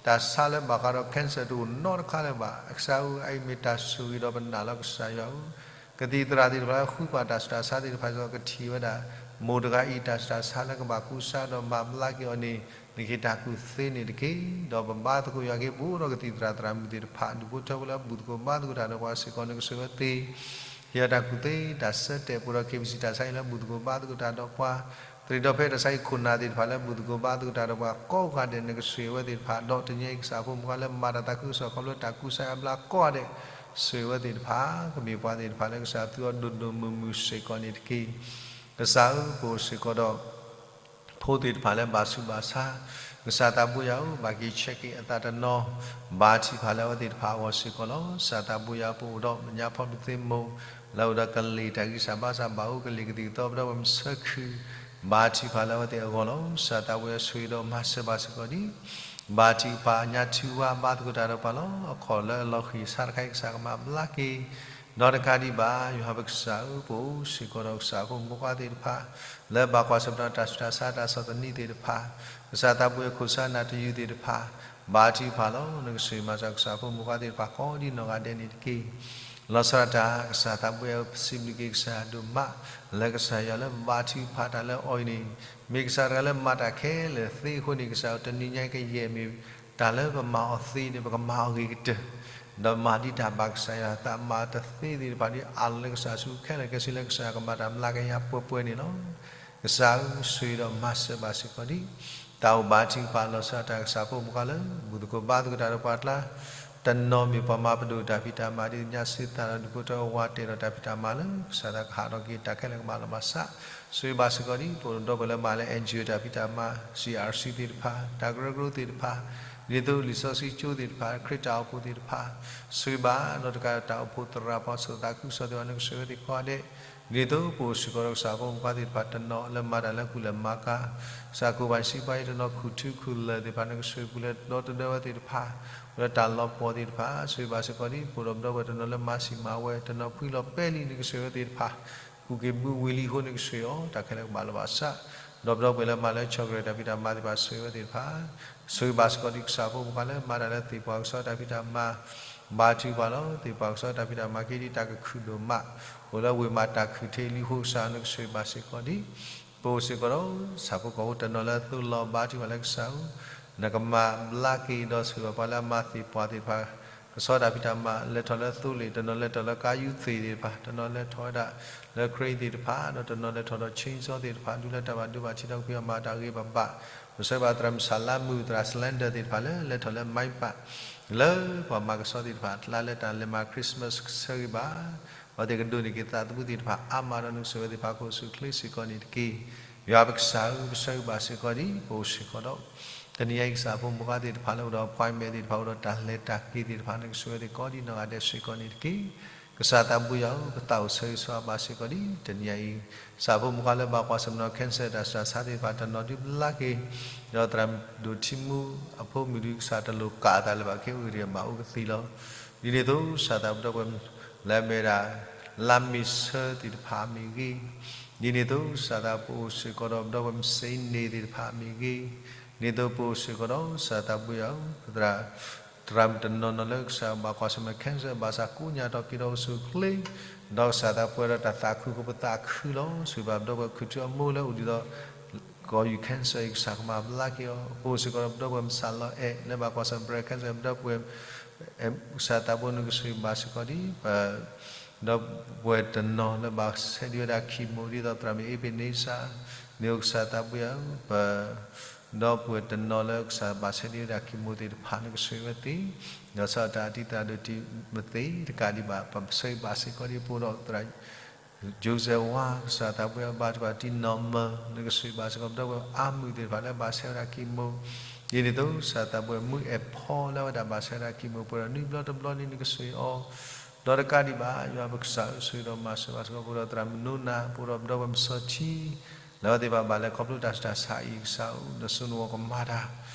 တၢ်ဆါလၢဘၣ်ဃးဒီး cancer တအိၣ်နီတခါလၢၤဘၣ်. ကစၢ်ဧၢ အအံၤမ့ၢ်တၢ်ဆိၣ်ဂ့ၤဒီးပနာ်လီၤကစၢ်ယွၤဧၢ ကသံၣ်သရၣ်သ့ၣ်တဖၣ်လၢဃုကွၢ်တၢ်ဆူးတၢ်ဆါသ့ၣ်တဖၣ်စ့ၢ်ကီး ကထံၣ်ဝဲဒၣ် မိၢ်တဂၤအံၤတၢ်ဆူးတၢ်ဆါလၢကဘၣ်ကူစါဒီးမၤဘျါက့ၤအီၤန့ၣ် နကဟ့ၣ်တၢ်ကူၣ်သ့န့ၣ်တက့ၢ်. ဒီးပဘါသကိးယွၤက့ၤ ပအိၣ်ဒီးကသံၣ်သရၣ်သရၣ်မုၣ်သ့ၣ်တဖၣ် ဒူၣ်ဖိထၢဖိလၢအဘူၣ်သကိးဘါသကိးတၢ်ဒီးပှၤစ့ၢ်ကီး နကဆိၣ်ဂ့ၤဝဲသ့ၣ် ဟ့ၣ်အီၤတၢ်ကူၣ်သ့တၢ်ဆၢတဲာ် ပအိၣ်ဒီး KBC တၢ်ဆါအံၤလၢဘူၣ်သကိးဘါသကိးတၢ်ဒီးပှၤ သရံးဒီဖဲတၢ်ဆါအံၤခိၣ်နၢ်သ့ၣ်တဖၣ်လၢဘူၣ်သကိးဘါသကိးတၢ်ဒီးပှၤကိးဂၤဒဲး နကဆိၣ်ဂ့ၤဝဲသ့ၣ်တဖၣ်ဒီးတနံၤအံၤကစၢ်ဖိမုၣ်ခွါလၢမၤတၢ်သးခုကစီၣ်ခီဖျိတၢ်ကူစါအဘျါကိးဂၤဒဲး ဆိၣ်ဂ့ၤဝဲသ့ၣ်တဖၣ် ကမ့ၢ်ပှၤသ့ၣ်တဖၣ်လၢကစၢ်သူအီၤဒိၣ်ဒိၣ်မုၢ်မုၢ်စ့ၢ်ကီးန့ၣ်တက့ၢ်. ကစၢ်ဧၢ ပအိၣ်စ့ၢ်ကီးဒီး ဖိသ့ၣ်တဖၣ်လၢဘၣ်ဆူးဘၣ်ဆါ, ကစၢ်သးဘိယွၤဧၢ, ဘၣ်က့ၤဆဲးက့ၤအသးတနီၤ, ဘါထုကဖၣ်လၢအဝဲသ့ၣ်တဖၣ်အဂီၢ်စ့ၢ်ကီးလီၤ. ကစၢ်သးဘိယွၤဧၢ, ပအိၣ်ဒီးညါဖီဒုးသ့မိၢ် လၢအအိၣ်ဒီးကလ့ၢ်တၢ်ဂံၢ်စၢ်ဘါစၢ် ဘၣ်အိၣ်ကလ့ၢ်ကသံၣ်ကသီ ပဒီပုၢ်ဝဲၢ်မုၣ်ဆၢခု, ဘါထုကဖၣ်လၢအဝဲသ့ၣ်အဂီၢ်လီၤ. ကစၢ်သးဘိယွၤဆိၣ်ဂ့ၤဒီးမၤစၢၤဘၣ်စ့ၢ်ကီးဒံး ဘါထုကဖၣ်ညါထုကဖၣ် ဘါသကိးတၢ်ဒီးပှၤလီၤ. အခီၣ်လၢအလီၤဃံၤဆါတခါအံၤ ကစၢ်ကမၤဘျါက့ၤ ဒီးတကးဒံးဘၣ် ယွၤပကစၢ်ဧၢ, ပအိၣ်စ့ၢ်ကီးဒီးကစၢ်အဖိမုၣ်ဖိခွါသ့ၣ်တဖၣ် လၢဘၣ်ကွၢ်ဆၢၣ်မဲာ်တၢ်ဆူးတၢ်ဆါ တၢ်ဆီၣ်သနံးသ့ၣ်တဖၣ်, ကစၢ်သးဘိယွၤ ခိၣ်ဆါနၢ်တယုၢ်သ့ၣ်တဖၣ်, ဘါထုကဖၣ်လီၤ. နကဆိၣ်ဂ့ၤမၤစၢၤကစၢ်အဖိမုၣ်ဖိခွါသ့ၣ်တဖၣ် ကိးဒံနီၢ်ဂၤဒဲးန့ၣ်တက့ၢ်. လီၤဆီဒၣ်တၢ် ကစၢ်သးဘိယွၤဧၢ, ပစံးဘျုးက့ၤကစၢ်ဒိၣ်မး လၢကစၢ်ယွၤလၢဘါထုကဖၣ်တၢ်လၢအီၤအံၤန့ၣ် မ့ၢ်ကစၢ်တဂၤလၢမၤတၢ်ခဲလၢာ်သ့အဃိန့ၣ် ကစၢ်ဧၢ, တနံၤညါအံၤကယဲၢ်မ့ၢ် တၢ်လၢပမၤအီၤသ့န့ၣ် ပကမၤအီၤဂ့ၤကတၢၢ်, ဒီးမၤဒ်တၢ်ဘၣ်ကစၢ်ယွၤအသး, မၤတသ့သ့ၣ်တဖၣ်ဒ်အးလီၤလၢကစၢ်ဆူခဲလၢာ်ခဲဆ့ လၢကစၢ်ကမၤတၢ်မျးကယၤပှဲၤပှဲၤန့ၣ်လီၤ. ကစၢ်ဧၢ, ဆိၣ်ဂ့ၤဒီးမၤစၢၤဘၣ်စ့ၢ်ကီးဒံး တၢ်အိၣ်ဘါထုကဖၣ် လီၤဆီဒၣ်တၢ် ကစၢ်ဖိမုၣ်ဖိခွါလၢ ဘူၣ်သကိးဘါသကိးတၢ်ဒီးပှၤအကျါ, တနီၤမ့ၢ်ပှၤမၤပဒိၣ်တၢ်ဖံးတၢ်မၤ ဒ်ညါစ့သးဒီး ဒုးကဲထီၣ်ဝါတဲာ်ဒီးတၢ်ဖံးတၢ်မၤလၢ ကစၢ်သးကဟးထီၣ်က့ၤ တၢ်ခဲလၢာ်ကမၤလီၤမၤစၢၤ, ဆိၣ်ဂ့ၤဘၣ်စ့ၢ်ကီးဒံး ပဒီပုၢ်ဝဲၢ်လၢမၤလၢ NGO တၢ်ဖံးတၢ်မၤ, CRC သ့ၣ်တဖၣ်, တၢ်ကရၢကရိသ့ၣ်တဖၣ်, ဒ်သိးလံာ်စီဆှံကၠိသ့ၣ်တဖၣ်, ခရံာ်တၢ်အိၣ်ဖှိၣ်သ့ၣ်တဖၣ်, ဆိၣ်ဂ့ၤဘၣ်ဒီးတကးတၢ်အိၣ်ဖှိၣ်သရၣ် ပှၤဆိၣ်သးခုကစီၣ်သ့ၣ်တဖၣ် နကဆိၣ်ဂ့ၤဝဲသ့ၣ်ကိးဂၤဒဲး, ဒ်သိးပအိၣ်စ့ၢ်ကီးဒီးကစၢ်ဖိမုၣ်ဖိခွါသ့ၣ်တဖၣ် တနီၤလၢမၤတၢ်လၢကူၣ်လဲၤမၤကၤ, ကစၢ်ခိၣ်ဘၣ်စံးပှၤအံၤ တနီၤခူၣ်ထူခူၣ်လၢၢ်သ့ၣ်တဖၣ် နကဆိၣ်ဂ့ၤပူၤလၢဒီတဒၢဝဲသ့ၣ်တဖၣ်, ပှၤလၢတၢ်လီၤပှီၢ်သ့ၣ်တဖၣ်, ဆိၣ်ဂ့ၤဘၣ်စ့ၢ်ကီးဒံး ပအိၣ်ဒီးပဒီပုၢ်ဝဲၢ်တနီၤလၢမၤစံၣ်မၤဝဲ, တနီၤဖှံလီၤပဲာ်လံ နကဆိၣ်ဂ့ၤဝဲသ့ၣ်တဖၣ်, ကူၣ်က့ၤဘုဝံၤလံအဃိ နကဆိၣ်ဂ့ၤအီၤ တၢ်ခဲလၢာ်ကမၤလီၤဘၣ်စၢၤ, ဒီးပဒီပုၢ်ဝဲၢ်လၢမၤလၢ chocolate တၢ်ဖံးတၢ်မၤသ့ၣ်တဖၣ် ဆိၣ်ဂ့ၤဝဲသ့ၣ်တဖၣ် ဆိၣ်ဂ့ၤဘၣ်စ့ၢ်ကီးဒံး ကစၢ်ဖိမုၣ်ဖိခွါလၢမၤတၢ်လၢသ့ၣ်ပှၢ်ကစီၣ်တၢ်ဖံးတၢ်မၤ, ဘါထုကဖၣ်လီၤ. သ့ၣ်ပှၢ်ကစီၣ်တၢ်ဖံးတၢ်မၤက့ဒံး တၢ်ကခုၣ်ဒိၣ်မး, အိၣ်လၢဝ့ၢ်မးတၢ်ခုၣ်ထံးလံအဃိ ကစၢ်နကဆိၣ်ဂ့ၤဘၣ်စ့ၢ်ကီးဒံး, ပအိၣ်စ့ၢ်ကီးဒီး ဆၣ်ဖိကီၢ်ဖိတနီၤလၢအသိၣ်လီၤ ဘါထုကဖၣ်လၢကစၢ်ဧၢ, နကမၤဘျါက့ၤဒီးဆိၣ်ဂ့ၤဘၣ်ပှၤလၢအမၤသ့ၣ်ပှၢ်သ့ၣ်တဖၣ် ကစီၣ်တၢ်ဖံးတၢ်မၤ လဲၤထီၣ်လၢသိလ့ၣ်, တနီၤလဲၤထီၣ်လၢကါယူၢ်သ့ၣ်သ့ၣ်တဖၣ်, တနီၤလဲၤထီၣ်ဝဲဒၣ်လၢ crane သ့ၣ်တဖၣ်, ဒီးတနီၤလဲၤထီၣ်ဒီး chainsaw သ့ၣ်တဖၣ်, ဒူလၢတၢ်ဘၣ်ဒိဘၣ်ထံးဒီးကဖံးအီၤမၤတၢ်ဂ့ၤဘၣ်ဘၣ်, ပဆိၣ်ဂ့ၤဘၣ်သရၣ်မုၣ်ဆၣ်လါမုၣ် သရၣ် Slender သ့ၣ်တဖၣ်လၢလဲၤထီၣ်လၢ မံပာ် လၢပှၤမၤကစီၣ်သ့ၣ်တဖၣ်အကျါလၢတၢ်လဲၤမၤ Christmas ဆၢဂ့ၤဘၣ်, အဝဲသ့ၣ်ကဒိးန့ၢ်က့ၤသးသမူသ့ၣ်တဖၣ်အါမးဒီး နကဆိၣ်ဂ့ၤဝဲသ့ၣ်တဖၣ် ခိၣ်ဆူၣ်ချ့စ့ၢ်ကီးန့ၣ်တက့ၢ်. ယွၤပကစၢ်ဧၢ, ပဆိၣ်ဂ့ၤဘၣ်စ့ၢ်ကီးဒံး ပအိၣ်စ့ၢ်ကီးဒီး တနံၤညါအံၤ ကစၢ်ဖိမုၣ်ဖိခွါသ့ၣ်တဖၣ်လၢအိၣ်ဒီး appointment သ့ၣ်တဖၣ် အိၣ်ဒီးတၢ်လဲၤတၢ်က့ၤသ့ၣ်တဖၣ် နကဆိၣ်ဂ့ၤဝဲသ့ၣ်ကိးဒံနီၢ်ဂၤဒဲးစ့ၢ်ကီးန့ၣ်တက့ၢ်. ကစၢ်သးဘိယွၤဧၢ, ပသးအိၣ်ဆၢဂ့ၤဆၢဝါဘၣ်စ့ၢ်ကီးဒံး တနံၤညါအံၤ ကစၢ်ဖိမုၣ်ဖိခွါလၢဘၣ်ကွၢ်ဆၢၣ်မဲာ်ဒီး cancer တၢ်ဆူးတၢ်ဆါသ့ၣ်တဖၣ် တနီၤဒုးဘျါက့ၤ ဒီးသရၣ်ဒိၣ်ထံမူအဖိမုၣ်ဒုး ကစၢ်တလိၣ်ကးအသးလၢၤဘၣ် ခဲအံၤအိၣ်ဂံၢ်ဘါအိၣ်ကသံလီၤ. ဒ်န့ၣ်အသိး ကစၢ်သးပဒီပုၢ်ဝဲၢ် လၢအမ့ၢ်ဒၣ် လါမ့ၤဆၢသ့ၣ်တဖၣ်မ့ၢ်ဂ့ၤ, ဒ်န့ၣ်အသိး ကစၢ်သးပအိၣ်စ့ၢ်ကီးဒီး ပဒီပုၢ်ဝဲၢ်မုၣ်စ့န့ၣ်သ့ၣ်တဖၣ်မ့ၢ်ဂ့ၤ, ဒ်န့ၣ်အသိး ပအိၣ်စ့ၢ်ကီးဒီး ကစၢ်သးဘိယွၤဧၢ, ပသရၣ် သရၣ်မုၣ်တနီၤနီၤလၢကစၢ်ဘၣ်ကွၢ်ဆၢၣ်မဲာ် cancer ဘၣ်ဆၣ်ကိးညါထီၣ်က့ၤဒီးအိၣ်ဆူၣ်အိၣ်ချ့, ဒီးကစၢ်သးပှဲၤဒီးတၢ်သးခု ကပသးခုလီၤ. ဆိၣ်ဂ့ၤဘၣ်ပဒီပုၢ်ဝဲၢ်ခူၣ်ထူအမိၢ်လၢအိၣ်ဒံးဒီး ကီၢ်ယူၢ် cancer အံၤ ကစၢ်ကမၤဘျါက့ၤအီၤ, ပအိၣ်စ့ၢ်ကီးဒီးပဒီပုၢ်ဝဲၢ်မုၣ်ဆၣ်လီၤအဲၣ် လၢဘၣ်ကွၢ်ဆၢၣ်မဲာ် cancer ပဒီပုၢ်ဝဲၢ် ကစၢ်သးဘိနကဆိၣ်ဂ့ၤဘၣ်စ့ၢ်ကီးဒံး ပ ဒီပုၢ်ဝဲၢ်တနီၤလၢဘၣ်ဆဲးဒံးဝဲဒၣ် chemo ဒ်သိးသရၣ်မုၣ် Ebenezer န့ၣ် အိၣ်ကစၢ်သးဘိယွၤဧၢ, ပ ဒီပုၢ်ဝဲၢ်တနီၤလၢကစၢ်ဘၣ်ဆဲးဒံးဝဲဒၣ် chemo သ့ၣ်တဖၣ် နကဆိၣ်ဂ့ၤဝဲသ့ၣ်, ဒီးဆီၣ်တၢ်အတံၤသရၣ်ဒိၣ်တံၤမသ့ၣ်တကးဒံးဘၣ် ပဆိၣ်ဂ့ၤဘၣ်စ့ၢ်ကီးဒံး ပအိၣ်ဒီးသရၣ် Joseph ဝါ ကစၢ်သးဘိယွၤ ဘါထုကဖၣ်တံၤနီၢ်မၢၤ နကဆိၣ်ဂ့ၤဘၣ်စ့ၢ်ကီး ပဒီပုၢ်ဝဲၢ်အါမုၣ်သ့ၣ်တဖၣ်လၢဘၣ်ဆဲးဝဲဒၣ် chemo, ဒ်န့ၣ်အသိး ကစၢ်သးဘိယွၤ မုၢ်အဲၣ်ဖီလၢအဝဲဒၣ်ဘၣ်ဆဲးဝဲဒၣ် chemo ပှဲၤဒီးနွံဘျီတဘျီန့ၣ် နကဆိၣ်ဂ့ၤအီၤ, ဒီးတကးဒံးဘၣ် ယွၤပကစၢ်ဧၢ ဆိၣ်ဂ့ၤဒီးမၤစၢၤဘၣ်စ့ၢ်ကီး ပအိၣ်ဒီးသရၣ်မုၣ်နိနၤ ပအိၣ်ဒီးပဒီပုၢ်ဝဲၢ်မုၣ်စီၤထံ လၢအဝဲသ့ၣ်တဖၣ်ဘၣ်လဲၤခီဖျိတၢ်ဆူးတၢ်ဆါအံၤ ကစၢ်ဧၢ, နစိနဝီၢ်ကမၤတၢ်,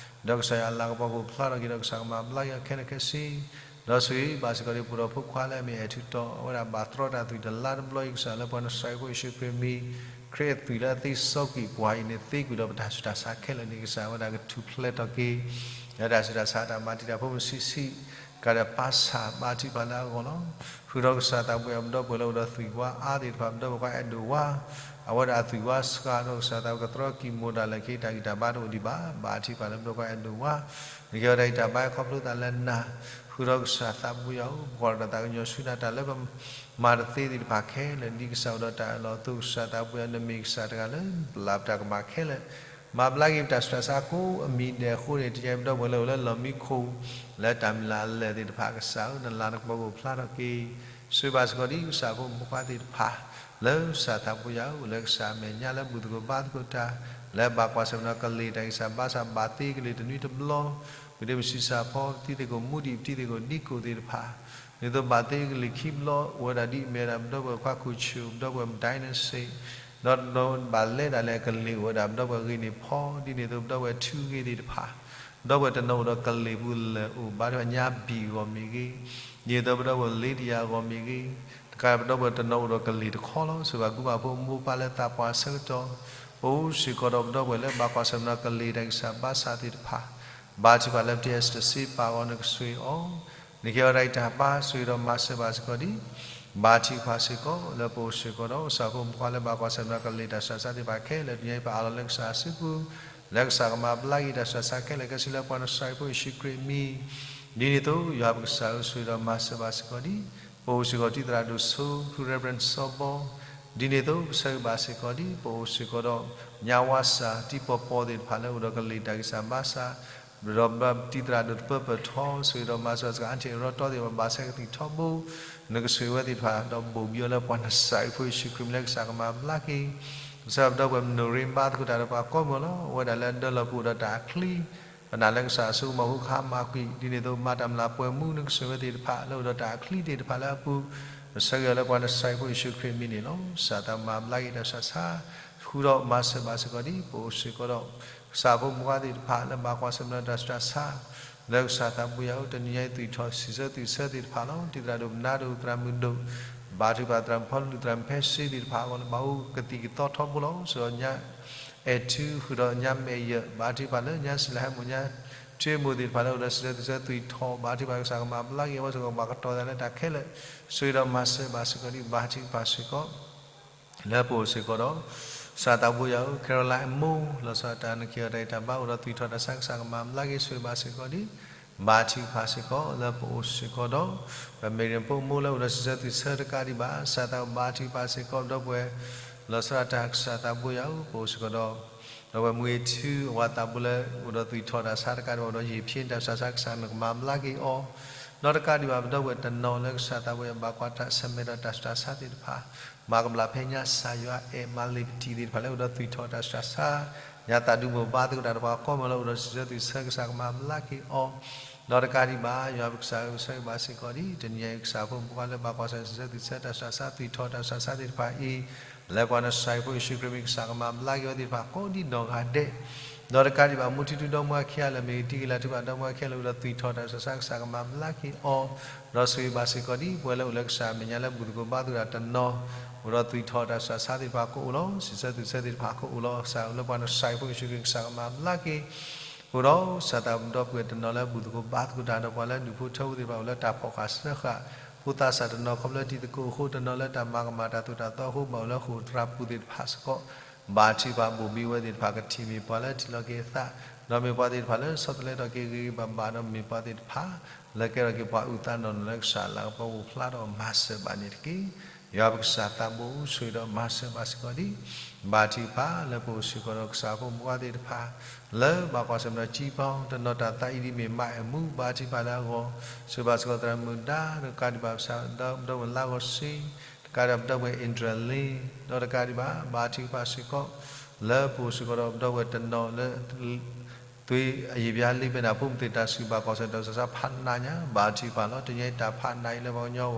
ဒီးကစၢ်ယွၤအလၤကပီၤကအိၣ်ဖျါထီၣ်က့ၤဒီး ကစၢ်ကမၤဘျါက့ၤအီၤခဲလၢာ်ခဲဆ့, ဒီးဆိၣ်ဂ့ၤဘၣ်စ့ၢ်ကီးဒံး ပအိၣ်ဒီးဖိခွါလၢအမ့ၢ်အဲၣ်ထူးတီၤ အဝဲဒၣ်ဘၣ်တြီတၢ်သွံၣ်တလါတဘျီအံၤ ကစၢ်လၢပှၤနစၢ်ဖိယ့ၣ်ၡူးခရံာ်မံၤ ခရံာ်အသွံၣ်လၢအသ့စီကွံာ်ပှၤအံၤန့ၣ် သ့ကွံာ်ဒီးပတၢ်ဆူးတၢ်ဆါခဲလၢာ်န့ၣ် ကစၢ်ဝဲဒၣ်ကထူၣ်ဖျဲးထီၣ်က့ၤ လၢတၢ်ဆူးတၢ်ဆါ တၢ်မၤတံာ်တာ်ဖိမုၣ်ဆံးဆံး ကဒီးပၢ်ဆၣ်ဘါထုကဖၣ်လၢအဂီၢ်လီၤ. ဃုာ်ဒီးကစၢ်သးဘိယွၤ ပဒီပုၢ်ဝဲၢ်လၢအိၣ်ဒီးသွံၣ်ဝါအါသ့ၣ်တဖၣ် ပဒီပုၢ်ဝဲၢ်ခွါအဲၣ်ဒိၣ်ဝါ အဝဲဒၣ်အသွံၣ်ဝါစှၤဒီး ကစၢ်သးဘိယွၤ ကသြီကံၢ်မိၢ်ဒၣ်လဲာ်က့ၤ တၢ်ဂံၢ်တၢ်ဘါတအိၣ်ဒံးဘၣ် ဘါထုကဖၣ်လၢပဒီပုၢ်ဝဲၢ်ခွါအဲၣ်ဒိၣ်ဝါ နကဟ့ၣ်ဝဲတၢ်ဂံၢ်တၢ်ဘါ ခီဖျိသးလၢနၤ ဃုာ်ဒီးကစၢ်သးဘိယွၤဧၢ ပကွၢ်တၢ်သးကညီၤဆူနၤ တၢ်လၢပမၤတသ့သ့ၣ်တဖၣ်ခဲလၢာ် ဒ်ကစၢ်အိၣ်ဒီးတၢ်အၢၣ်လီၤအသိး ကစၢ်သးဘိယွၤ နမ့ၢ်ကစၢ်တဂၤလၢ ပျၢ်ပတၢ်ကမၣ်ခဲလၢာ် မၤဘျါက့ၤပတၢ်ဆူးတၢ်ဆါကိးအမံၤဒဲးအဃိန့ၣ် တနံၤအံၤ ပဒီပုၢ်ဝဲၢ်လၢအိၣ်လၢလီၢ်မံခိၣ် လၢတၢ်မုၢ်လၢ်အလၢာ်သ့ၣ်တဖၣ် ကစၢ်ဧၢ နလၤနကပီၤကအိၣ်ဖျါထီၣ်က့ၤ ဆိၣ်ဂ့ၤဘၣ်စ့ၢ်ကီးဒံး ကစၢ်ဖိမုၣ်ဖိခွါသ့ၣ်တဖၣ် လၢကစၢ်သးဘိယွၤအိၣ်လၢကစၢ်အမဲာ်ညါလၢဘူၣ်သကိးဘါသကိးတၢ် လၢဘၣ်ကွၢ်ဆၢၣ်မဲာ်ဒီးကလံၤတၢ်ဂံၢ်စၢ်ဘါစၢ် ဘၣ်သ့ကလံၤတနွံတဘျီ, ဝံၤဒီးပစံးစၢ်ဖီ ပတံၤသကိးမူဒံး ပတံၤသကိးဒံးကိးသ့ၣ်တဖၣ်, ဒ်သိးဘၣ်သ့ကလံၤခံဘျီ အိၣ်ဝဲဒၣ်ဒ်အမ့ၢ်ဝဲဒၣ်ပဒီပုၢ်ဝဲၢ်ခွါကူၣ်ဆူၣ် ပဒီပုၢ်ဝဲၢ်မတၤအံၤန့ၣ်စ့ၢ်, ဒီးဘၣ်လဲၤဒၣ်လဲာ်ကလံၤအိၣ်ဝဲဒၣ်ပဒီပုၢ်ဝဲၢ်ဂ့ၤန့ၢ်ဖီ ဒ်န့ၣ်အသိးပဒီပုၢ်ဝဲၢ်ထူဂ့ၤသ့ၣ်တဖၣ်, ပဒီပုၢ်ဝဲၢ်တနီၤအိၣ်ဒီးကလံၤပူၤလၢာ်အိၣ် ဘၣ်ထွဲညါဘံၣ်အဂီၢ်မ့ၢ်ဂ့ၤ, ဒ်သိးပဒီပုၢ်ဝဲၢ်လ့တယၤအဂီၢ်မ့ၢ်ဂ့ၤ, တကးပဒီပုၢ်ဝဲၢ်တနီၤအိၣ်ဒီးကလံၤတခီလီၤ. ဆိၣ်ဂ့ၤဘၣ်ကုၢ်ဘၣ်ဖိ မိၢ်ပၢ်လၢသးပှၢ်ဆၢကတီၢ်, ပအိၣ်စ့ၢ်ကီးဒီးပဒီပုၢ်ဝဲၢ်လၢဘၣ်ကွၢ်ဆၢၣ်မဲာ်ဒီးကလံၤတၢ်ဂံၢ်စၢ်ဘါစၢ်သ့ၣ်တဖၣ်, ဘါထုကဖၣ်လၢပတဟဲစတစ့ပာ်အဂီၢ် နကဆိၣ်ဂ့ၤအီၤ, နကဟ့ၣ်အီၤတၢ်ဂံၢ်တၢ်ဘါ ဆိၣ်ဂ့ၤဒီးမၤစၢၤဘၣ်စ့ၢ်ကီးဒံး, ဘါထုကဖၣ်စ့ၢ်ကီး လၢပအိၣ်စ့ၢ်ကီးဒီး ကစၢ်ဖိမုၣ်ဖိခွါလၢဘၣ်ကွၢ်ဆၢၣ်မဲာ်ဒီးကလံၤတၢ်ဆူးတၢ်ဆါသ့ၣ်တဖၣ်ခဲလၢာ် တနံၤအံၤပအးလီၤလၢကစၢ်စုပူၤ, လၢကစၢ်ကမၤဘျါက့ၤတၢ်ဆူးတၢ်ဆါခဲလၢာ် ကဲဆူလၢပှၤနစၢ်အဖိယ့ၣ်ၡူးခရံာ်အမံၤ, ဒ်န့ၣ်အသိး ယွၤပကစၢ်ဧၢ ဆိၣ်ဂ့ၤဒီးမၤစၢၤဘၣ်စ့ၢ်ကီးဒံး, ပအိၣ်စ့ၢ်ကီးတံၤသရၣ်ဒိၣ်စိ ဖု Reverend စီၤဘီ, ဒ်န့ၣ်အသိး ပဆၢဂ့ၤဘၣ်စ့ၢ်ကီးဒံး ပအိၣ်စ့ၢ်ကီးဒီး ညါဝါစၢ် တံၤပီၢ်ပီၢ်သ့ၣ်တဖၣ်လၢအိၣ်ဒီးကလံၤတၢ်ဂံၢ်စၢ်ဘါစၢ်, ဒီးတံၤသရၣ်ဒိၣ်တပၢၢ်ပၢၢ်ထီ ဆိၣ်ဂ့ၤဒီးမၤစၢၤစ့ၢ်ကီး အါထံၣ်အရီတီသ့ၣ်တဖၣ် ဘၣ်ဆၢကသံၣ်ထီဘိ, နကဆိၣ်ဂ့ၤဝဲသ့ၣ်တဖၣ် ဒီးဘိၣ်ဘံအီၤလၢပှၤနစၢ်အဖိယ့ၣ်ၡူးခရံာ်မံၤလၢကစၢ်ကမၤဘျါက့ၤ, ကစၢ်ပဒီပုၢ်ဝဲၢ်မနိၣ်ရ့ဘါသကိးတၢ်ဒီးပှၤကိးမုၢ်လီၤ. အိၣ်ဝဲဒၣ်လၢအဒၢလီၢ်ပူၤဒီးတၢ်အချံ ပနာ်လၢကစၢ်အစိကမီၤဖိခါမၤကွံာ် ဒ်န့ၣ်အသိးမၤတၢ်မျၢ်ပှဲၤမူ နကဆိၣ်ဂ့ၤဝဲသ့ၣ်တဖၣ်လၢအိၣ်ဒီးတၢ်အချံသ့ၣ်တဖၣ်လၢအပူၤ, ပဆၢဂ့ၤအီၤလၢပှၤနစၢ်ဖိယ့ၣ်ၡူးခရံာ်မံၤန့ၣ်လီၤ. ကစၢ်သးမၤဘျါက့ၤတၢ်ဆူးတၢ်ဆါ, ဃုာ်ဒီးမၤစၢၤဘၣ်စ့ၢ်ကီးဒံး ပအိၣ်စ့ၢ်ကီးဒီး ကစၢ်ဖိမုၣ်ဖိခွါသ့ၣ်တဖၣ်လၢဘၣ်ကွၢ်ဆၢၣ်မဲာ်ဒီးတၢ်ဆူးတၢ်ဆါ, လၢကစၢ်သးဘိယွၤဧၢ တနံၤညါအံၤ သွံၣ်ထီၣ်စံးဆၢသွံၣ်ဆၢသ့ၣ်တဖၣ်လီၤ. တံၤသရၣ်ဒိၣ်မနၤဒိၣ် သရၣ်မုၣ်ဒိၣ်, ဘါထုကဖၣ်သရၣ်မုၣ်ဖီလူၤ သရၣ်မုၣ်ဖဲစ့သ့ၣ်တဖၣ်အဂီၢ်လၢဘၣ်အိၣ်ကသံၣ်ကသီထီဘိလီၤ. ဆိၣ်ဂ့ၤဒီးညါ အဲၣ်ထူ ဃုာ်ဒီးညါမဲာ်ယၢၢ် ဘါထုကဖၣ်လၢညါစံးလၢဟဲမိၢ်ညါ ထံမိၢ်သ့ၣ်တဖၣ်လၢအိၣ်ဒီး စံးဆၢသွံၣ်ဆၢသွံၣ်ထီၣ် ဘါထုကဖၣ်ကစၢ်ကမၤဘျါက့ၤအဝဲစ့ၢ်ကီး ဘၣ်ကတီၤသးလၢတၢ်ခဲလၢာ်, ဆိၣ်ဂ့ၤဒီးမၤစၢၤဘၣ်စ့ၢ်ကီးဒံး ဘါထုကဖၣ်စ့ၢ်ကီး လၢပအိၣ်စ့ၢ်ကီးဒီး ကစၢ်သးဘိယွၤဧၢ Caroline အမိၢ် လီၤဆီဒၣ်တၢ်နကဟ့ၣ်အီၤတၢ်ဂံၢ်တၢ်ဘါအိၣ်ဒီးသွံၣ်ထီၣ်တၢ်ဆါ ကစၢ်ကမၤဘျါက့ၤ ဆိၣ်ဂ့ၤဘၣ်စ့ၢ်ကီးဒံး ဘါထုကဖၣ်စ့ၢ်ကီး လၢပအိၣ်စ့ၢ်ကီးဒီး ပမဲာ်ရ့ၣ်ဖိမိၢ်လၢအိၣ်ဒီး စံးဆၢသွံၣ်ဆၢတကးဒံးဘၣ် ကစၢ်သးဘိယွၤ ဘါထုကဖၣ်စ့ၢ်ကီး ဒီပုၢ်ဝဲၢ် လီၤဆီဒၣ်တၢ် ကစၢ်သးဘိယွၤဧၢ ပအိၣ်စ့ၢ်ကီးဒီး ဒီပုၢ်ဝဲၢ်မူဂ့ၤထူ အဝၤသးဘိလၢ အိၣ်ဒီးသွံၣ်ထီၣ်တၢ်ဆါတကးဒံးဘၣ် အိၣ်ဒီးယံာ်ဖံးတၢ်ဆူးတၢ်ဆါ ကစၢ်နကမၤဘျါက့ၤအီၤ ဒီးတကးဒံးဘၣ် ပဒီပုၢ်ဝဲၢ်တနီၤလၢကစၢ်သးဘိယွၤ ဘၣ်ကွၢ်ဆၢၣ်မဲာ်ဒီးတၢ်ဆူးတၢ်ဆါသ့ၣ်တဖၣ် မၤကဘျၣ်ဖဲညါ ကစၢ်ယွၤအဲၣ်မၤလ့ၤပတံၤသ့ၣ်တဖၣ်လၢ အိၣ်ဒီးသွံၣ်ထီၣ်တၢ်ဆူးတၢ်ဆါ ညါသးဒူမိၢ်ဘါသကိးတၢ်ဒီးပှၤကိးမုၢ်လၢ အိၣ်ဒီးစံးဆၢသွံၣ်ဆၢ ကစၢ်ကမၤဘျါက့ၤအီၤ ဒီးတကးဒံးဘၣ် ယွၤပကစၢ်ဧၢ ပဆၢဂ့ၤဘၣ်စ့ၢ်ကီးဒံး တနံၤအံၤ ကစၢ်ဖိမုၣ်ဖိခွါလၢဘၣ်ကွၢ်ဆၢၣ်မဲာ် စံးဆၢသွံၣ်ဆၢ တၢ်ဆူးတၢ်ဆါ သွံၣ်ထီၣ်တၢ်ဆူးတၢ်ဆါသ့ၣ်တဖၣ်အံၤ လၢပှၤနစၢ်ဖိယ့ၣ်ၡူးခရံာ်မံၤ ကစၢ်ကမၤဘျါက့ၤအဝဲသ့ၣ်တဖၣ်ကိးဒံးနီၢ်ဂၤဒဲး ဒီးတကးဒံးဘၣ် မူထူထူဒီမါဝၤခံဂၤလၢာ်မ့ၢ်ဂ့ၤ တံၤဂ့ၤလၤထူလၢာ်ဘၣ်ဒီမါဝၤခံဂၤလၢာ် အိၣ်ဒီးသွံၣ်ထီၣ်တၢ်ဆူးတၢ်ဆါ ကစၢ်ကမၤဘျါက့ၤအီၤ ဒီးဆိၣ်ဂ့ၤဘၣ်စ့ၢ်ကီးဒံး ပဝဲလၢအိၣ်လၢကစၢ်အမဲာ်ညါလၢဘူၣ်သကိးဘါသကိးတၢ်တနီၤ အိၣ်ဒီးသွံၣ်ထီၣ်တၢ်ဆူးတၢ်ဆါသ့ၣ်တဖၣ်ကအိၣ်လီၤ စံးဆၢသွံၣ်ဆၢသ့ၣ်တဖၣ်ကအိၣ်လီၤ ကစၢ်လၢပှၤနစၢ်ဖိယ့ၣ်ၡူးခရံာ် ကစၢ်ကမၤဘျါက့ၤ အိၣ်ဒီး ကစၢ်သးဘိဒီပုၢ်ဝဲၢ်တနီၤလၢဘူၣ်သကိးဘါသကိးတၢ်ဒီးပှၤလၢဒူၣ်ဖိထၢဖိသ့ၣ်တဖၣ် အိၣ်လၢတၢ်ဖီၣ်ဃာ်စၢဃာ် ဖိသးစၢ်တနီၤ ခီဖျိတံၤသကိးအဃိတနီၤလၢတၢ်မၤကမၣ်တၢ်သိၣ်တၢ်သီအဃိ ဘၣ်အိၣ်လၢဃိာ်သရၣ်ပူၤသ့ၣ်တဖၣ်စ့ၢ်ကီး ဘါထုကဖၣ်ဘိၣ်ဘံဝဲသ့ၣ်တဖၣ် ကထံၣ်မ့ၢ်ပှၤလၢထံၣ်လီၤက့ၤအသး ဒီးမ့ၢ်ပှၤသ့ၣ်တဖၣ်လၢဆီတလဲထီၣ်က့ၤဂ့ၤဂ့ၤဘၣ်ဘၣ် ဒီးမ့ၢ်ပှၤသ့ၣ်တဖၣ် လၢကဲထီၣ်က့ၤပှၤအုၣ်သးနီၢ်နီၢ်လၢကစၢ်လၤကပီၤအိၣ်ဖျါထီၣ်မၤစၢၤဘၣ်န့ၣ်တက့ၢ်. ယွၤပကစၢ်သးဘိ ဆိၣ်ဂ့ၤဒီးမၤစၢၤဘၣ်စ့ၢ်ကီးဒံး ဘါထုကဖၣ်လၢပအိၣ်စ့ၢ်ကီးဒီးကစၢ်ဖိမုၣ်ဖိခွါသ့ၣ်တဖၣ် လၢဘၣ်ကွၢ်ဆၢၣ်မဲာ်ဒီးကံပီ တနီၤတၢ်သးအံၤဒ်မ့ၢ်မါအဲၣ်မူ ဘါထုကဖၣ်လၢအဂီၢ် ဆိၣ်ဂ့ၤဘၣ်စ့ၢ်ကီးသရၣ်မုၣ်ဒါ တကးဒံးဘၣ် ပဆၢဒီးဒီပုၢ်ဝဲၢ်လါဂီၤစ့ တကးဒံးဘၣ် ပဒီပုၢ်ဝဲၢ် Andrea Lin ဒီးတကးဒံးဘၣ် ဘါထုကဖၣ်စ့ၢ်ကီး လၢပအိၣ်စ့ၢ်ကီးဒီးပဒီပုၢ်ဝဲၢ်တနီၤလၢ သွံၣ်အယံာ်ပျါလံပနၢ် ဖိမုၣ်သ့ၣ်တၢ်စူၢ် ဘၣ်ကွၢ်ဆၢၣ်မဲာ်ဒီးတၢ်ဆူးတၢ်ဆါဖးနးညါ ဘါထုကဖၣ်လီၤ. တနံၤအံၤတၢ်ဖးနးအံၤလၢပှၤကည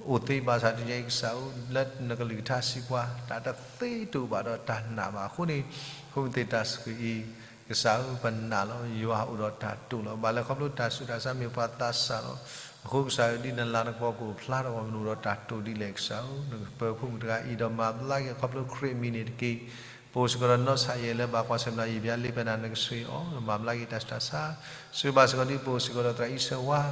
ီအဂီၢ် အိၣ်သ့ဘၣ်ဆၣ် တနံၤအံၤကစၢ်ဧၢ လၢနကလုၢ်ကထါစံးပှၤ တၢ်တသ့တအိၣ်ဘၣ်ဒီးတၢ်နာ်ဘၣ်အဃိန့ၣ် ဖိမုၣ်သ့ၣ်တၢ်စူၢ်အံၤ ကစၢ်ဧၢ ပနာ်လီၤ ယွၤအိၣ်ဒီးတၢ်တိာ်လီၤ. ဘၣ်လၢခီဖျိတၢ်ဆူးတၢ်ဆါမ့ၢ်ပှၤသးစၢ်လီၤ. အဃိကစၢ်ဧၢ ဒ်နလၤနကပီၤကအိၣ်ဖျါထီၣ် ပမနုၤဒီးတၢ်တိာ်ဒ်လဲၣ်ကစၢ်ဧၢ နကပၢၤဖိမုၣ်တဂၤအံၤဒီးမၤဘျါက့ၤခီဖျိခရံာ်အမံၤန့ၣ်တက့ၢ်. ပအိၣ်စ့ၢ်ကီးဒီးနီၢ်ဆၣ်ယဲၢ်လၢဘၣ်ကွၢ်ဆၢၣ်မဲာ်ဒီးယံာ်ပျါလံပနၢ် နကဆိၣ်ဂ့ၤအီၤ မၤဘျါက့ၤတၢ်ဆူးတၢ်ဆါ ဆိၣ်ဂ့ၤဘၣ်စ့ၢ်ကီးဒ် ပအိၣ်စ့ၢ်ကီးဒီးသရၣ်အံၣ်စၢၤဝါ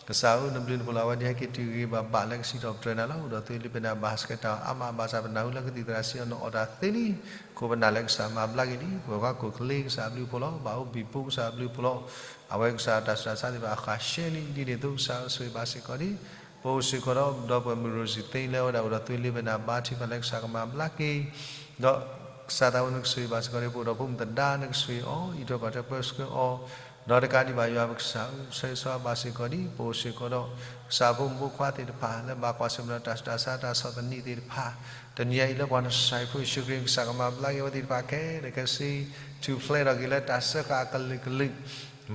ကစၢ်ဧၢ နဘျုးနဖှိၣ်လီၤ အဝဲဒၣ်ဟဲက့ၤတုၤဂ့ၤဂ့ၤဘၣ်ဘၣ်လၢကစံးထီၣ်ပတြၢၤနၤလီၤ. အိၣ်ဒီးသွံၣ်လံပနၢ်ဘၣ်ဆၢကတီၢ်အါမး ဘၣ်ဆၣ်ပနၢ်ဟူလၢကသံၣ်သရၣ်စံးအီၤ နအီၣ်တၢ်သ့လံ. အဃိပနာ်လၢကစၢ်မၤဘျါက့ၤလံ ပဝဲၢ်ခွါကိၣ်ကလ့ ကစၢ်အဘျုးအဖှိၣ်လီၤ. ဘၣ်အိၣ်ဘံၣ်ပူၤ ကစၢ်အဘျုးအဖှိၣ်လီၤ. အဝဲကစၢ်တၢ်ဆူးတၢ်ဆါသ့ၣ်တဖၣ်အဃၢ်ရှဲလံ ဒ်န့ၣ်အသိးကစၢ်ဧၢ ဆိၣ်ဂ့ၤဘၣ်စ့ၢ်ကီးဒ် ပအိၣ်စ့ၢ်ကီးဒီး ဒီပုၢ်ဝဲၢ်မုၢ်ရိၤစံၣ်သ့ လၢအဝဲဒၣ်အိၣ်ဒီးသွံၣ်လံပနၢ် ဘါထုကဖၣ်လၢကစၢ်ကမၤဘျါက့ၤ ဒီးကစၢ်သးဘိ နကဆိၣ်ဂ့ၤဘၣ်စ့ၢ်ကီးဒ် ပအိၣ်ဒီးဖိမုၣ်သဒါ နကဆိၣ်ဂ့ၤအီၤ အံးထွဲကွၢ်ထွဲပၢဆှၢအီၤ ဒီးတကးဒံးဘၣ်ယွၤပကစၢ်ဧၢ, ဆၢဂ့ၤဆၢဝါဘၣ်စ့ၢ်ကီးဒ်ပအိၣ်စ့ၢ်ကီးဒီး ကစၢ်ဖိမုၣ်ဖိခွါသ့ၣ်တဖၣ် လၢဘၣ်ကွၢ်ဆၢၣ်မဲာ်ဒီးတၢ်ဆူးတၢ်ဆါတၢ်ဆီၣ်သနံးသ့ၣ်တဖၣ်, တနံၤအံၤလၢပှၤနစၢၣ်ဖိယ့ၣ်ၡူးခရံာ် ကစၢ်ကမၤဘျါက့ၤအဝဲသ့ၣ်တဖၣ်ခဲလၢာ်ခဲဆ့, ထူၣ်ဖျဲးထီၣ်က့ၤလၢတၢ်စၢဃာ်အကလုာ်ကလုာ်,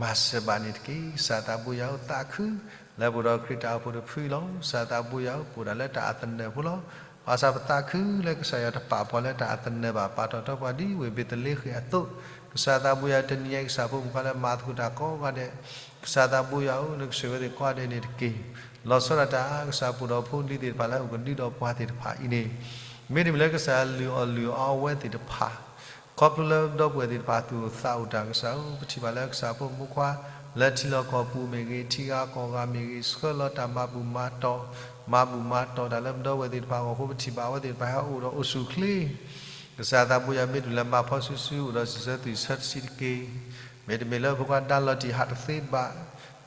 မၤစၢၤဘၣ်န့ၣ်တက့ၢ်. ကစၢ်သးဘိယွၤဧၢ, သးခု လၢပအိၣ်ဒီးခရံာ်တၢ်အိၣ်ဖှိၣ်တဖုလီၤ. ကစၢ်သးဘိယွၤဧၢ, ပအိၣ်ဒၣ်လၢတၢ်အသနၢၣ်ဖိလီၤ. ဘၣ်ဆၣ်ပသးခုလၢကစၢ်ယွၤတပာ်ပှၤလၢတၢ်အသနၢၣ်ဘၣ်, ပာ်ထီၣ်ထီပှၤဒ်ဝ့ၢ်ဘ့းသလ့ဃ့ၣ်အသိး, ကစၢ်သးဘိယွၤဧၢ, တနံၤအံၤ ကစၢ်ဖိမုၣ်ဖိခွါလၢမၤသကိးတၢ်ကိးဂၤဒဲး, ကစၢ်သးဘိယွၤဧၢ, နကဆိၣ်ဂ့ၤဝဲသ့ၣ်ကိးဂၤဒဲးန့ၣ်တက့ၢ်. လီၤဆီဒၣ်တၢ် ကစၢ်ပှၤဒီးဖိလံၤသ့ၣ်တဖၣ်လၢအအိၣ်ကဒုဒီးပှၤသ့ၣ်တဖၣ်အံၤန့ၣ်, မ့တမ့ၢ်လၢကစၢ်လုၢ်အီၣ်လုၢ်အီအဝဲသ့ၣ်တဖၣ် ခီဖျိလၢပဒီပုၢ်ဝဲၢ်သ့ၣ်တဖၣ်သူၣ်အိၣ်သးအိၣ်တၢ်ကစၢ်ဧၢ, ပထံၣ်ဘၣ်လၢကစၢ်ဖိမုၣ်ဖိခွါ လၢထံလီၢ်ကီၢ်ပူၤမ့ၢ်ဂ့ၤ, ထံဂၤကီၢ်ဂၤမ့ၢ်ဂ့ၤ, ဆှၢလီၤတၢ်မၤဘူၣ်မၤတီၢ်, မၤဘူၣ်မၤတီၢ်တၢ်လၢပဒီပုၢ်ဝဲၢ်သ့ၣ်တဖၣ်အဂီၢ်အဃိ ပထံၣ်ဘၣ်အဝဲသ့ၣ်တဖၣ်ဟဲအိၣ်ဒီးအိၣ်ဆူၣ်အိၣ်ချ့, ကစၢ်သးဘိယွၤ မ့ၢ်တုၤလၢမၤဖီစုစု အိၣ်ဒီးစံးဆၢသွံၣ်ဆၢတဆံးတက့ၢ်. မ့တမ့ၢ်လၢဖိခွါဒါလီၤတံၢ်ဟးတသ့ဘၣ်,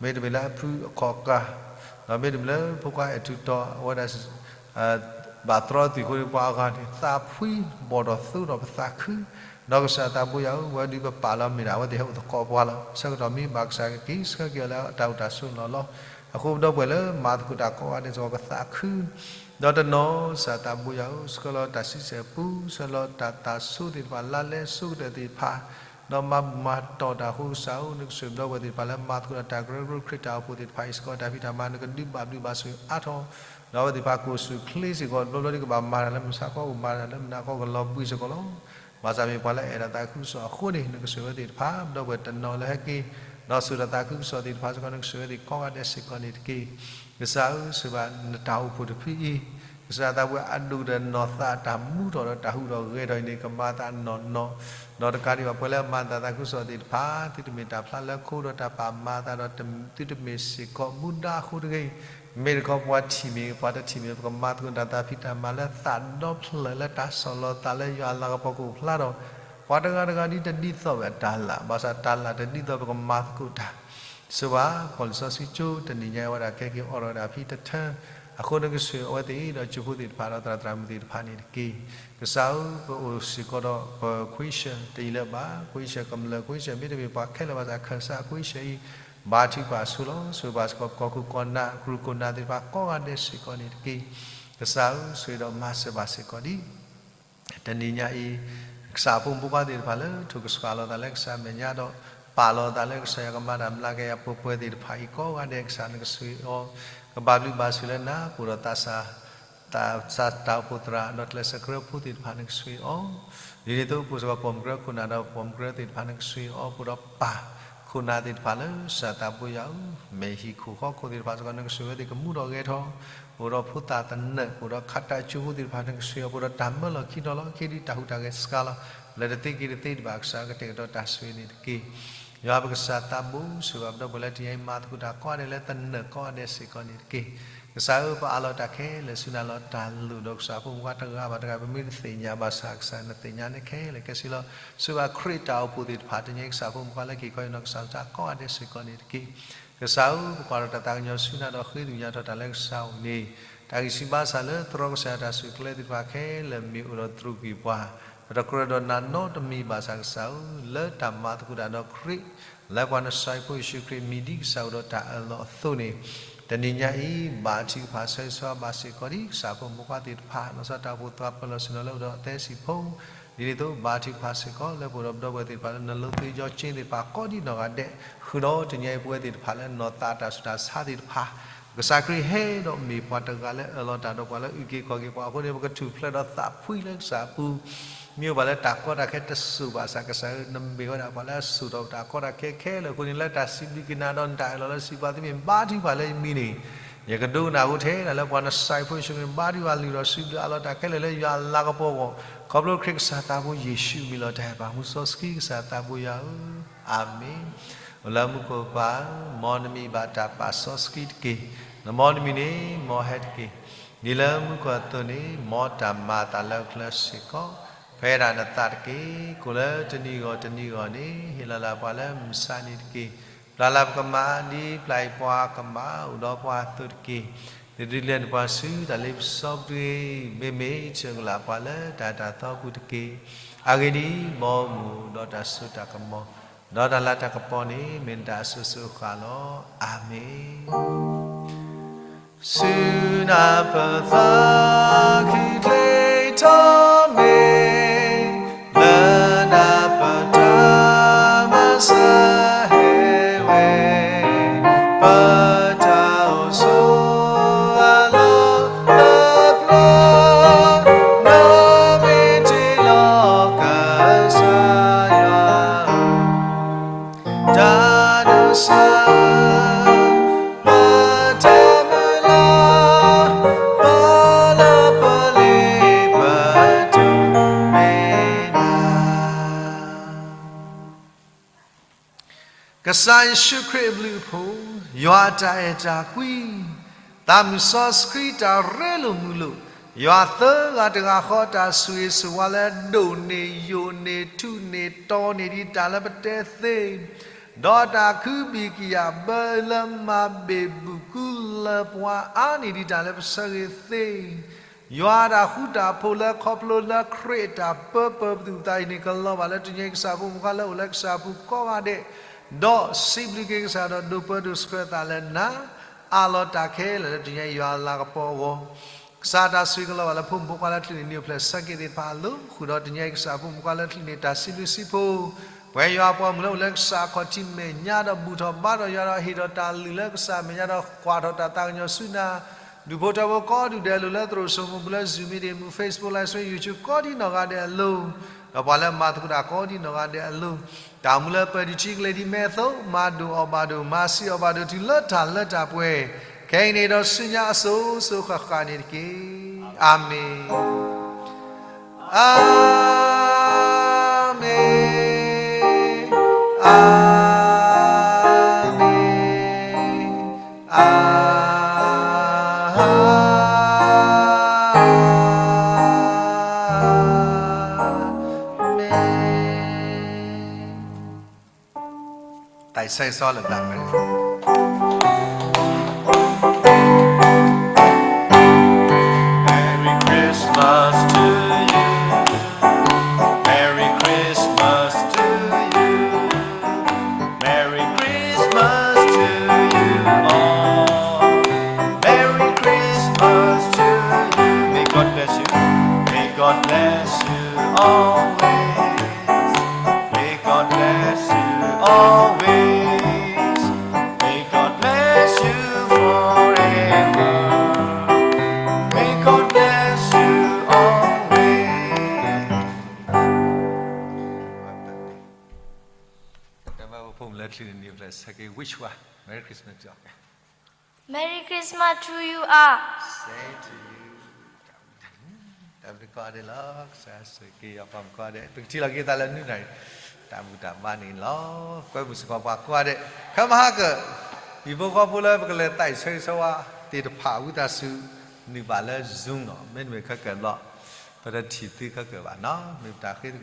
မ့တမ့ၢ်လၢအဖုအခီၣ်ကၢ်, ဒီးမ့တမ့ၢ်လၢဖိခွါအဲၣ်ထူးတီၤအဝဲဒၣ် ဘၣ်သြီသွံၣ်အဃိန့ၣ် ပှၤအဂၤန့ၣ် သးဖှံဘီၣ်ထီၣ်သိဒီးပသးခု, ဒီးကစၢ်သးဘိယွၤဧၢ, ပဝဲဒုးပပာ်လီၤမ့ၢ်ဒၣ် အဝဲသ့ၣ်ဟဲအိၣ်သကိးပှၤလီၤ. ဆၢကတီၢ်မ့ၢ်ဘၣ်ကစၢ်ကက့ၤဆှၢက့ၤအီၤလၢတၢ်အိၣ်တၢ်ဆိးလီၢ်လီၤ. အဃိပဒီပုၢ်ဝဲၢ်လၢမၤသကိးတၢ်ကိးဂၤဒဲးစ့ၢ်ကီး ပသးခု ဒီးတနီၤ ကစၢ်သးဘိယွၤဧၢ, ဆှၢလီၤတၢ်ဆံဆဲၣ်ပူ, ဆှၢလီၤတၢ်သးဆိသ့ၣ်တဖၣ် လါလဲဆိကတၢၢ်သ့ၣ်တဖၣ်, ဒီးမၤဘူၣ်မၤတီၢ်တၢ်အဃိ ကစၢ်ဧၢ, နကဆိၣ်ဂ့ၤပဒီပုၢ်ဝဲၢ်သ့ၣ်တဖၣ်လၢမၤသကိးတၢ် တၢ်ကရၢကရိခရံာ်တၢ်အိၣ်ဖှိၣ်သ့ၣ်တဖၣ်အံၤစ့ၢ်ကီး တၢ်ဖံးတၢ်မၤ နကဒုးဘၣ်ဘျုးဘၣ်ဆိၣ်ဂ့ၤအါထီၣ်, ဒီးအဝဲသ့ၣ်တဖၣ်ကအိၣ်ဆူၣ်အိၣ်ချ့စ့ၢ်ကီး တဘျီဘျီဒ်ကဘၣ်မၤတၢ်လၢမုၢ်ဆါခီ ကမၤတၢ်လၢမုၢ်နၤခီကလီၤဘှံးစ့ၢ်ကီးလီၤ. ဘၣ်ဆၣ်မ့ၢ်ပှၤလၢအအဲၣ်တၢ်သးခုကစီၣ်အဃိန့ၣ် နကဆိၣ်ဂ့ၤဝဲသ့ၣ်တဖၣ်, ပဒီပုၢ်ဝဲၢ်တနီၤလၢဟဲက့ၤ ဒီးဆိၣ်တၢ်သးခုကစီၣ်သ့ၣ်တဖၣ်စ့ၢ်ကီး နကဆိၣ်ဂ့ၤဝဲသ့ၣ်ကိးဂၤဒဲးစ့ၢ်ကီးန့ၣ်တက့ၢ်. ကစၢ်ဧၢ, ဆိၣ်ဂ့ၤဘၣ်နတၢ်အိၣ်ဖှိၣ်တဖုအံၤ, ကစၢ်သးဘိယွၤ အဒိၣ်ဒီးနီၢ်သးအတၢ်မူထီၣ်ဒီးတၢ်ဟူးထီၣ်ဂဲၤထီၣ်အံၤန့ၣ် ကမၤသးနီၢ်နီၢ်, ဒီးတကးဒံးဘၣ် ပှၤလၢအမၤတၢ်သးခုကစီၣ်သ့ၣ်တဖၣ် သုတမ့ၢ်တၢ်ဖျါလၢခိဒီးတၢ်ပာ်မၤအသးဒီး သုတမ့ၢ်စ့ၢ်ကီးမူဒါအဃိတဂ့ၤ, မ့ၢ်တခီပှၤထံၣ်မ့ၢ် ပှၤတထံၣ်မ့ၢ် ပကမၤသကိးတၢ်သးဖံးတၢ်မၤလၢသးဒီဖျၢၣ် လၢတၢ်ဆီၣ်လီၤသးလၢယွၤအလၤကပီၤကအိၣ်ဖျါဒီး ပှၤတဂၤတဂၤဒ်တဒ်သိးဝဲတၢ်လၢ်, ဘၣ်ဆၣ်တၢ်လၢ်တဒ်သိး ပကမၤသကိးတၢ် ဆိၣ်ဂ့ၤဘၣ် ပီၣ်လဲၣ်စီဆှံကၠိ တနံၤညါအံၤ အဝဲဒၣ်ကဟဲက့ၤအိးထီၣ်ဝဲဒၣ်ဖံတထၢ, အဃိနကဆိၣ်ဂ့ၤအဝဲသ့ၣ်ဒီး ကၠိဖိသ့ၣ်တဖၣ်ဒီးသရၣ်သရၣ်မုၣ်သ့ၣ်တဖၣ်န့ၣ်တက့ၢ်. ကစၢ်ဧၢ, ပအိၣ်စ့ၢ်ကီးဒီးပခွံၡၢၣ် တယံာ်လၢၤဘၣ်, ခွံၡၢၣ်ကမျၢၢ် ခွံၡၢၣ် မ့တမ့ၢ်ပှၤခဲလၢာ်ဘၣ်ဆၣ် ခၢၣ်စးခွံၡၢၣ်အံၤ ဘါထုကဖၣ်ဆိလီၤ. ဆိၣ်ဂ့ၤဘၣ်စ့ၢ်ကီး ပကီၢ်ခိၣ်ကီၢ်နၢ် ကရူၢ်ခိၣ်နၢ်သ့ၣ်တဖၣ်ကိးဂၤဒဲးစ့ၢ်ကီးန့ၣ်တက့ၢ်. ကစၢ်ဧၢ, ဆိၣ်ဂ့ၤဒီးမၤစၢၤဘၣ်စ့ၢ်ကီးဒ် တနံၤညါအံၤ ကစၢ်ဖိမုၣ်ဖိခွါသ့ၣ်တဖၣ်လၢ ထိၣ်ကဆှီလီၤသးလၢကစၢ်မဲာ်ညါဒီး ပာ်လီၤသးလၢကစၢ်ယွၤကမၤတၢ်မျးကယၤပှဲၤပှဲၤသ့ၣ်တဖၣ်အံၤ ကိးဂၤဒဲး ကစၢ်နကဆိၣ်ဂ့ၤအီၤ, ကဘၣ်ဘျုးဘၣ်ဆိၣ်လၢနၤ ပအိၣ်ဒီးသးစၢ် သးစၢ်တၢ်အိၣ်ဖှိၣ်သရၣ် ဒီးကျဲးစၢးကရၢဖိသ့ၣ်တဖၣ်နကဆိၣ်ဂ့ၤအီၤ, ဒ်န့ၣ်အသိး ပအိၣ်စ့ၢ်ကီးပိာ်မုၣ်ကရၢခိၣ်နၢ်ဒီးပိာ်မုၣ်ကရၢသ့ၣ်တဖၣ်နကဆိၣ်ဂ့ၤအီၤ, ပအိၣ်ဒီးပၢ်ခိၣ်နၢ်သ့ၣ်တဖၣ်လၢ ကစၢ်သးဘိယွၤဧၢ, မဲာ်ဟံၣ်ခိၣ်ဃီခိၣ်သ့ၣ်တဖၣ်စ့ၢ်ကီး နကဆိၣ်ဂ့ၤဝဲသ့ၣ်ကမူထီၣ်ဂဲၤထီၣ်, ပအိၣ်ဒီးဖိသၣ်သနၢၣ် ပအိၣ်ဒီးခးတၢ်ကၠိဖိသ့ၣ်တဖၣ်နကဆိၣ်ဂ့ၤအီၤ, ပအိၣ်ဒီးတၢ်မၢလီၢ်ခံတီၤလီၤ ခ့ဒံးတၢ်ဟူးတၢ်ဂဲၤစှၤလီၤ, လၢတသ့က့ၤတသ့ဒံးဘၣ် ကစၢ်ကတဲာ်ကတီၤတၢ်ဆိၣ်ဂ့ၤန့ၣ်တက့ၢ်. ယွၤပကစၢ်သးဘိ ဆိၣ်ဂ့ၤဘၣ်ပဒီပုၢ်ဝဲၢ်လၢတနံၤညါအံၤ မၤသကိးတၢ်ကိးဂၤဒဲးလၢသနၢၣ်ကိးဂၤဒဲးစ့ၢ်ကီးန့ၣ်တက့ၢ်. ကစၢ်ဧၢ, ပအးလီၤတၢ်ခဲလၢာ်ဆူနၤလီၤ, တၢ်လိၣ်ဒီးကစၢ်ဖိမုၣ်ဖိခွါတဂၤဘၣ်တဂၤ ပမ့ၢ်တသ့ၣ်ညါဘၣ်ဆၣ် ကစၢ်နသ့ၣ်ညါန့ၣ်ခဲလၢာ်ခဲဆ့လီၤ. ဆိၣ်ဂ့ၤဘၣ်ခရံာ်တၢ်အိၣ်ဖှိၣ်သ့ၣ်တဖၣ် တနံၤညါအံၤ ကစၢ်ဖိမုၣ်ဖိခွါလၢက့ၤခီအံၤ နီၢ်ကစၢ်တၢ်ကိးဂၤဒဲးစ့ၢ်ကီးန့ၣ်တက့ၢ်. ကစၢ်ဧၢ, ပကွၢ်ထီၣ်တၢ်သးကညီၤဆူနၤဒီးဃ့သညါထီၣ်တၢ်လၢကစၢ်အအိၣ်န့ၣ်, တၢ်ဂံၢ်စၢ်ဘါစၢ်လၢသြီကစၢ်ယွၤတၢ်စူၢ်ကျဲသ့ၣ်တဖၣ်ခဲလၢာ်မ့ၢ်အိၣ်ဒီးတြူာ်ကွံာ်ပှၤ, ပတကြၢးဒီးနၤနီတမံၤဘၣ်ဆၣ်ကစၢ်ဧၢ, လၢတၢ်မၤသကိးတၢ်ဒီးခရံာ် လၢပှၤနစၢ်ဖိယ့ၣ်ၡူးခရံာ်မံၤဒ်ကစၢ်အိၣ်ဒီးတၢ်အၢၣ်လီၤအသိးန့ၣ်, တနံၤညါအံၤ ဘါထုကဖၣ်ဆၢဂ့ၤဆၢဝါဘၣ်စ့ၢ်ကီးဒ်ကစၢ်ဖိမုၣ်ဖိခွါသ့ၣ်တဖၣ် လီၤဆီဒၣ်တၢ်အိၣ်ဖှိၣ်သးပၢၢ်လီၤဆ့ၣ်နီၤလၢအိၣ်ဒီးအသဲစံာ်ဖိ, ဒ်န့ၣ်အသိး ဘါထုကဖၣ်စ့ၢ်ကီးလၢပအိၣ်ဒီးပဒီပုၢ်ဝဲၢ်သ့ၣ်တဖၣ်လၢနလိၤသ့ယီၤက့သ့ၣ်တဖၣ် ကိးဒံးနီၢ်ဂၤဒဲး, ဃုာ်ဒီးတနံၤညါအံၤပဝဲသ့ၣ်တဖၣ်လၢနီၢ်သးအတၢ်ဆူးတၢ်ဆါသ့ၣ်တဖၣ် ကစၢ်ခရံာ်ဟဲဒီးမ့ၢ်ပှၤတဂၤလၢအၢၣ်လီၤတၢ်ဒီးပှၤလၢအုၣ်က့ၤခီၣ်က့ၤပှၤအဃိန့ၣ် ပကထူၣ်ဖျဲးဒီးသးဖှံလၢကစၢ်အပူၤ, မ့ၢ်အိၣ်ဘၣ်လၢတၢ်ကီတၢ်ခဲတစိၤဘၣ်ဆၣ်ကစၢ်ဧၢ, နမ့ၢ်ဝဲဒၣ်ပှၤလၢအစိာ်ထီၣ်တၢ်ကီတၢ်ခဲခဲလၢာ်အဃိန့ၣ် လၢတၢ်စံးဘျုးက့ၤနၤဒီးနတၢ်အၢၣ်လီၤလၢစံးပာ်သုမ့ၢ်ဘါထုကဖၣ်လၢယမံၤန့ၣ်, ယကဒိကနၣ်အဃိထဲဒၣ်လၢပှၤနစၢ်ဖိယ့ၣ်ၡူးခရံာ်ဘါထုကဖၣ်လုၢ်ထီၣ်စံးဘျုးအးလီၤတၢ်ခဲလၢာ်လၢယွၤအလၤကပီၤအဂီၢ်, ခီဖျိခရံာ်ကစၢ်သးဘိယ့ၣ်ၡူးအမံၤလီၤ. တၢ်အဲၣ်ပၢ်မူစီဆှံကစၢ်သးဘိယွၤဧၢ, အၤမ့ၣ်. အိၣ်လၢမူခိၣ်ပၢ်ဧၢ, မ်နမံၤဘၣ်တၢ်ပာ်စီဆှံတက့ၢ်. နမ်နမံၤန့ၣ် မ်ဟဲတက့ၢ်. ဒ်လၢမူခိၣ်အသိးန့ၣ် မ်တၢ်မၤအသးလၢအချၢစ့ၢ်ကီး, ဖဲဒၣ်နသးတက့ၢ်. ကိၣ်လၢတနံၤဂီၢ်တနံၤဂီၢ်န့ၣ် ဟ့ၣ်လီၤလၢပှၤလၢမုၢ်ဆါနံၤတက့ၢ်. ပျၢ်လၢပကမၣ် ဒ်ပျၢ်အံၤပှၤကမၣ်အိၣ်ဒီးပှၤအသိးတက့ၢ်. သုတဒုးလဲၤနုာ်ပှၤဆူတၢ်လ့ပစီပူၤတဂ့ၤ. မ့မ့ၢ်ဆှၢကလာ်ပှၤလၢတၢ်တၢ်သီပူၤတက့ၢ်. အဂ့ၢ်ဒ်အံၤ, မ်မုၢ်အိၣ်ဒီးတၢ်စိတၢ်ကမီၤ ဒီးတၢ်လၤတၢ်ကပီၤန့ၣ် မ့ၢ်နတၢ်အစိၤစိၤအဃၣ်လီၤ. အၤမ့ၣ်. ဆူနၢ်ပသးခံထံၣ်ထီၣ်မ့ၢ် လၢနၢ်ပတၢ်မၤစၢၤဟဲဝဲ, ပတၢ်အိၣ်ဆိးအလီၢ်လၢပျၢၤ, နမ့ၢ်တ့လီၤကစၢ်ယွၤ တၢ်ဒိးစၢၤ, ပတၢ်မုၢ်လၢ်, ပလၢပလ့ပတုၤမ့ၢ်နၤ. ကစၢ်ယ့ၣ်ၡူးခရံာ်အဘျုးအဖှိၣ်, ယွၤအတၢ်အဲၣ်တၢ်ကွံ, သးမုၢ်စီဆှံတၢ်ရ့လိာ်မုာ်လိာ်, ယွၤသၢဂၤတဂၤဃီတၢ်ဆိၣ်ဂ့ၤဆိၣ်ဝါလၢဒိၣ်န့ၢ်ယိာ်န့ၢ်ထူၣ်န့ၢ်တီၤန့ၢ် ဒ်တၢ်လၢပတဲသ့, ဒီးတၢ်ခုဘံၣ်ကယာ်ဘၢလၢမၤဘ့ၣ်ဘူၣ်ကူလၢပှၤအါန့ၢ် ဒ်တၢ်လၢပဆၢဂ့ၤသ့ ယွၤတၢ်ဃူတၢ်ဖိးလၢခီဖျိလၢခရံာ်အတၢ်ပၢပၢၤပသူၣ်ပသးအံၤန့ၣ် ကလီၤဘၣ်လၢတနံၤအံၤ ကစၢ်ဖိမုၣ်ဖိခွါလၢအိၣ်လၢကစၢ်အပူၤကိးဂၤဒဲး, ဒီးစံးဘျုးက့ၤကစၢ်ဒီးဒိးပၢဒိးဆှၢသးလၢနၤ, အးလီၤတၢ်ခဲလၢာ်လၢတနံၤအံၤယွၤအလၤကပီၤအဂီၢ် ကစၢ်တၢ်ဆိၣ်ဂ့ၤကလီၤဘၣ်လၢဖိမုၣ်ဖိခွါလၢချုးန့ၢ်နံၣ်အိၣ်ဖျဲၣ်ဆၢက့ၤသ့ၣ်တဖၣ်အလိၤ, ဃုာ်ဒီးတနံၤအံၤကစၢ်ဖိမုၣ်ဖိခွါလၢချုးန့ၢ်တၢ်စံးဘျုးစံးဖှိၣ်, ပှၤယွၤအပှၤမုၣ်လၢအိၣ်လၢကစၢ်အခီၣ်ထံးမဲာ်ညါဒီးဘူၣ်ထီၣ်ဘါထီၣ်ယွၤဒီးဟ့ၣ်ထီၣ်တၢ်လုၢ်လၢကစၢ်မဲာ်ညါဒီးကွၢ်ထီၣ်တၢ်သးကညီၤဆူနၤ, ဒူၣ်ဖိထၢဖိကိးဒူၣ်ဒဲးအလိၤလၢသရိာ်စိမိၤပူၤလၢ Zoom meeting မူ Facebook live stream YouTube ကိးဒ်နီၢ်ဂၤဒဲးအလိၤ, ဒီးပှၤလၢမၤသကိးတၢ်ကိးဒ်နီၢ်ဂၤဒဲးအလိၤ, တၢ်အိၣ်မူလၢပၢၢ်ဒံးထံကလဲၤဒံးမဲာ်အသိး မၤဒိၣ်အီၣ်ဘၣ်ဒိၣ် မၤစံးအီၣ်ဘၣ်ဒိၣ်တုၤလၢတၢ်လၢတၢ်ပှဲၤ, ခဲအံၤန့ၣ်ဒီးဆူညါအစိၤစိၤဃၣ်ဃၣ်န့ၣ်တက့ၢ်. အၤမ့ၣ်. အၤမ့ၣ်, အၤမ့ၣ်, အၤမ့ၣ်. တၢ်ဆၢဂ့ၤဆၢဝါလိာ်သး Merry Christmas to you. Merry Christmas to you. Merry Christmas to you all. Merry Christmas to you. May God bless you. May God bless you always. May God bless you always. May God bless you forever. May God bless you always. ကတဲဘၣ်ဖိမုၣ်လၢချုးန့ၢ်နံၣ်အိၣ်ဖျဲၣ်ဆၢက့ၤ wish ဝဲ Merry Christmas ကၠီ Merry Christmas to you all. Same to you. တၢ်ဘျုးကိးဂၤဒဲးလီၤ. ကစၢ်ဆိၣ်ဂ့ၤက့ၤယွၤပှၤမုၣ်ကိးဂၤဒဲး ပကထံၣ်လိာ်က့ၤသးလၢနံၣ်နၣ်ရံၣ် တၢ်ဘူၣ်တၢ်ဘါန့ၣ်လီၤ. ကွဲမုာ်စ့ၢ်ကီးပှၤကိးဂၤဒဲး ခဲမဟါက ဟံၣ်ဖိဃီဖိလၢပကလဲၤ တၢ်ဆၢဂ့ၤဆၢဝါ သ့ၣ်တဖၣ်ဝံသးစူၤ နုာ်ဘၣ်လၢ Zoom နီၤ မ့တမ့ၢ်ခဲကၢၣ်ဘျီ ပတထံၣ်သုခဲကၢၣ်ဘၣ်နီၤ မ့ၢ်ပတၢ်ဃ့သက့ၤ